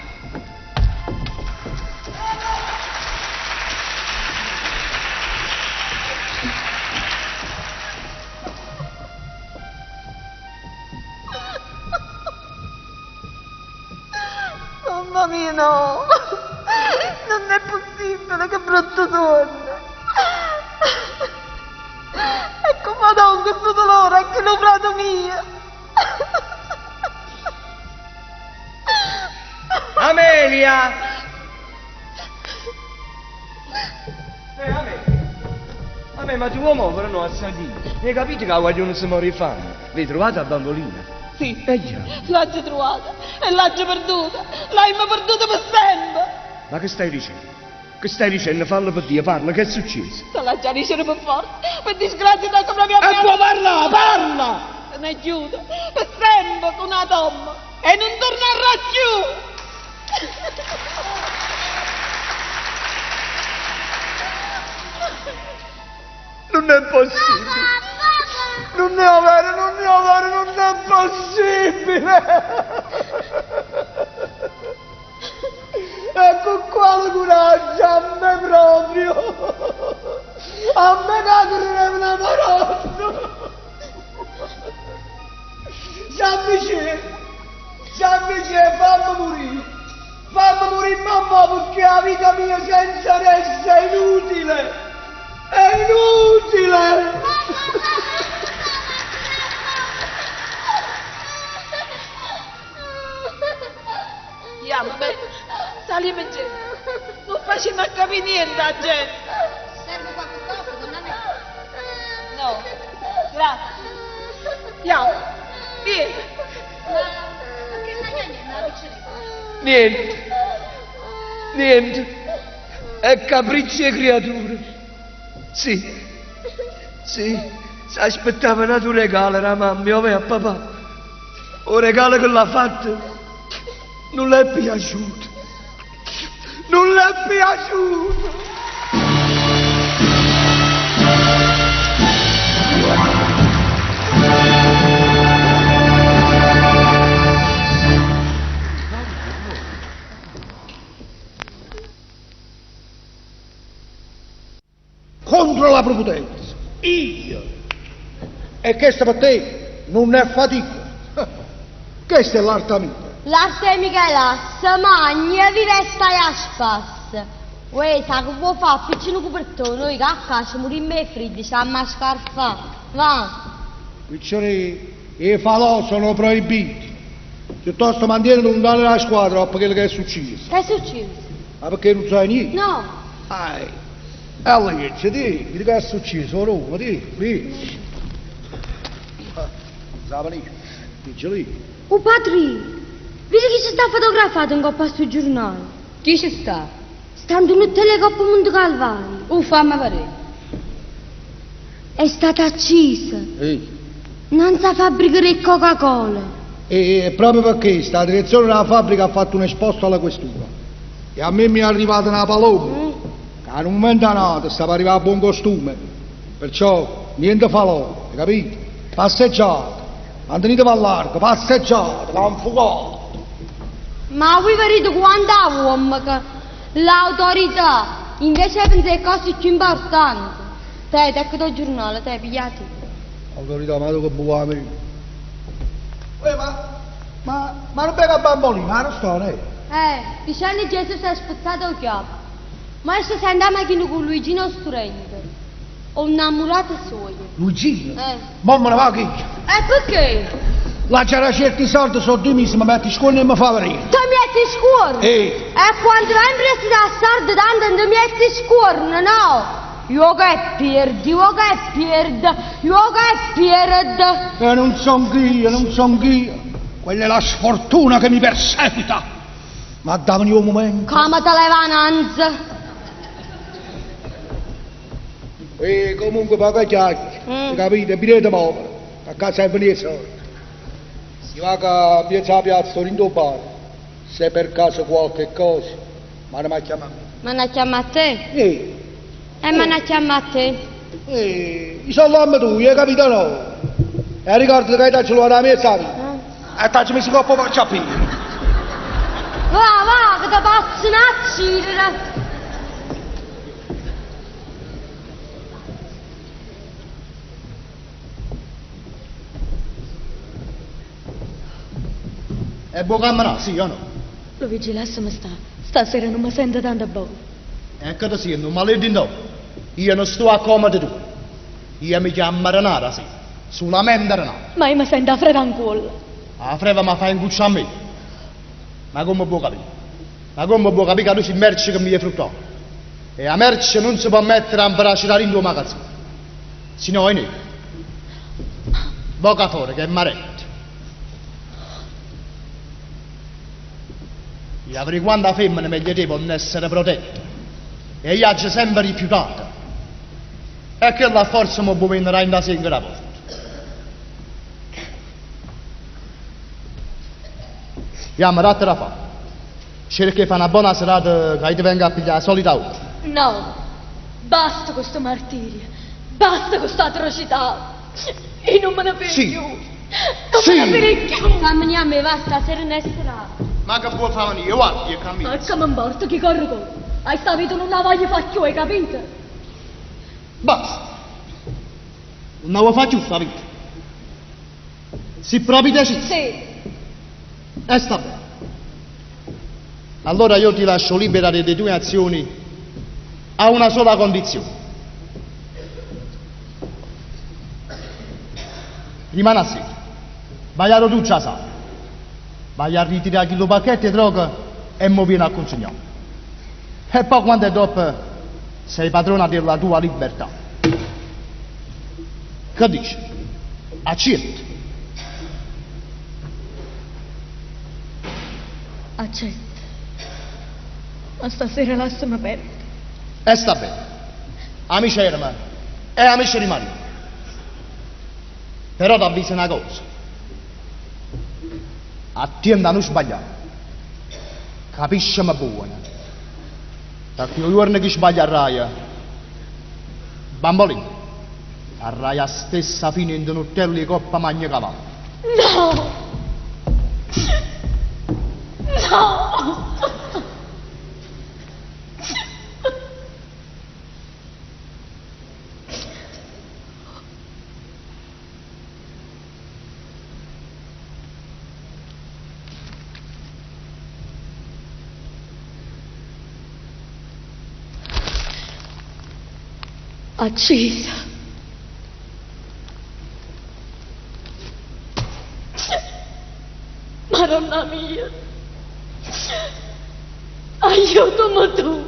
Mamma mia no! Nun è possibile, che brutto suonno! E comme dongo stu dolore a chillu frato mio? Amelia! Eh, Amelia! Amè, ma ti vuoi muovere no a sentire? Hai capito che 'a guaglione si muore 'e fame? L'hai trovata 'a bambolina? Sì, E già. l'aggio trovata e l'aggio perduta! L'haimo perduta per sempre! Ma che stai dicendo? Che stai dicendo? Fallo per Dio, parla, che è successo? Te l'aggia dicere per forza, per disgrazia tocca proprio a me. E può parlare, parla! Se n'è ghiuta, per sempre, cu n'ato ommo, e nun tornarrà cchiù! Nun è possibile! Nun è overo, nun è overo, nun è possibile! E con quale coraggio a me proprio! A me che credevo una maronna! San Viciè, San Viciè, fammi morire! Fammi morire mamma perché la vita mia senza essa è inutile! È inutile! Jammo, beh, saliamo in giro. Non facciamo capire niente a gente. Serve qualche cosa, donna Nena? No, grazie. Jammo, vieni. Ma che sta chiagnendo la piccerella? Niente, niente. È capriccio 'e creatura. Sì, sì, si aspettava un altro regalo da mamma, io a papà. O regalo che l'ha fatto non le è piaciuto. Non le è piaciuto. Contro la prepotenza. Io! E chesta per te nun è fatica. Chesta è l'arte mia. L'arte 'e Michelasso magna, vive e stai a spasso. Uè, sa che vuò fà? Appiccia nu cupertone, oi ca ccà ce murimm' 'e friddo, ce amma scarfà. Va. Piccerì, 'e falò sono proibiti. Piuttosto mantienete luntano d' 'a squadra doppo chello che è succieso. Che è succieso? Ma pecché nun saje niente? No. Ai. E allora che ce di? Vedi che è successo a Roma, di, di. Lì. Oh padrì, vedi chi ci sta fotografato in coppa a sto giornale? Chi ci sta? Sta in un telecoppa Monte Calvario. Oh, fammi vedere. È stata accisa. Ehi. Non sa fabbrica di Coca-Cola. E, e proprio per questo la direzione della fabbrica ha fatto un esposto alla questura. E a me mi è arrivata una palomba, che a un momento a n'ato stava arrivando a buon costume. Perciò niente falò, hai capito? Passeggiate, mantenete a largo, passeggiate, va infuocato. Ma voi vedete quanta uomo che l'autorità invece pensa alle cose più importanti. Te, ecco il giornale, te, pigliati. Autorità, ma tu che buona me. Eh, ma non bega bambolina, ma non sto, eh? Dicendo Gesù si è spezzato il chiappo. Ma adesso si andava a macchina con Luigino Sturente. Ho innamorato suo. Luigino? Eh. Mamma ne va che io. E perché? La c'era certi soldi, sono 2 mesi, mi metti scuola e mi fa venire. Tu mi metti scuola? Eh. E quando vai in prestito a sardo tanto non mi metti scuola, no? Io che perdi, io che perdo, io che perdo. E non son io, non son io. Quella è la sfortuna che mi perseguita. Ma dammi un momento. Come te leva nanza? E comunque poca chiacchiera, capite? Birete povero, a casa è venire soldi. Si va a piazza piazza, in tuo bar. Se per caso qualche cosa, ma non mi chiama a me. Ma non chiama a te? Eh. E ma non chiama a te? I soldi tu, hai capito no? E ricordo che hai dato la mia vita. E ti messo coppa faccia a pino. Va, va, che ti passo una gira. È buon camminare, sì o no? Luigi, lasciami stare. Stasera non mi sento tanto buono. E che ti sento, ma lei di no. Io non sto a comodo tu. Io mi chiamo Renata, sì. Solamente Renata. Ma io mi sento a freva in culo. La freva mi fa incucciare a me. Ma come può capire? Ma come può capire che tu sei merce che mi è fruttato? E la merce non si può mettere a imbracciare in tuo magazzino. Se no è nero. Bocca fuori che è maretto. Io avrei quanta femmina meglio te possono essere protette. E io ho sempre rifiutato. E che la forza mi può venire in da singola volta. Andiamo, date da fare. Cerca di fare una buona serata che ti venga a pigliare la solita ora. No, basta questo martirio, basta questa atrocità. Io non me ne vedo Sì. più. Non Sì. me ne vedo più. Fammi a me, va, stasera non è serata. Ma che può fare io? Guarda, io cammino. Ma come importa chi corre con? Hai sta vita non la voglio fare più, hai capito? Basta. Non la vuoi fare più sta vita. Si proprio deciso. Sì. E sta bene. Allora io ti lascio libera delle tue azioni a una sola condizione. Rimani a sera. Vai a Roduccia a sala. Vai a ritirare il pacchetto di droga e mo vieni a consegnare. E poi quando è dopo sei padrona della tua libertà. Che dici? Accetti. Accetto. Ma stasera lasciami perdere. E sta bene. Amici erano e amici rimani. Però ti avviso una cosa. Attenta a non sbagliare. Capiscimi buona. Perché il giorno che sbaglierai, bambolino, farai la stessa fine in un hotel di Coppa Magna Cavallo. No! No! Accesa. Madonna mia, aiutami tu.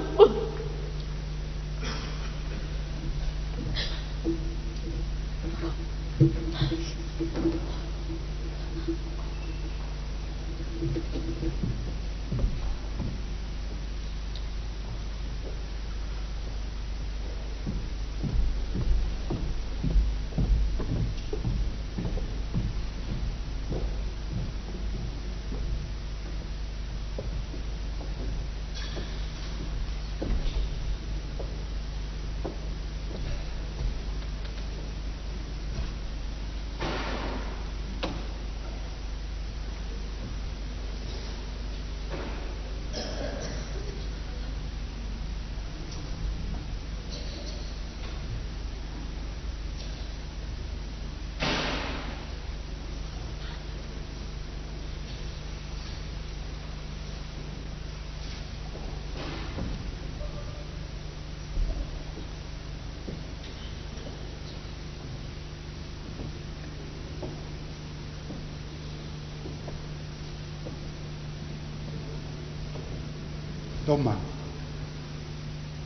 Tomma,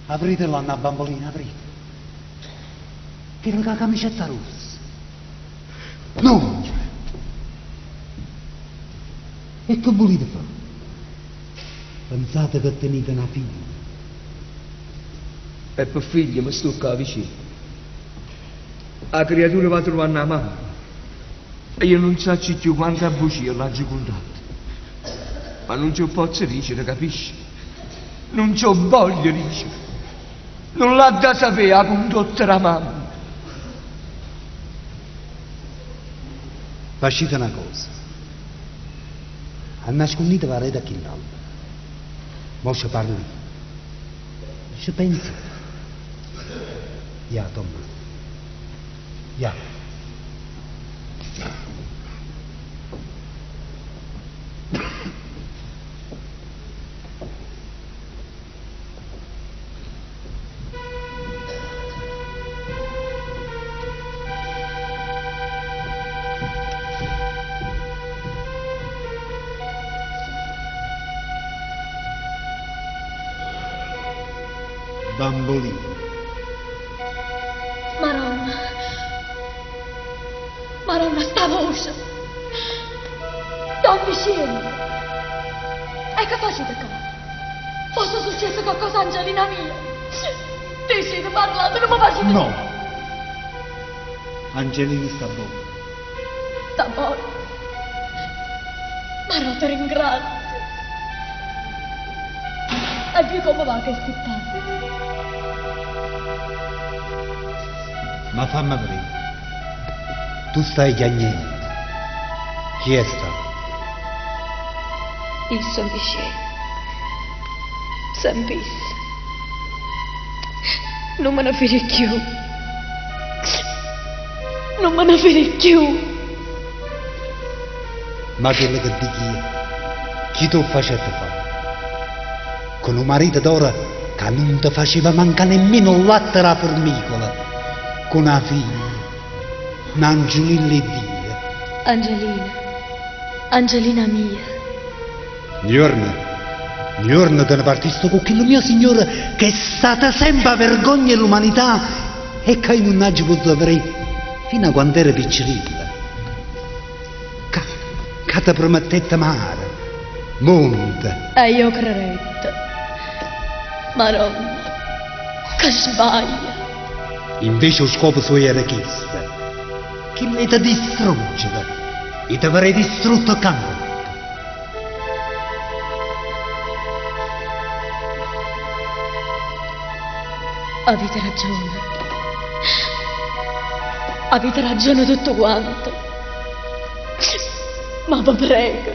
aprite là na bambolina, aprite. Chella cu 'a camicetta rossa. No! E che vulite fà? Pensate che tenite na figlia. E pe figlia me sto ccà vicino. 'A criatura va truvanno 'a mamma. E io nun saccio cchiù quanta bucie l'aggio cuntato. Ma nun ce 'o pozzo dicere, capisci? Nun ce 'o voglio dicere. Nun l'ha da sapé 'a cundotta d' 'a mamma. Facite na cosa. Annascunniteve areto a chill'albero. Mo ce parlo io. Ce penzo io. Ja, Tommà. Ja. Bambolina. Maronna. Maronna, sta voce. Don Vicienzo. E che facite ccà? Fosse successo qualcosa a Angelina mia? Dicite, parlate, non mi facite... No. Angelina sta bona. Sta bona. Marò, ti ringrazio. E vi come va che sti panni? Ma fammi vedere. Tu stai chiagnendo. Chi è stato? Isso vicino. Semp'isse. Nun me ne fido cchiù. Nun me ne fido cchiù. Ma chello che dico io, chi t' 'o facette fà? Cu nu marito d'oro ca nun te faceva mancà nemmeno 'o latte d' 'a furmicola, cu na figlia, n'angiulillo 'e Dio. Angelina, Angelina mia. Nu juorno, nu juorno te ne partiste cu chillu mio signore che è stata sempe 'a vergogna 'e l'umanità e ca io nun aggio potuto vedé fino a quando ero piccerillo. Ca, ca te promettette mare, monte. E io credette. Maronna, che sbaglio. Invece 'o scopo suoio era chisto, chillo 'e te distruggere, 'e te vedé distrutto ccà 'ncoppa. Avite ragione. Avite ragione tutto quanto. Ma vi prego,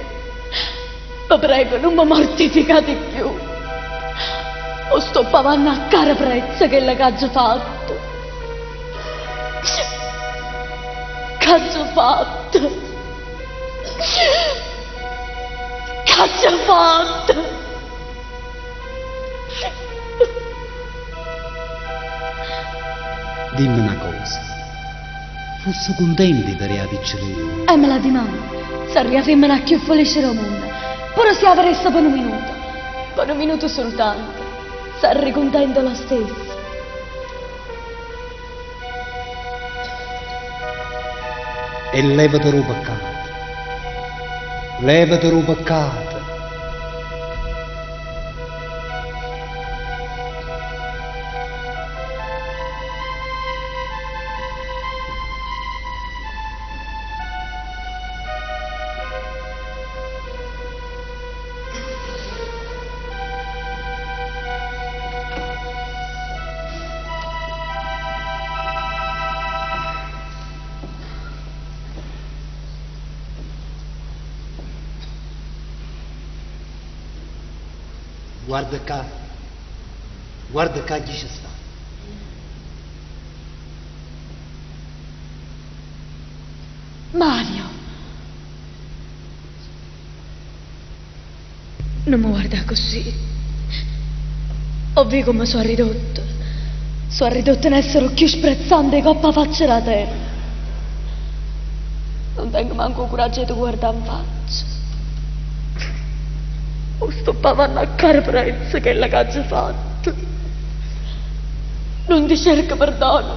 vi prego, non mi mortificate più. O sto pavando a caro prezzo quello che ho fatto. Che ho fatto. Ch'aggio fatto? Dimme na cosa, fusse cuntenta 'e vedé 'a piccerella? E me l'addimanno, sarria 'a femmena cchiù felice d' 'o munno, pure si 'a vedesse pe nu minuto, pe nu minuto sultanto, sarria cuntenta lo stesso. E levate d' 'o peccato. Levate d' 'o peccato. Guarda ccà, guarda ccà chi ce sta. Mario! Nun me guardà accussì. O vi comme so' arridotto. So' arridotto n'essere 'o cchiù sprezzante 'e copp' 'a faccia d' 'a terra. Nun tengo manco 'o curaggio 'e te guardà 'nfaccia. 'O sto pavanno a caro prezzo chello ch'aggio fatto. Nun te cerco perdono,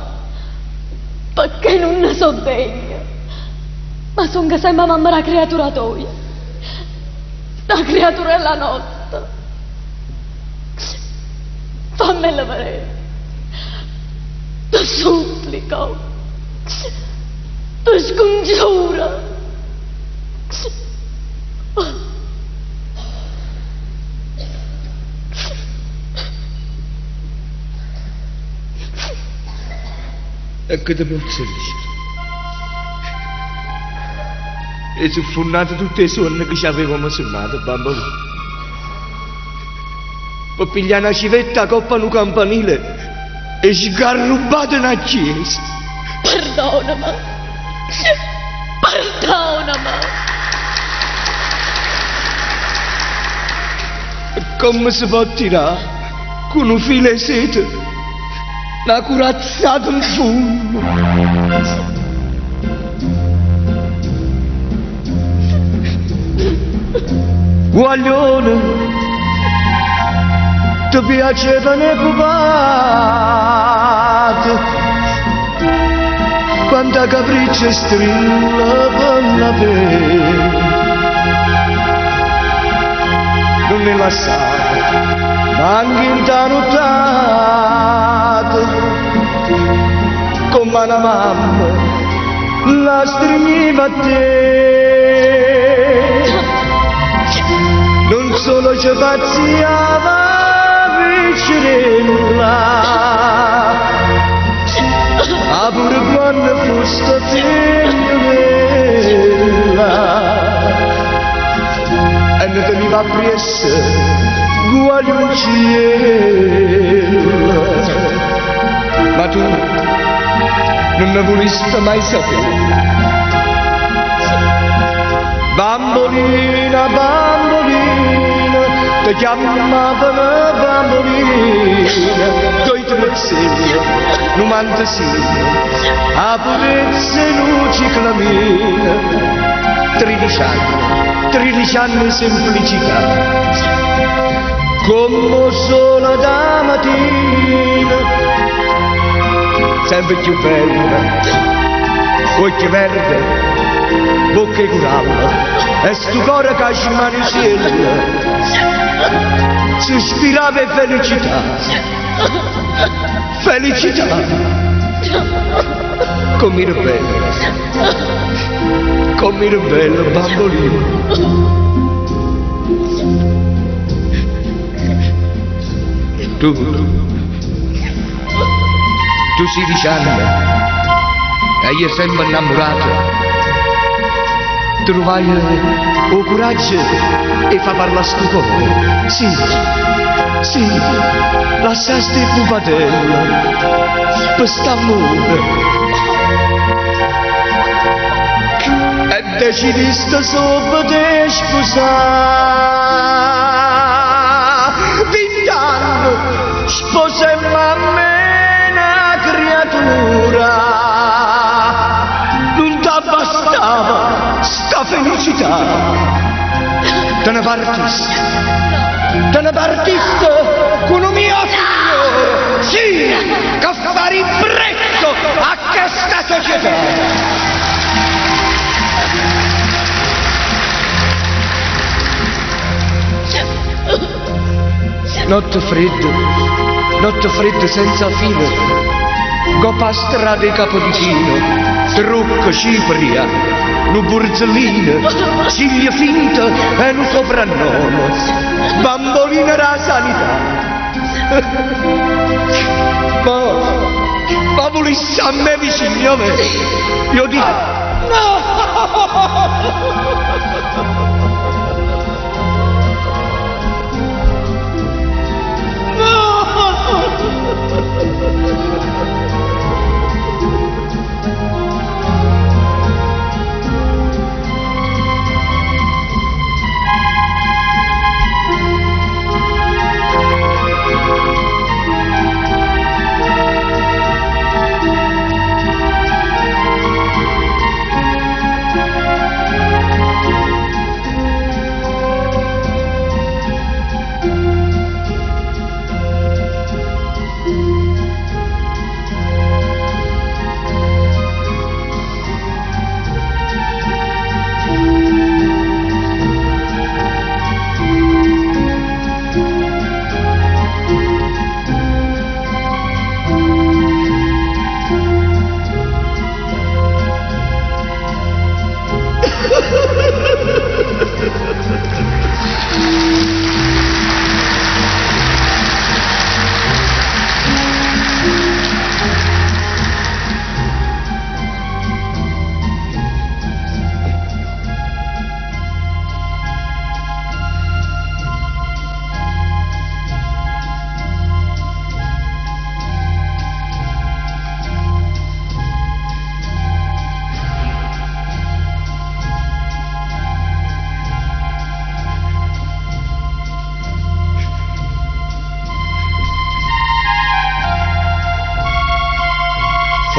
pecché nun ne so' degna, ma songo sempe 'a mamma d' 'a creatura toja, 'sta creaturella nosta. Fammella vedé, te supplico, te scongiuro. E che te pozzo dicere? E zuffunnato tutte 'e suonne che ci avevamo sunnato, bambolì. Pe piglià na civetta 'a coppa a nu campanile e sgarrubbate na chiesa. Perdonami. Perdonami. Comme se po' tirà cu nu filo 'e seta na curazzata 'nfunno? Guaglione, ti piacevano 'e pupate, quanta capriccio e strilla per la Non ne lasciate, manco in nottata, come una mamma la stringeva a te. Non solo ci pazziava vicino ma pure quando foste figliolella e ne teniva appresso guagliunciello. Ma tu non ne voliste mai sapere. Bambolina, bambolina, ti chiamavano bambolina, due trezzelle, nu mantasino, a purezza e nu ciclamino. 13 anni, 13 anni di semplicità, come sole da mattina, sempre più bella, occhi verde, bocca e corallo, e sto cuore che smaniciella, si ispirava e felicità, felicità, come era bella, come era bella bambolina. Tu, tu 16 anni e io sempre innamorato. Trovai il coraggio e fa parlare sto cuore. Sì, sì, lasciasti il pupatello per st'amore. E decidiste sopra di sposare. Vent'anni, sposemmo a me una creatura. Non t'abbastava sta felicità. Te ne partiste, te ne partiste con un mio signore, sì, che fa ribrezzo a questa società. Notte fredda, notte fredda senza fine, coppa strada di Capodicino, trucco, cipria, nu burzellino, ciglia finta e nu soprannome, bambolina da sanità. Ma, ma volesse a me vicino a me, io dico, no!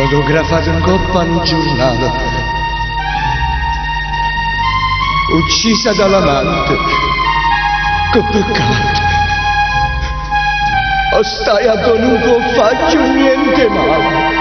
Fotografata 'ncoppa a nu giurnale. Uccisa dall'amante. Che peccato. O stai addò nun può fà cchiù niente male.